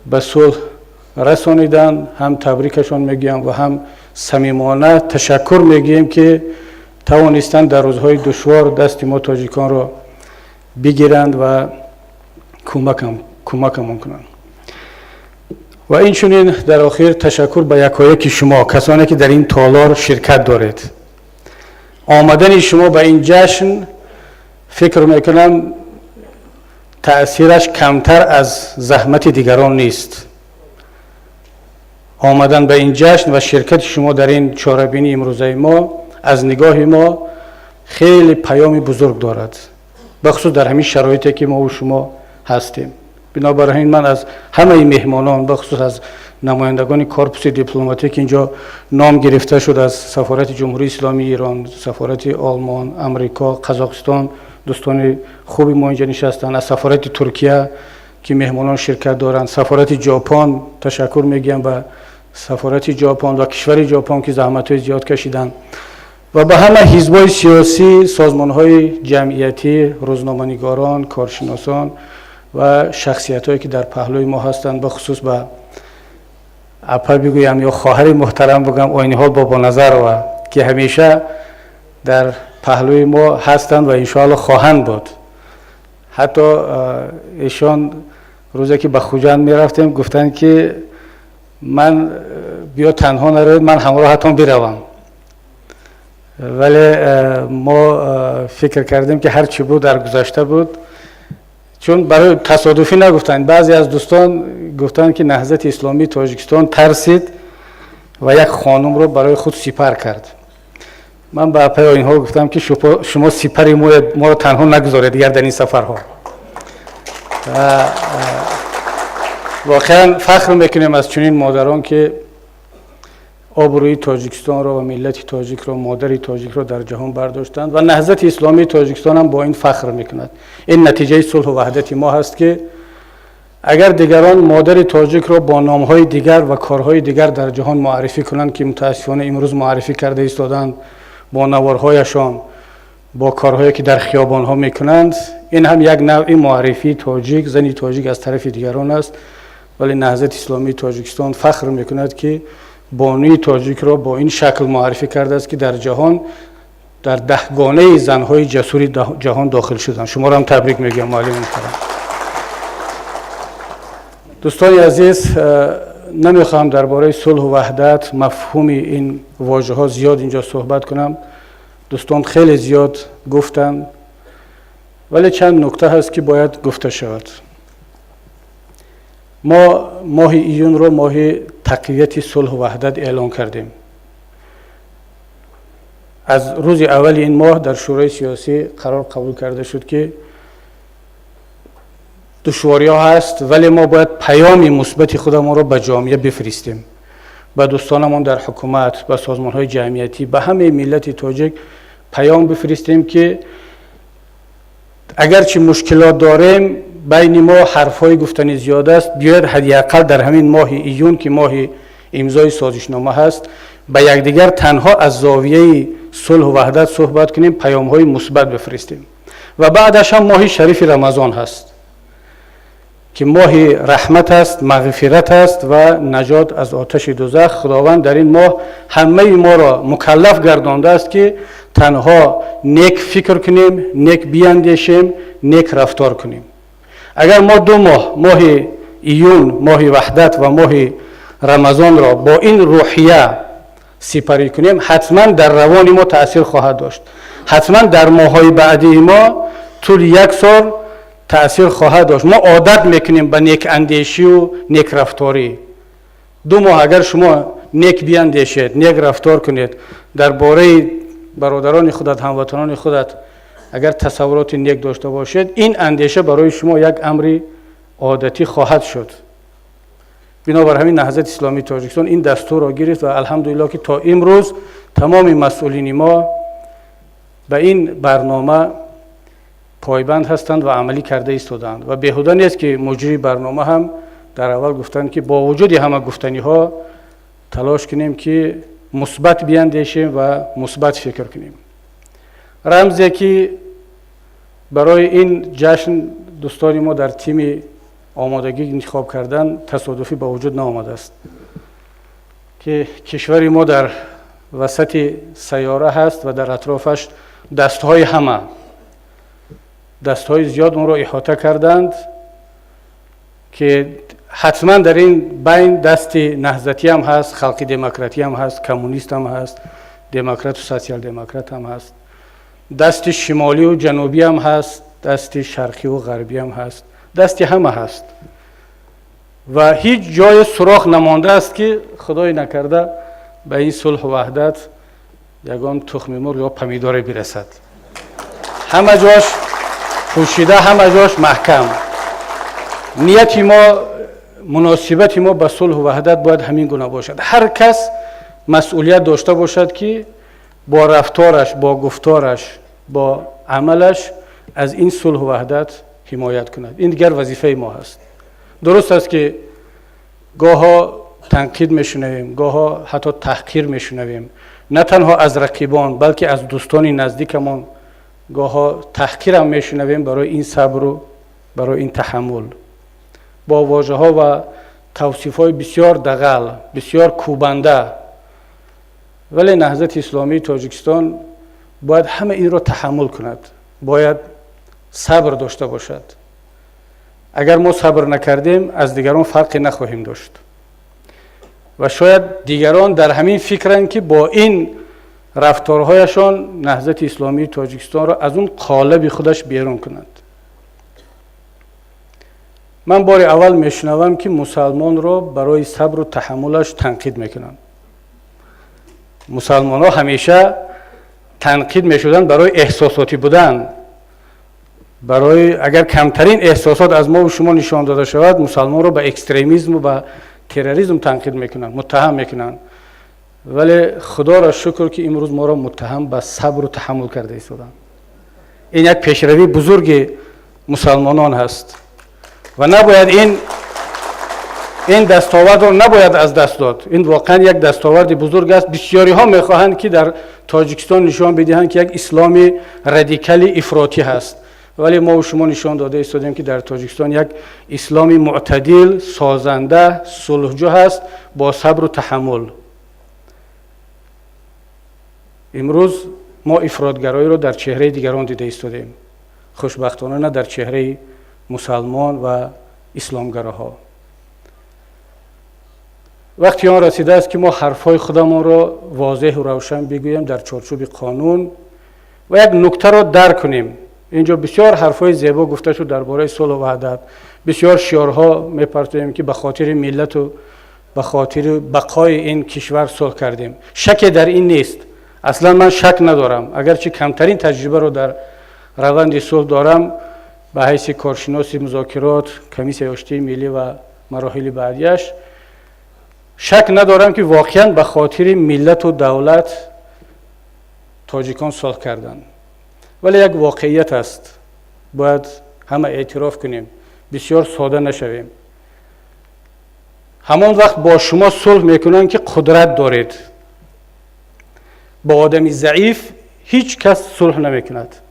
ба сулҳ расониданд, ҳам табрикашон мегӯям ва ҳам самимона ташаккур мегӯем, ки тавонистанд дар рӯзҳои душвор дасти мо тоҷиконро бигиранд ва кӯмакамон кунанд. Ва инчунин дар охир ташаккур ба якояки шумо, касоне ки дар ин толор ширкат доред. Омадани шумо ба ин ҷашн, фикр мекунам, таъсираш камтар аз заҳмати дигарон нест. Омадан ба ин ҷашн ва ширкати шумо дар ин чорабинии имрӯзаи мо аз нигоҳи мо хеле паёми бузург дорад, бахусус дар ҳамин шароите, ки мову шумо ҳастем. Бинобар ҳамин ман аз ҳамаи меҳмонон, бахусус аз намояндагони корпуси дипломатӣ, ки инҷо ном гирифта шуд, аз сафорати Ҷумҳурии Исломии Эрон, сафорати Олмон, Амрико, Қазоқистон, дӯстони хуби мо инҷо нишастанд, аз сафорати Туркия, ки меҳмонон ширкат доранд, сафорати Ҷопон, ташаккур мегӯям ба сафорати Ҷопон ва кишвари Ҷопон, ки заҳматҳои зиёд кашиданд, ва ба ҳама ҳизбҳои сиёсӣ, созмонҳои ҷамъиятӣ, рӯзноманигорон, коршиносон ва шахсиятҳое, ки дар паҳлӯи мо ҳастанд, бахусус ба апа бигӯям ё хоҳари муҳтарам бигӯям, Оиниҳол Бобоназарова, ки ҳамеша дар паҳлӯи мо ҳастанд ва иншоалло хоҳанд буд. Ҳатто эшон рӯзе ки ба Хуҷанд мерафтем, гуфтанд, ки ман биё, танҳо наравед, ман ҳамроҳатон биравам, вале мо фикр кардем, ки ҳар чӣ буд, дар гузашта буд, чун барои тасодуфӣ нагуфтанд. Баъзе аз дӯстон гуфтанд, ки Наҳзати Исломии Тоҷикистон тарсид ва як хонумро барои худ сипар кард. Ман ба апаи Оиниҳол гуфтам, ки шумо сипари моро танҳо нагузоред дигар дар ин сафарҳо. Воқеан фахр мекунем аз чунин модарон, ки обрӯи Тоҷикистонро ва миллати тоҷикро, модари тоҷикро дар ҷаҳон бардоштанд, ва Наҳзати Исломии Тоҷикистон ҳам бо ин фахр мекунад. Ин натиҷаи сулҳу ваҳдати мо ҳаст, ки агар дигарон модари тоҷикро бо номҳои дигар ва корҳои дигар дар ҷаҳон муаррифӣ кунанд, ки мутаассифона имрӯз муаррифӣ карда истоданд бо наворҳояшон, бо корҳое ки дар хиёбонҳо мекунанд, ин ҳам як навъи муаррифии тоҷик, зани тоҷик аз тарафи дигарон аст, вале Наҳзати Исломии Тоҷикистон фахр мекунад, ки бонуи тоҷикро бо ин шакл муаррифӣ кардааст, ки дар ҷаҳон дар даҳгонаи занҳои ҷасури ҷаҳон дохил шуданд. Шуморо ҳам табрик мегӯям, муаллими муҳтарам. Дӯстони азиз, намехоҳам дар бораи сулҳу ваҳдат, мафҳуми ин вожаҳо зиёд инҷо суҳбат кунам. Дӯстон хеле зиёд гуфтанд, вале чанд нукта ҳаст, ки бояд гуфта шавад. Мо моҳи июнро моҳи тақвияти сулҳу ваҳдат эълон кардем. Аз рӯзи аввали ин моҳ дар Шӯрои сиёсӣ қарор қабул карда шуд, ки Душвориҳо ҳаст, вале мо бояд паёми мусбати худамонро ба ҷомеа бифиристем, ба дӯстонамон дар ҳукумат, ба созмонҳои ҷамъиятӣ, ба ҳамаи миллати тоҷик паём бифиристем, ки агарчи мушкилот дорем, байни мо ҳарфҳои гуфтанӣ зиёд аст, биёед ҳадди ақал дар ҳамин моҳи июн, ки моҳи имзои созишнома ҳаст, ба якдигар танҳо аз зовияи сулҳу ваҳдат суҳбат кунем, паёмҳои мусбат бифиристем. Ва баъдаш ҳам моҳи шарифи Рамазон ҳаст, ки моҳи раҳмат аст, мағфират аст ва наҷот аз оташи дӯзах. Худованд дар ин моҳ ҳамаи моро мукаллаф гардондааст, ки танҳо нек фикр кунем, нек биандешем, нек рафтор кунем. Агар мо 2 моҳ, моҳи июн, моҳи ваҳдат ва моҳи Рамазонро бо ин рӯҳия сипарӣ кунем, ҳатман дар равони мо таъсир хоҳад дошт, ҳатман дар моҳҳои баъдии мо тӯли як сол таъсир хоҳад дошт. Мо одат мекунем ба некандешию некрафторӣ. 2 моҳ агар шумо нек биандешед, нек рафтор кунед, дар бораи бародарони худат, ҳамватанони худат агар тасаввуроти нек дошта бошед, ин андеша барои шумо як амри одатӣ хоҳад шуд. Бинобар ҳамин Наҳзати Исломии Тоҷикистон ин дастурро гирифт ва алҳамдулиллоҳ, ки то имрӯз тамоми масъулини мо ба ин барнома пойбанд ҳастанд ва амалӣ карда истодаанд. Ва беҳуда нест, ки муҷрии барнома ҳам дар аввал гуфтанд, ки бо вуҷуди ҳама гуфтаниҳо талош кунем, ки мусбат биандешем ва мусбат фикр кунем. Рамзе ки барои ин ҷашн дӯстони мо дар тими омодагӣ интихоб кардан, тасодуфӣ ба вуҷуд наомадааст, ки кишвари мо дар васати сайёра ҳаст ва дар атрофаш дастҳои ҳама, дастҳои зиёд онро иҳота карданд, ки ҳатман дар ин байн дасти наҳзатӣ ҳам ҳаст, халқи демократӣ ҳам ҳаст, коммунист ҳам ҳаст, демократу социал-демократ ҳам ҳаст, дасти шимолию ҷанубӣ ҳам ҳаст, дасти шарқиву ғарбӣ ҳам ҳаст, дасти ҳама ҳаст ва ҳеҷ ҷои сурох намондааст, ки худои накарда ба ин сулҳу ваҳдат ягон тухми мурғ ё помидоре бирасад. Ҳама ҷош пӯшида, ҳама ҷош маҳкам. Нияти мо, муносибати мо ба сулҳу ваҳдат бояд ҳамин гуна бошад. Ҳар кас масъулият дошта бошад, ки бо рафтораш, бо гуфтораш, бо амалаш аз ин сулҳу ваҳдат ҳимоят кунад. Ин дигар вазифаи мо ҳаст. Дуруст аст, ки гоҳо танқид мешунавем, гоҳо ҳатто таҳқир мешунавем, на танҳо аз рақибон, балки аз дӯстони наздикамон гоҳо таҳқирам мешунавем барои ин сабру барои ин таҳаммул, бо вожаҳо ва тавсифҳои бисёр дағал, бисёр кӯбанда. Вале Наҳзати Исломии Тоҷикистон бояд ҳама инро таҳаммул кунад, бояд сабр дошта бошад. Агар мо сабр накардем, аз дигарон фарқе нахоҳем дошт ва шояд дигарон дар ҳамин фикранд, ки бо ин рафторҳояшон Наҳзати Исломии Тоҷикистонро аз он қолаби худаш берун кунанд. Ман бори аввал мешунавам, ки мусалмонро барои сабру таҳаммулаш танқид мекунанд. Мусалмонҳо ҳамеша танқид мешуданд барои эҳсосотӣ будан, барои агар камтарин эҳсосот аз мову шумо нишон дода шавад, мусалмонро ба экстремизму ба терроризм танқид мекунанд, муттаҳам мекунанд. Вале худоро шукр, ки имрӯз моро муттаҳам ба сабру таҳаммул карда истоданд. Ин як пешравии бузурги мусалмонон ҳаст ва набояд ин дастовардро набояд аз даст дод. Ин воқеан як дастоварди бузург аст. Бисёриҳо мехоҳанд, ки дар Тоҷикистон нишон бидиҳанд, ки як исломи радикали ифротӣ ҳаст, вале мо шумо нишон дода истодем, ки дар Тоҷикистон як исломи мӯътадил, созанда, сулҳҷӯ ҳаст бо сабру таҳаммул. Имрӯз мо ифротгароиро дар чеҳраи дигарон дида истодем, хушбахтона на дар чеҳраи мусалмон ва исломгароҳо. Вақти он расидааст, ки мо ҳарфҳои худамонро возеҳу равшан бигӯем дар чорчӯби қонун ва як нуктаро дарк кунем. Инҷо бисёр ҳарфҳои зебо гуфта шуд дар бораи сулҳу ваҳдат, бисёр шиорҳо мепартоем, ки ба хотири миллату ба хотири бақои ин кишвар сулҳ кардем. Шаке дар ин нест, аслан ман шак надорам, агарчи камтарин таҷрибаро дар раванди сулҳ дорам. Ба ҳайси коршиноси музокирот, комиссияи оштии миллӣ ва мароҳили баъдияш, шак надорам, ки воқеан ба хотири миллату давлат тоҷикон сулҳ карданд. Вале як воқеият аст, бояд ҳама эътироф кунем, бисёр сода нашавем. Ҳамон вақт бо шумо сулҳ мекунанд, ки қудрат доред. Бо одами заиф ҳеҷ кас сулҳ намекунад.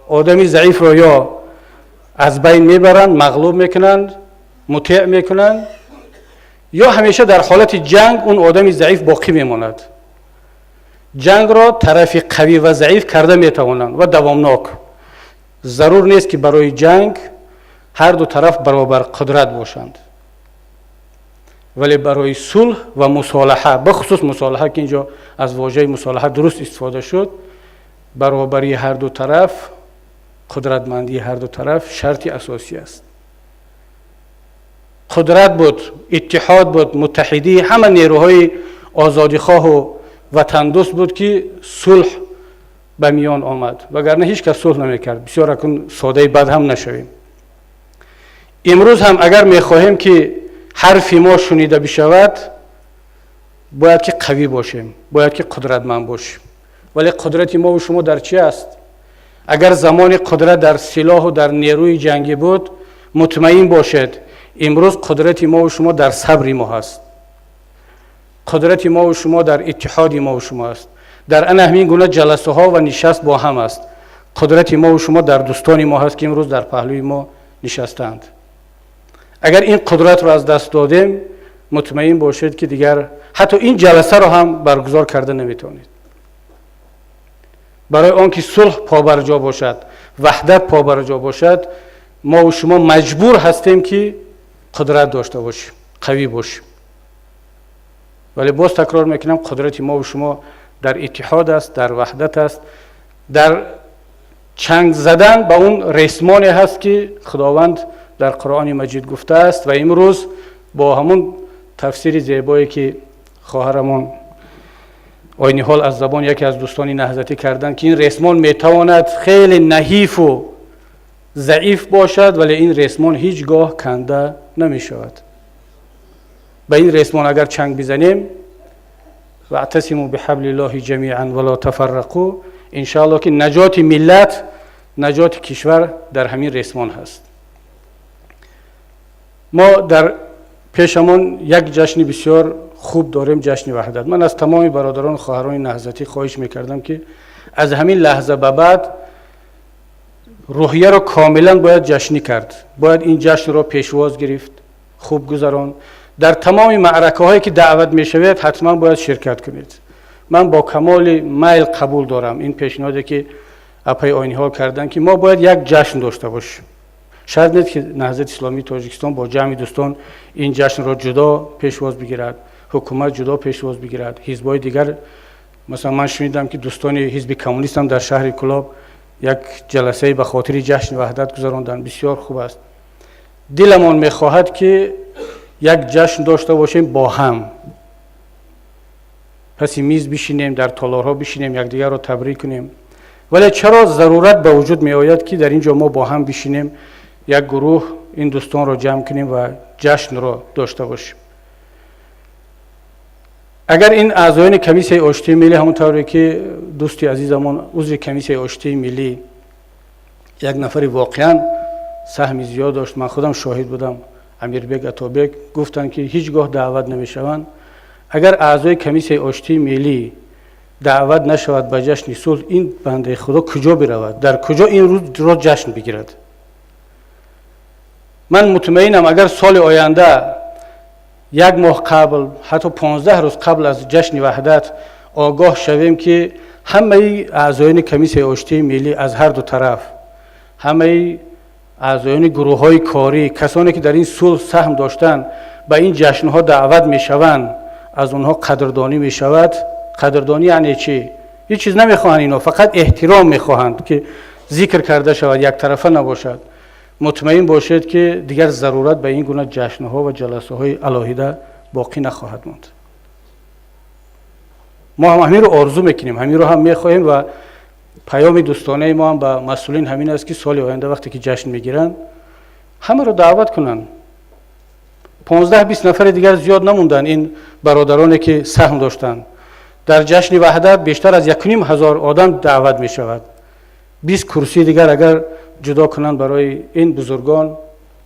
Одами заифро ё аз байн мебаранд, мағлуб мекунанд, мутеъ мекунанд, ё ҳамеша дар ҳолати ҷанг он одами заиф боқӣ мемонад. Ҷангро тарафи қавӣ ва заиф карда метавонанд ва давомнок. Зарур нест, ки барои ҷанг ҳар ду тараф баробар қудрат бошанд, вале барои сулҳ ва мусолиҳа, бахусус мусолиҳа, ки инҷо аз вожаи мусолиҳа дуруст истифода шуд, баробарии ҳар ду тараф, қудратмандии ҳар ду тараф шарти асосӣ аст. Қудрат буд, иттиҳод буд, муттаҳидии ҳама нерӯҳои озодихоҳу ватандӯст буд, ки сулҳ ба миён омад, вагарна ҳеҷ кас сулҳ намекард. Бисёр акун содаи бад ҳам нашавем. Имрӯз ҳам агар мехоҳем, ки ҳарфи мо шунида бишавад, бояд ки қавӣ бошем, бояд ки қудратманд бошем. Вале қудрати мову шумо дар чӣ аст? Агар замони қудрат дар силоҳу дар нерӯи ҷангӣ буд, мутмаин бошед, имрӯз қудрати мову шумо дар сабри мо ҳаст, қудрати мову шумо дар иттиҳоди мову шумо аст, дар ана ҳамин гуна ҷаласаҳо ва нишаст бо ҳам аст. Қудрати мову шумо дар дӯстони мо ҳаст, ки имрӯз дар паҳлӯи мо нишастаанд. Агар ин қудратро аз даст додем, мутмаин бошед, ки дигар ҳатто ин ҷаласаро ҳам баргузор карда наметавонед. Барои он ки сулҳ побарҷо бошад, ваҳдат побарҷо бошад, мову шумо маҷбур ҳастем, ки қудрат дошта бошем, қавӣ бошем. Вале боз такрор мекунам, қудрати мову шумо дар иттиҳод аст, дар ваҳдат аст, дар чанг задан ба он ресмоне ҳаст, ки Худованд дар Қуръони Маҷид гуфтааст. Ва имрӯз бо ҳамун тафсири зебое, ки хоҳарамон оини ҳол аз забони яке аз дӯстони наҳзатӣ карданд, ки ин ресмон метавонад хеле наҳифу заиф бошад, вале ин ресмон ҳеҷ гоҳ канда намешавад. Ба ин ресмон агар чанг бизанем, واعتصموا بحبل الله جميعا ولا تفرقوا, иншаалло, ки наҷоти миллат, наҷоти кишвар дар ҳамин ресмон ҳаст. Мо дар пешамон як ҷашни бисёр хуб дорем, ҷашни Ваҳдат. Ман аз тамоми бародарону хоҳарони наҳзатӣ хоҳиш мекардам, ки аз ҳамин лаҳза ба баъд рӯҳияро комилан бояд ҷашнӣ кард, бояд ин ҷашнро пешвоз гирифт, хуб гузаронд. Дар тамоми маъракаҳое, ки даъват мешавед, ҳатман бояд ширкат кунед. Ман бо камоли майл қабул дорам ин пешниҳоде, ки апаи оиниҳол карданд, ки мо бояд як ҷашн дошта бошем. Шарт нест, ки Наҳзати Исломии Тоҷикистон бо ҷамъи дӯстон ин ҷашнро ҷудо пешвоз бигирад, ҳукумат ҷудо пешвоз бигирад, ҳизбҳои дигар. Масалан, ман шунидам, ки дӯстони ҳизби коммунистам дар шаҳри Кӯлоб як ҷаласае ба хотири ҷашни Ваҳдат гузаронданд. Бисёр хуб аст. Диламон мехоҳад, ки як ҷашн дошта бошем, бо ҳам паси миз бишинем, дар толорҳо бишинем, якдигарро табрик кунем. Вале чаро зарурат ба вуҷуд меояд, ки дар ин ҷо мо бо ҳам бишинем, як гурӯҳ ин дӯстонро ҷамъ кунем ва ҷашнро дошта бошем? Агар ин аъзоёни комиссияи оштии миллӣ, ҳамон тавре ки дӯсти азизамон, узви комиссияи оштии миллӣ, як нафари воқеан саҳми зиёд дошт, ман худам шоҳид будам, Амирбек Атобек, гуфтанд, ки ҳеҷ гоҳ даъват намешаванд. Агар аъзои комиссияи оштии миллӣ даъват нашавад ба ҷашни сулҳ, ин бандаи Худо куҷо биравад, дар куҷо ин рӯзро ҷашн бигирад? Ман мутмаинам, агар соли оянда як моҳ қабл, ҳатто 15 рӯз қабл аз ҷашни Ваҳдат огоҳ шавем, ки ҳамаи аъзоёни комиссияи оштии миллӣ аз ҳар ду тараф, ҳамаи аъзоёни гурӯҳҳои корӣ, касоне ки дар ин сулҳ саҳм доштанд, ба ин ҷашнҳо даъват мешаванд, аз онҳо қадрдонӣ мешавад. Қадрдонӣ яъне чӣ? Ҳеҷ чиз намехоҳанд ино, фақат эҳтиром мехоҳанд, ки зикр карда шавад, яктарафа набошад. Мутмаин бошед, ки дигар зарурат ба ин гуна ҷашнҳо ва ҷаласаҳои алоҳида боқӣ нахоҳад монд. Мо ҳам ҳаминро орзу мекунем, ҳаминро ҳам мехоҳем ва Паёми дӯстонаи мо ҳам ба масъулин ҳамин аст, ки соли оянда вақте ки ҷашн мегиранд, ҳамаро даъват кунанд. 15-20 нафари дигар зиёд намонданд. Ин бародароне ки саҳм доштанд дар ҷашни Ваҳдат, бештар аз 1500 одам даъват мешавад. 20 курсии дигар агар ҷудо кунанд барои ин бузургон,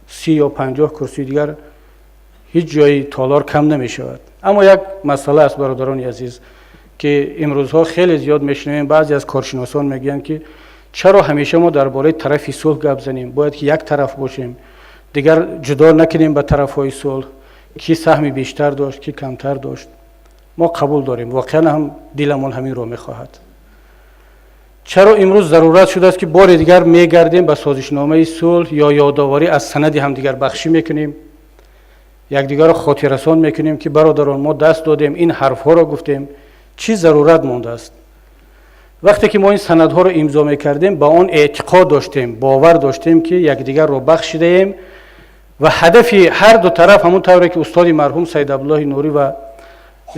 30 ё 50 курсии дигар, ҳеҷ ҷои толор кам намешавад. Аммо як масъала аст, бародарони азиз, ки имрӯзҳо хеле зиёд мешунавем. Баъзе аз коршиносон мегӯянд, ки чаро ҳамеша мо дар бораи тарафи сулҳ гап занем, бояд ки як тараф бошем, дигар ҷудо накунем ба тарафҳои сулҳ, ки саҳми бештар дошт, ки камтар дошт. Мо қабул дорем, воқеан ҳам диламон ҳаминро мехоҳад. Чаро имрӯз зарурат шудааст, ки бори дигар мегардем ба созишномаи сулҳ ё ёдоварӣ аз санади ҳамдигарбахшӣ мекунем, якдигарро хотиррасон мекунем, ки бародарон, мо даст додем, ин ҳарфҳоро гуфтем, чӣ зарурат мондааст? Вақте ки мо ин санадҳоро имзо мекардем, ба он эътиқод доштем, бовар доштем, ки якдигарро бахшидаем ва ҳадафи ҳар ду тараф, ҳамон тавре ки устоди марҳум Саид Абдуллоҳи Нурӣ ва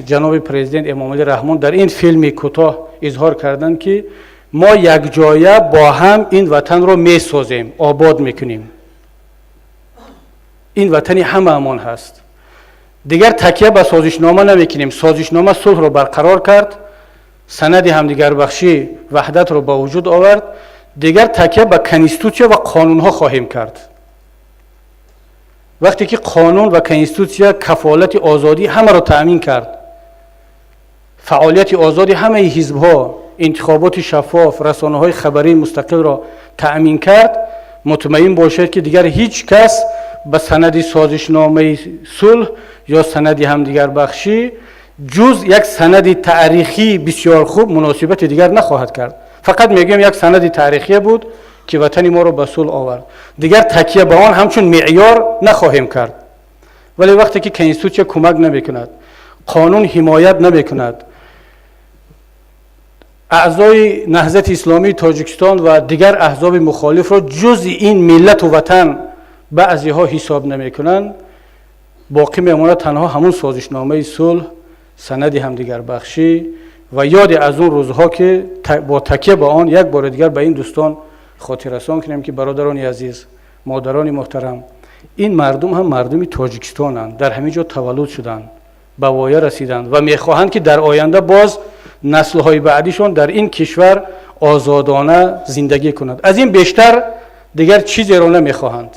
ҷаноби президент Эмомалӣ Раҳмон дар ин филми кӯтоҳ изҳор карданд, ки мо якҷоя бо ҳам ин ватанро месозем, обод мекунем, ин ватани ҳамаамон ҳаст. Дигар такя ба созишнома намекунем. Созишнома сулҳро барқарор кард, санади ҳамдигарбахшӣ ваҳдатро ба вуҷуд овард. Дигар такя ба конститутсия ва қонунҳо хоҳем кард. Вақте ки қонун ва конститутсия кафолати озодии ҳамаро таъмин кард, фаъолияти озоди ҳамаи ҳизбҳо, интихоботи шаффоф, расонаҳои хабарии мустақилро таъмин кард, мутмаин бошед, ки дигар ҳеҷ кас ба санади созишномаи сулҳ ё санади ҳамдигарбахшӣ ҷуз як санади таърихии бисёр хуб муносибати дигар нахоҳад кард. Фақат мегӯем, як санади таърихие буд, ки ватани моро ба сулҳ овард. Дигар такя ба он ҳамчун меъёр нахоҳем кард. Вале вақте ки конститутсия кӯмак намекунад, қонун ҳимоят намекунад, аъзои Наҳзати Исломии Тоҷикистон ва дигар аҳзоби мухолифро ҷузъи ин миллату ватан баъзеҳо ҳисоб намекунанд, боқӣ мемонад танҳо ҳамун созишномаи сулҳ, санади ҳамдигарбахшӣ ва ёде аз он рӯзҳо, ки бо такя ба он як бори дигар ба ин дӯстон хотиррасон кунем, ки бародарони азиз, модарони муҳтарам, ин мардум ҳам мардуми Тоҷикистонанд, дар ҳамин ҷо таваллуд шуданд, ба воя расиданд ва мехоҳанд, ки дар оянда боз наслҳои баъдишон дар ин кишвар озодона зиндагӣ кунанд. Аз ин бештар дигар чизеро намехоҳанд.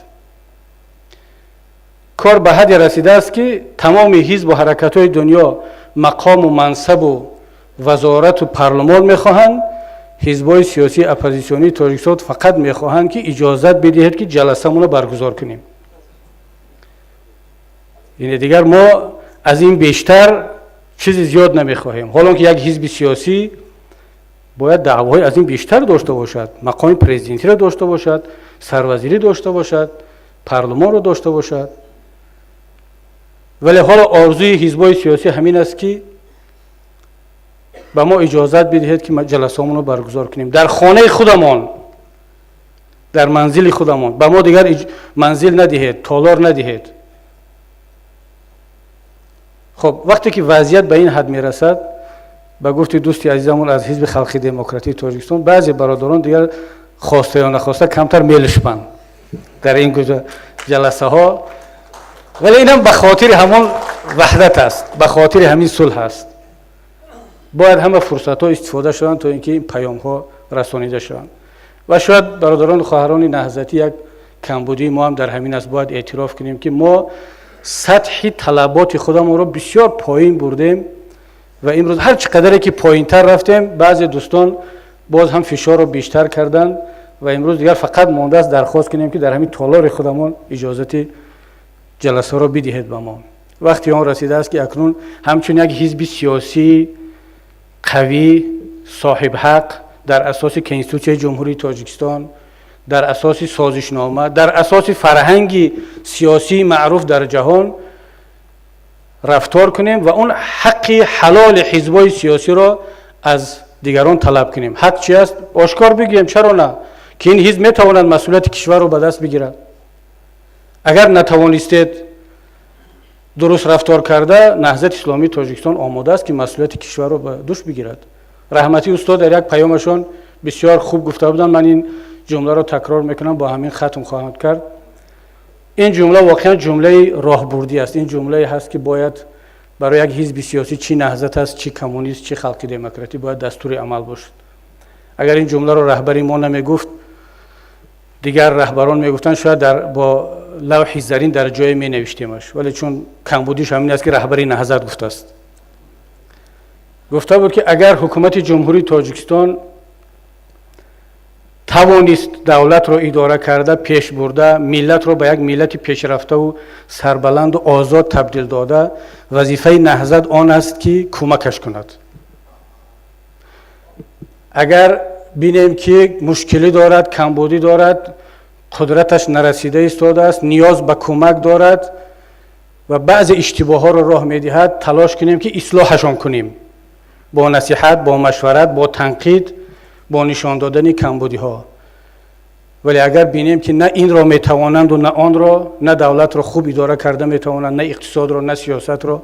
Кор ба ҳадде расидааст, ки тамоми ҳизбу ҳаракатҳои дунё мақому мансабу вазорату парлумон мехоҳанд. Ҳизбҳои сиёсии оппозитсионии Тоҷикистон фақат мехоҳанд, ки иҷозат бидиҳед, ки ҷаласамонро баргузор кунем. Яъне дигар мо аз ин бештар чизи зиёд намехоҳем. Ҳолон ки як ҳизби сиёсӣ бояд даъвоҳои аз ин бештар дошта бошад, мақоми президентиро дошта бошад, сарвазирӣ дошта бошад, парлумонро дошта бошад. Вале ҳоло орзуи ҳизбҳои сиёсӣ ҳамин аст, ки ба мо иҷозат бидиҳед, ки ҷаласаомонро баргузор кунем дар хонаи худамон, дар манзили худамон. Ба мо дигар манзил надиҳед, толор надиҳед. Хоб, вақте ки вазъият ба ин ҳад мерасад, ба гуфти дӯсти азизамон аз Ҳизби Халқи Демократии Тоҷикистон, баъзе бародарон дигар хоста ё нахоста камтар мелишпанд дар ин ҷаласаҳо. Вале инам ба хотири ҳамон ваҳдат аст, ба хотири ҳамин сулҳ аст. Бояд ҳама фурсатҳо истифода шаванд, то ин ки ин паёмҳо расонида шаванд. Ва шояд, бародарону хоҳарони наҳзатӣ, як камбудии мо ҳам дар ҳамин аст. Бояд эътироф кунем, ки мо сатҳи талаботи худамонро бисёр поин бурдем ва имрӯз ҳар чӣ қадаре ки поинтар рафтем, баъзе дӯстон боз ҳам фишорро бештар карданд ва имрӯз дигар фақат мондааст дархост кунем, ки дар ҳамин толори худамон иҷозати ҷаласаро бидиҳед ба мо. Вақти он расидааст, ки акнун ҳамчун як ҳизби сиёсии қавӣ, соҳибҳақ, дар асоси Конститутсияи Ҷумҳурии Тоҷикистон, дар асоси созишнома, дар асоси фарҳанги сиёсии маъруф дар ҷаҳон рафтор кунем ва он ҳаққи ҳалоли ҳизбҳои сиёсиро аз дигарон талаб кунем. Ҳақ чи аст, ошкор бигӯем, чаро на, ки ин ҳизб метавонад масъулияти кишварро ба даст бигирад. Агар натавонистед дуруст рафтор карда, Наҳзати Исломии Тоҷикистон омода аст, ки масъулияти кишварро ба дӯш бигирад. Раҳматӣ устод дар як паёмашон Бисёр хуб гуфта буданд, ман ин ҷумларо такрор мекунам, бо ҳамин хатм хоҳам кард. Ин ҷумла воқеан ҷумлаи роҳбурдӣ аст. Ин ҷумлае ҳаст, ки бояд барои як ҳизби сиёсӣ, чӣ Наҳзат аст, чӣ коммунист, чӣ Халқи демократӣ, бояд дастури амал бошад. Агар ин ҷумларо раҳбари мо намегуфт, дигар раҳбарон мегуфтанд, шояд бо лавҳи зарин дар ҷое менавиштемаш, вале чун камбудиш ҳамин аст, ки раҳбари Наҳзат гуфтааст. Гуфта буд, ки агар ҳукумати Ҷумҳурии Тоҷикистон тавонист давлатро идора карда, пеш бурда, миллатро ба як миллати пешрафтаву сарбаланду озод табдил дода, вазифаи Наҳзат он аст, ки кӯмакаш кунад. Агар бинем, ки мушкилӣ дорад, камбудӣ дорад, қудраташ нарасида истодааст, ниёз ба кӯмак дорад ва баъзе иштибоҳҳоро роҳ медиҳад, талош кунем, ки ислоҳашон кунем бо насиҳат, бо машварат, бо танқид, бо нишон додани камбудиҳо. Вале агар бинем, ки на инро метавонанду на онро, на давлатро хуб идора карда метавонанд, на иқтисодро, на сиёсатро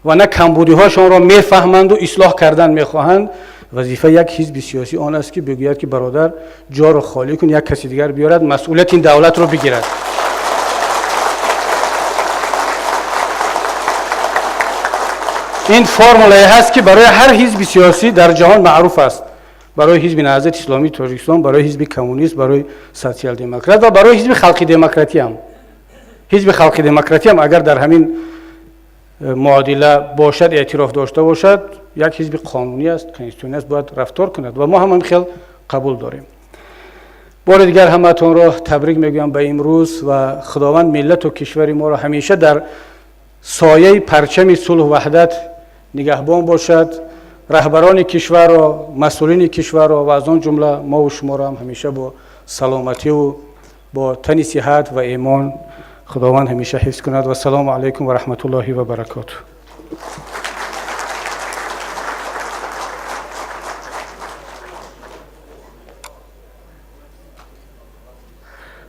ва на камбудиҳошонро мефаҳманду ислоҳ кардан мехоҳанд, вазифаи як ҳизби сиёсӣ он аст, ки бигӯяд, ки бародар, ҷоро холӣ кун, як каси дигар биёрад, масъулияти ин давлатро бигирад. Ин формулае ҳаст, ки барои ҳар ҳизби сиёсӣ дар ҷаҳон маъруф аст: барои ҳизби Наҳзати Исломии Тоҷикистон, барои ҳизби коммунист, барои социал-демократ ва барои ҳизби Халқи демократӣ ҳам. Ҳизби Халқи демократӣ ҳам агар дар ҳамин муодила бошад, эътироф дошта бошад, як ҳизби қонунӣ аст, конститутсионӣ аст, бояд рафтор кунад ва мо ҳам ҳамин хел қабул дорем. Бори дигар ҳамаатонро табрик мегӯям ба имрӯз ва Худованд миллату кишвари моро ҳамеша дар сояи парчами сулҳу ваҳдат нигаҳбон бошад. Раҳбарони кишварро, масъулини кишварро ва аз он ҷумла мову шуморо ҳам ҳамеша бо саломативу бо тани сиҳат ва имон Худованд ҳамеша ҳифз кунад. Вассалому алайкум ва раҳматуллоҳи ва баракотуҳ.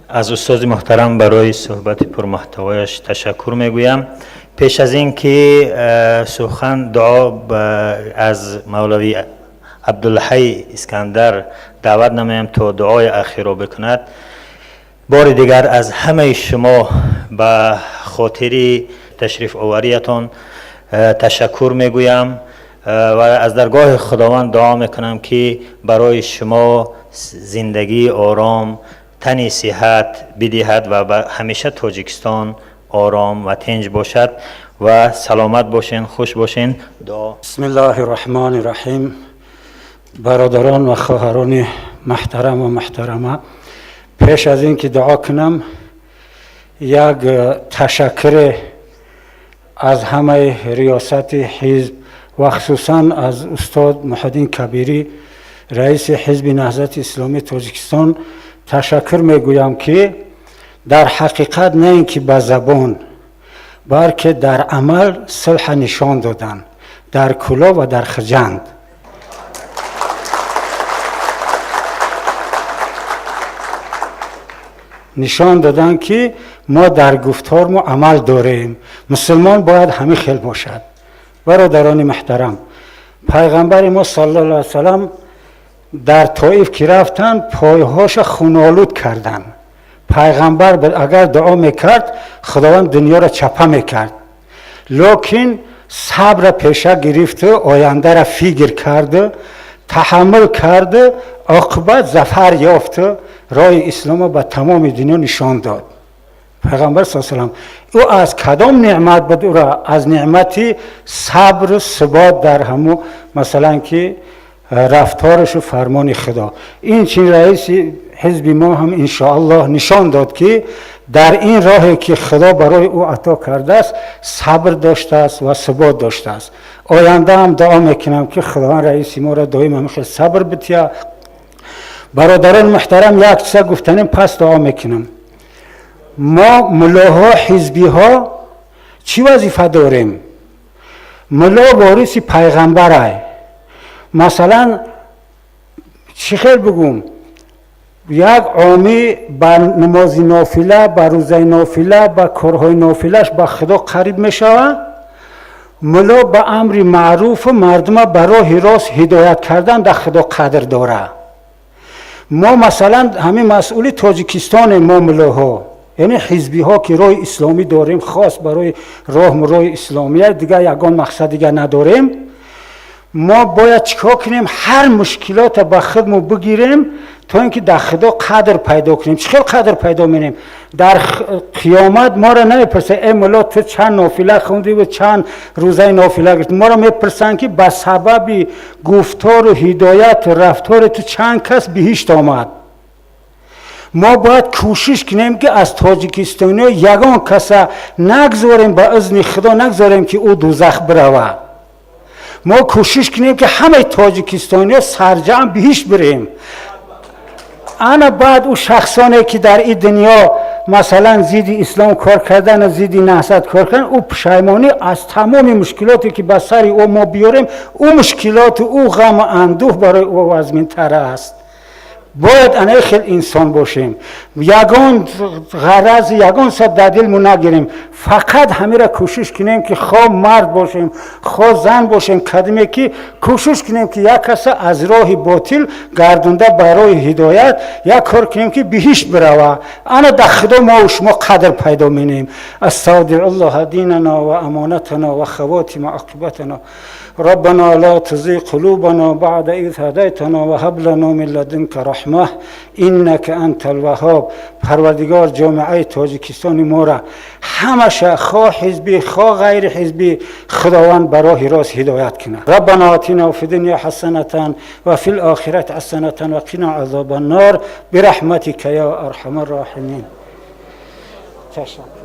Аз устоди муҳтарам барои суҳбати пурмуҳтавояш ташаккур мегӯям. Пеш аз ин ки сухан дуо аз мавлавӣ Абдулҳай Искандар даъват намоям, то дуои ахирро бикунад, бори дигар аз ҳамаи шумо ба хотири ташрифовариятон ташаккур мегӯям ва аз даргоҳи Худованд дуо мекунам, ки барои шумо зиндагии ором, тани сиҳат бидиҳад ва ҳамеша Тоҷикистон ором ва тинҷ бошад ва саломат бошен, хуш бошен. Дуо. Бисмиллоҳи роҳмони роҳим. Бародарон ва хоҳарони муҳтарам ва муҳтарама, пеш аз ин ки дуо кунам, як ташаккур аз ҳамаи риёсати ҳизб ва хусусан аз устод Муҳиддин Кабирӣ, раиси ҳизби Наҳзати Исломии Тоҷикистон, ташаккур мегӯям, ки дар ҳақиқат на ин ки ба забон, балки дар амал сулҳа нишон доданд дар Кӯлоб ва дар Хуҷанд. Нишон доданд, ки мо дар гуфтор мо амал дорем. Мусулмон бояд ҳамин хел бошад. Бародарони муҳтарам, пайғамбари мо саллаллоҳу алайҳи васаллам дар Тоиф ки рафтанд, пойҳоша хунолуд карданд. Пайғамбар агар дуо мекард, Худованд дунёро чапа мекард, лекин сабра пеша гирифту ояндара фикр карду таҳаммул карду оқибат зафар ёфту роҳи исломо ба тамоми дунё нишон дод. Пайғамбар с салам ӯ аз кадом неъмат буд? Ӯро аз неъмати сабру субот дар ҳаму, масалан, ки рафторашу фармони Худо. Ин чин раиси ҳизби мо ҳам иншоаллоҳ нишон дод, ки дар ин роҳе ки Худо барои ӯ ато кардааст, сабр доштааст ва субот доштааст. Оянда ҳам дуо мекунам, ки Худованд раиси моро доим ҳамин хел сабр бития. Бародарони муҳтарам, як чиза гуфтанем, пас дуо мекунам. Мо мулоҳо, ҳизбиҳо чӣ вазифа дорем? Муло вориси пайғамбарай. Масалан, чӣ хел бигӯм, як омӣ ба намози нофила, ба рӯзаи нофила, ба корҳои нофилаш ба Худо қариб мешавад. Муло ба амри маъруфу мардума ба роҳи рост ҳидоят кардан дар Худо қадр дорад. Мо масалан ҳамин масъули Тоҷикистоне, мо мулоҳо, яъне ҳизбиҳо, ки роҳи исломӣ дорем, хос барои роҳ роҳи исломия, дигар ягон мақсад дигар надорем. Мо бояд чӣ кор кунем? Ҳар мушкилота ба худмо бигирем, то ин ки дар Худо қадр пайдо кунем. Чӣ хел қадр пайдо менем? Дар қиёмат моро намепурсанд: «Э мулло, ту чанд нофила хундӣ ва чанд рӯзаи нофила гирифтӣ?» Моро мепурсанд, ки ба сабаби гуфтору ҳидояту рафтори ту чанд кас биҳишт омад. Мо бояд кӯшиш кунем, ки аз тоҷикистониё ягон каса нагзорем, ба изни Худо нагзорем, ки ӯ дузах биравад. Мо кӯшиш кунем, ки ҳамаи тоҷикистониё сарҷамъ биҳишт бирем. Ана баъд ӯ шахсоне, ки дар ин дунё масалан зидди ислом кор кардан, зидди наҳзат кор кардан, ӯ пушаймонӣ аз тамоми мушкилоте, ки ба сари ӯ мо биёрем, ӯ мушкилоту ӯ ғаму андӯҳ барои ӯ вазминтар аст. Бояд анаи хел инсон бошем, ягон ғараз, ягон сад дар дилмон нагирем, фақат ҳамира кӯшиш кунем, ки хо мард бошем, хо зан бошем, кадиме ки кӯшиш кунем, ки як каса аз роҳи ботил гардонда, ба роҳи ҳидоят як кор кунем, ки биҳишт бирава. Ана дар Худо мо шумо қадр пайдо менем. Аставдиуллоҳа динана ва амонатана ва хавотима оқибатана. ربنا لا تزغ قلوبنا بعد إذ هديتنا وهب لنا من لدنك رحمة إنك أنت الوهاب. Парвардигор, ҷомеаи Тоҷикистони моро ҳамаша, хо ҳизбӣ, хо ғайри ҳизбӣ, Худованд ба роҳи рост ҳидоят кунад. ربنا آتنا في الدنيا حسنة وفي الآخرة حسنة وقنا عذاب النار برحمتك يا أرحم الراحمين. تشکر.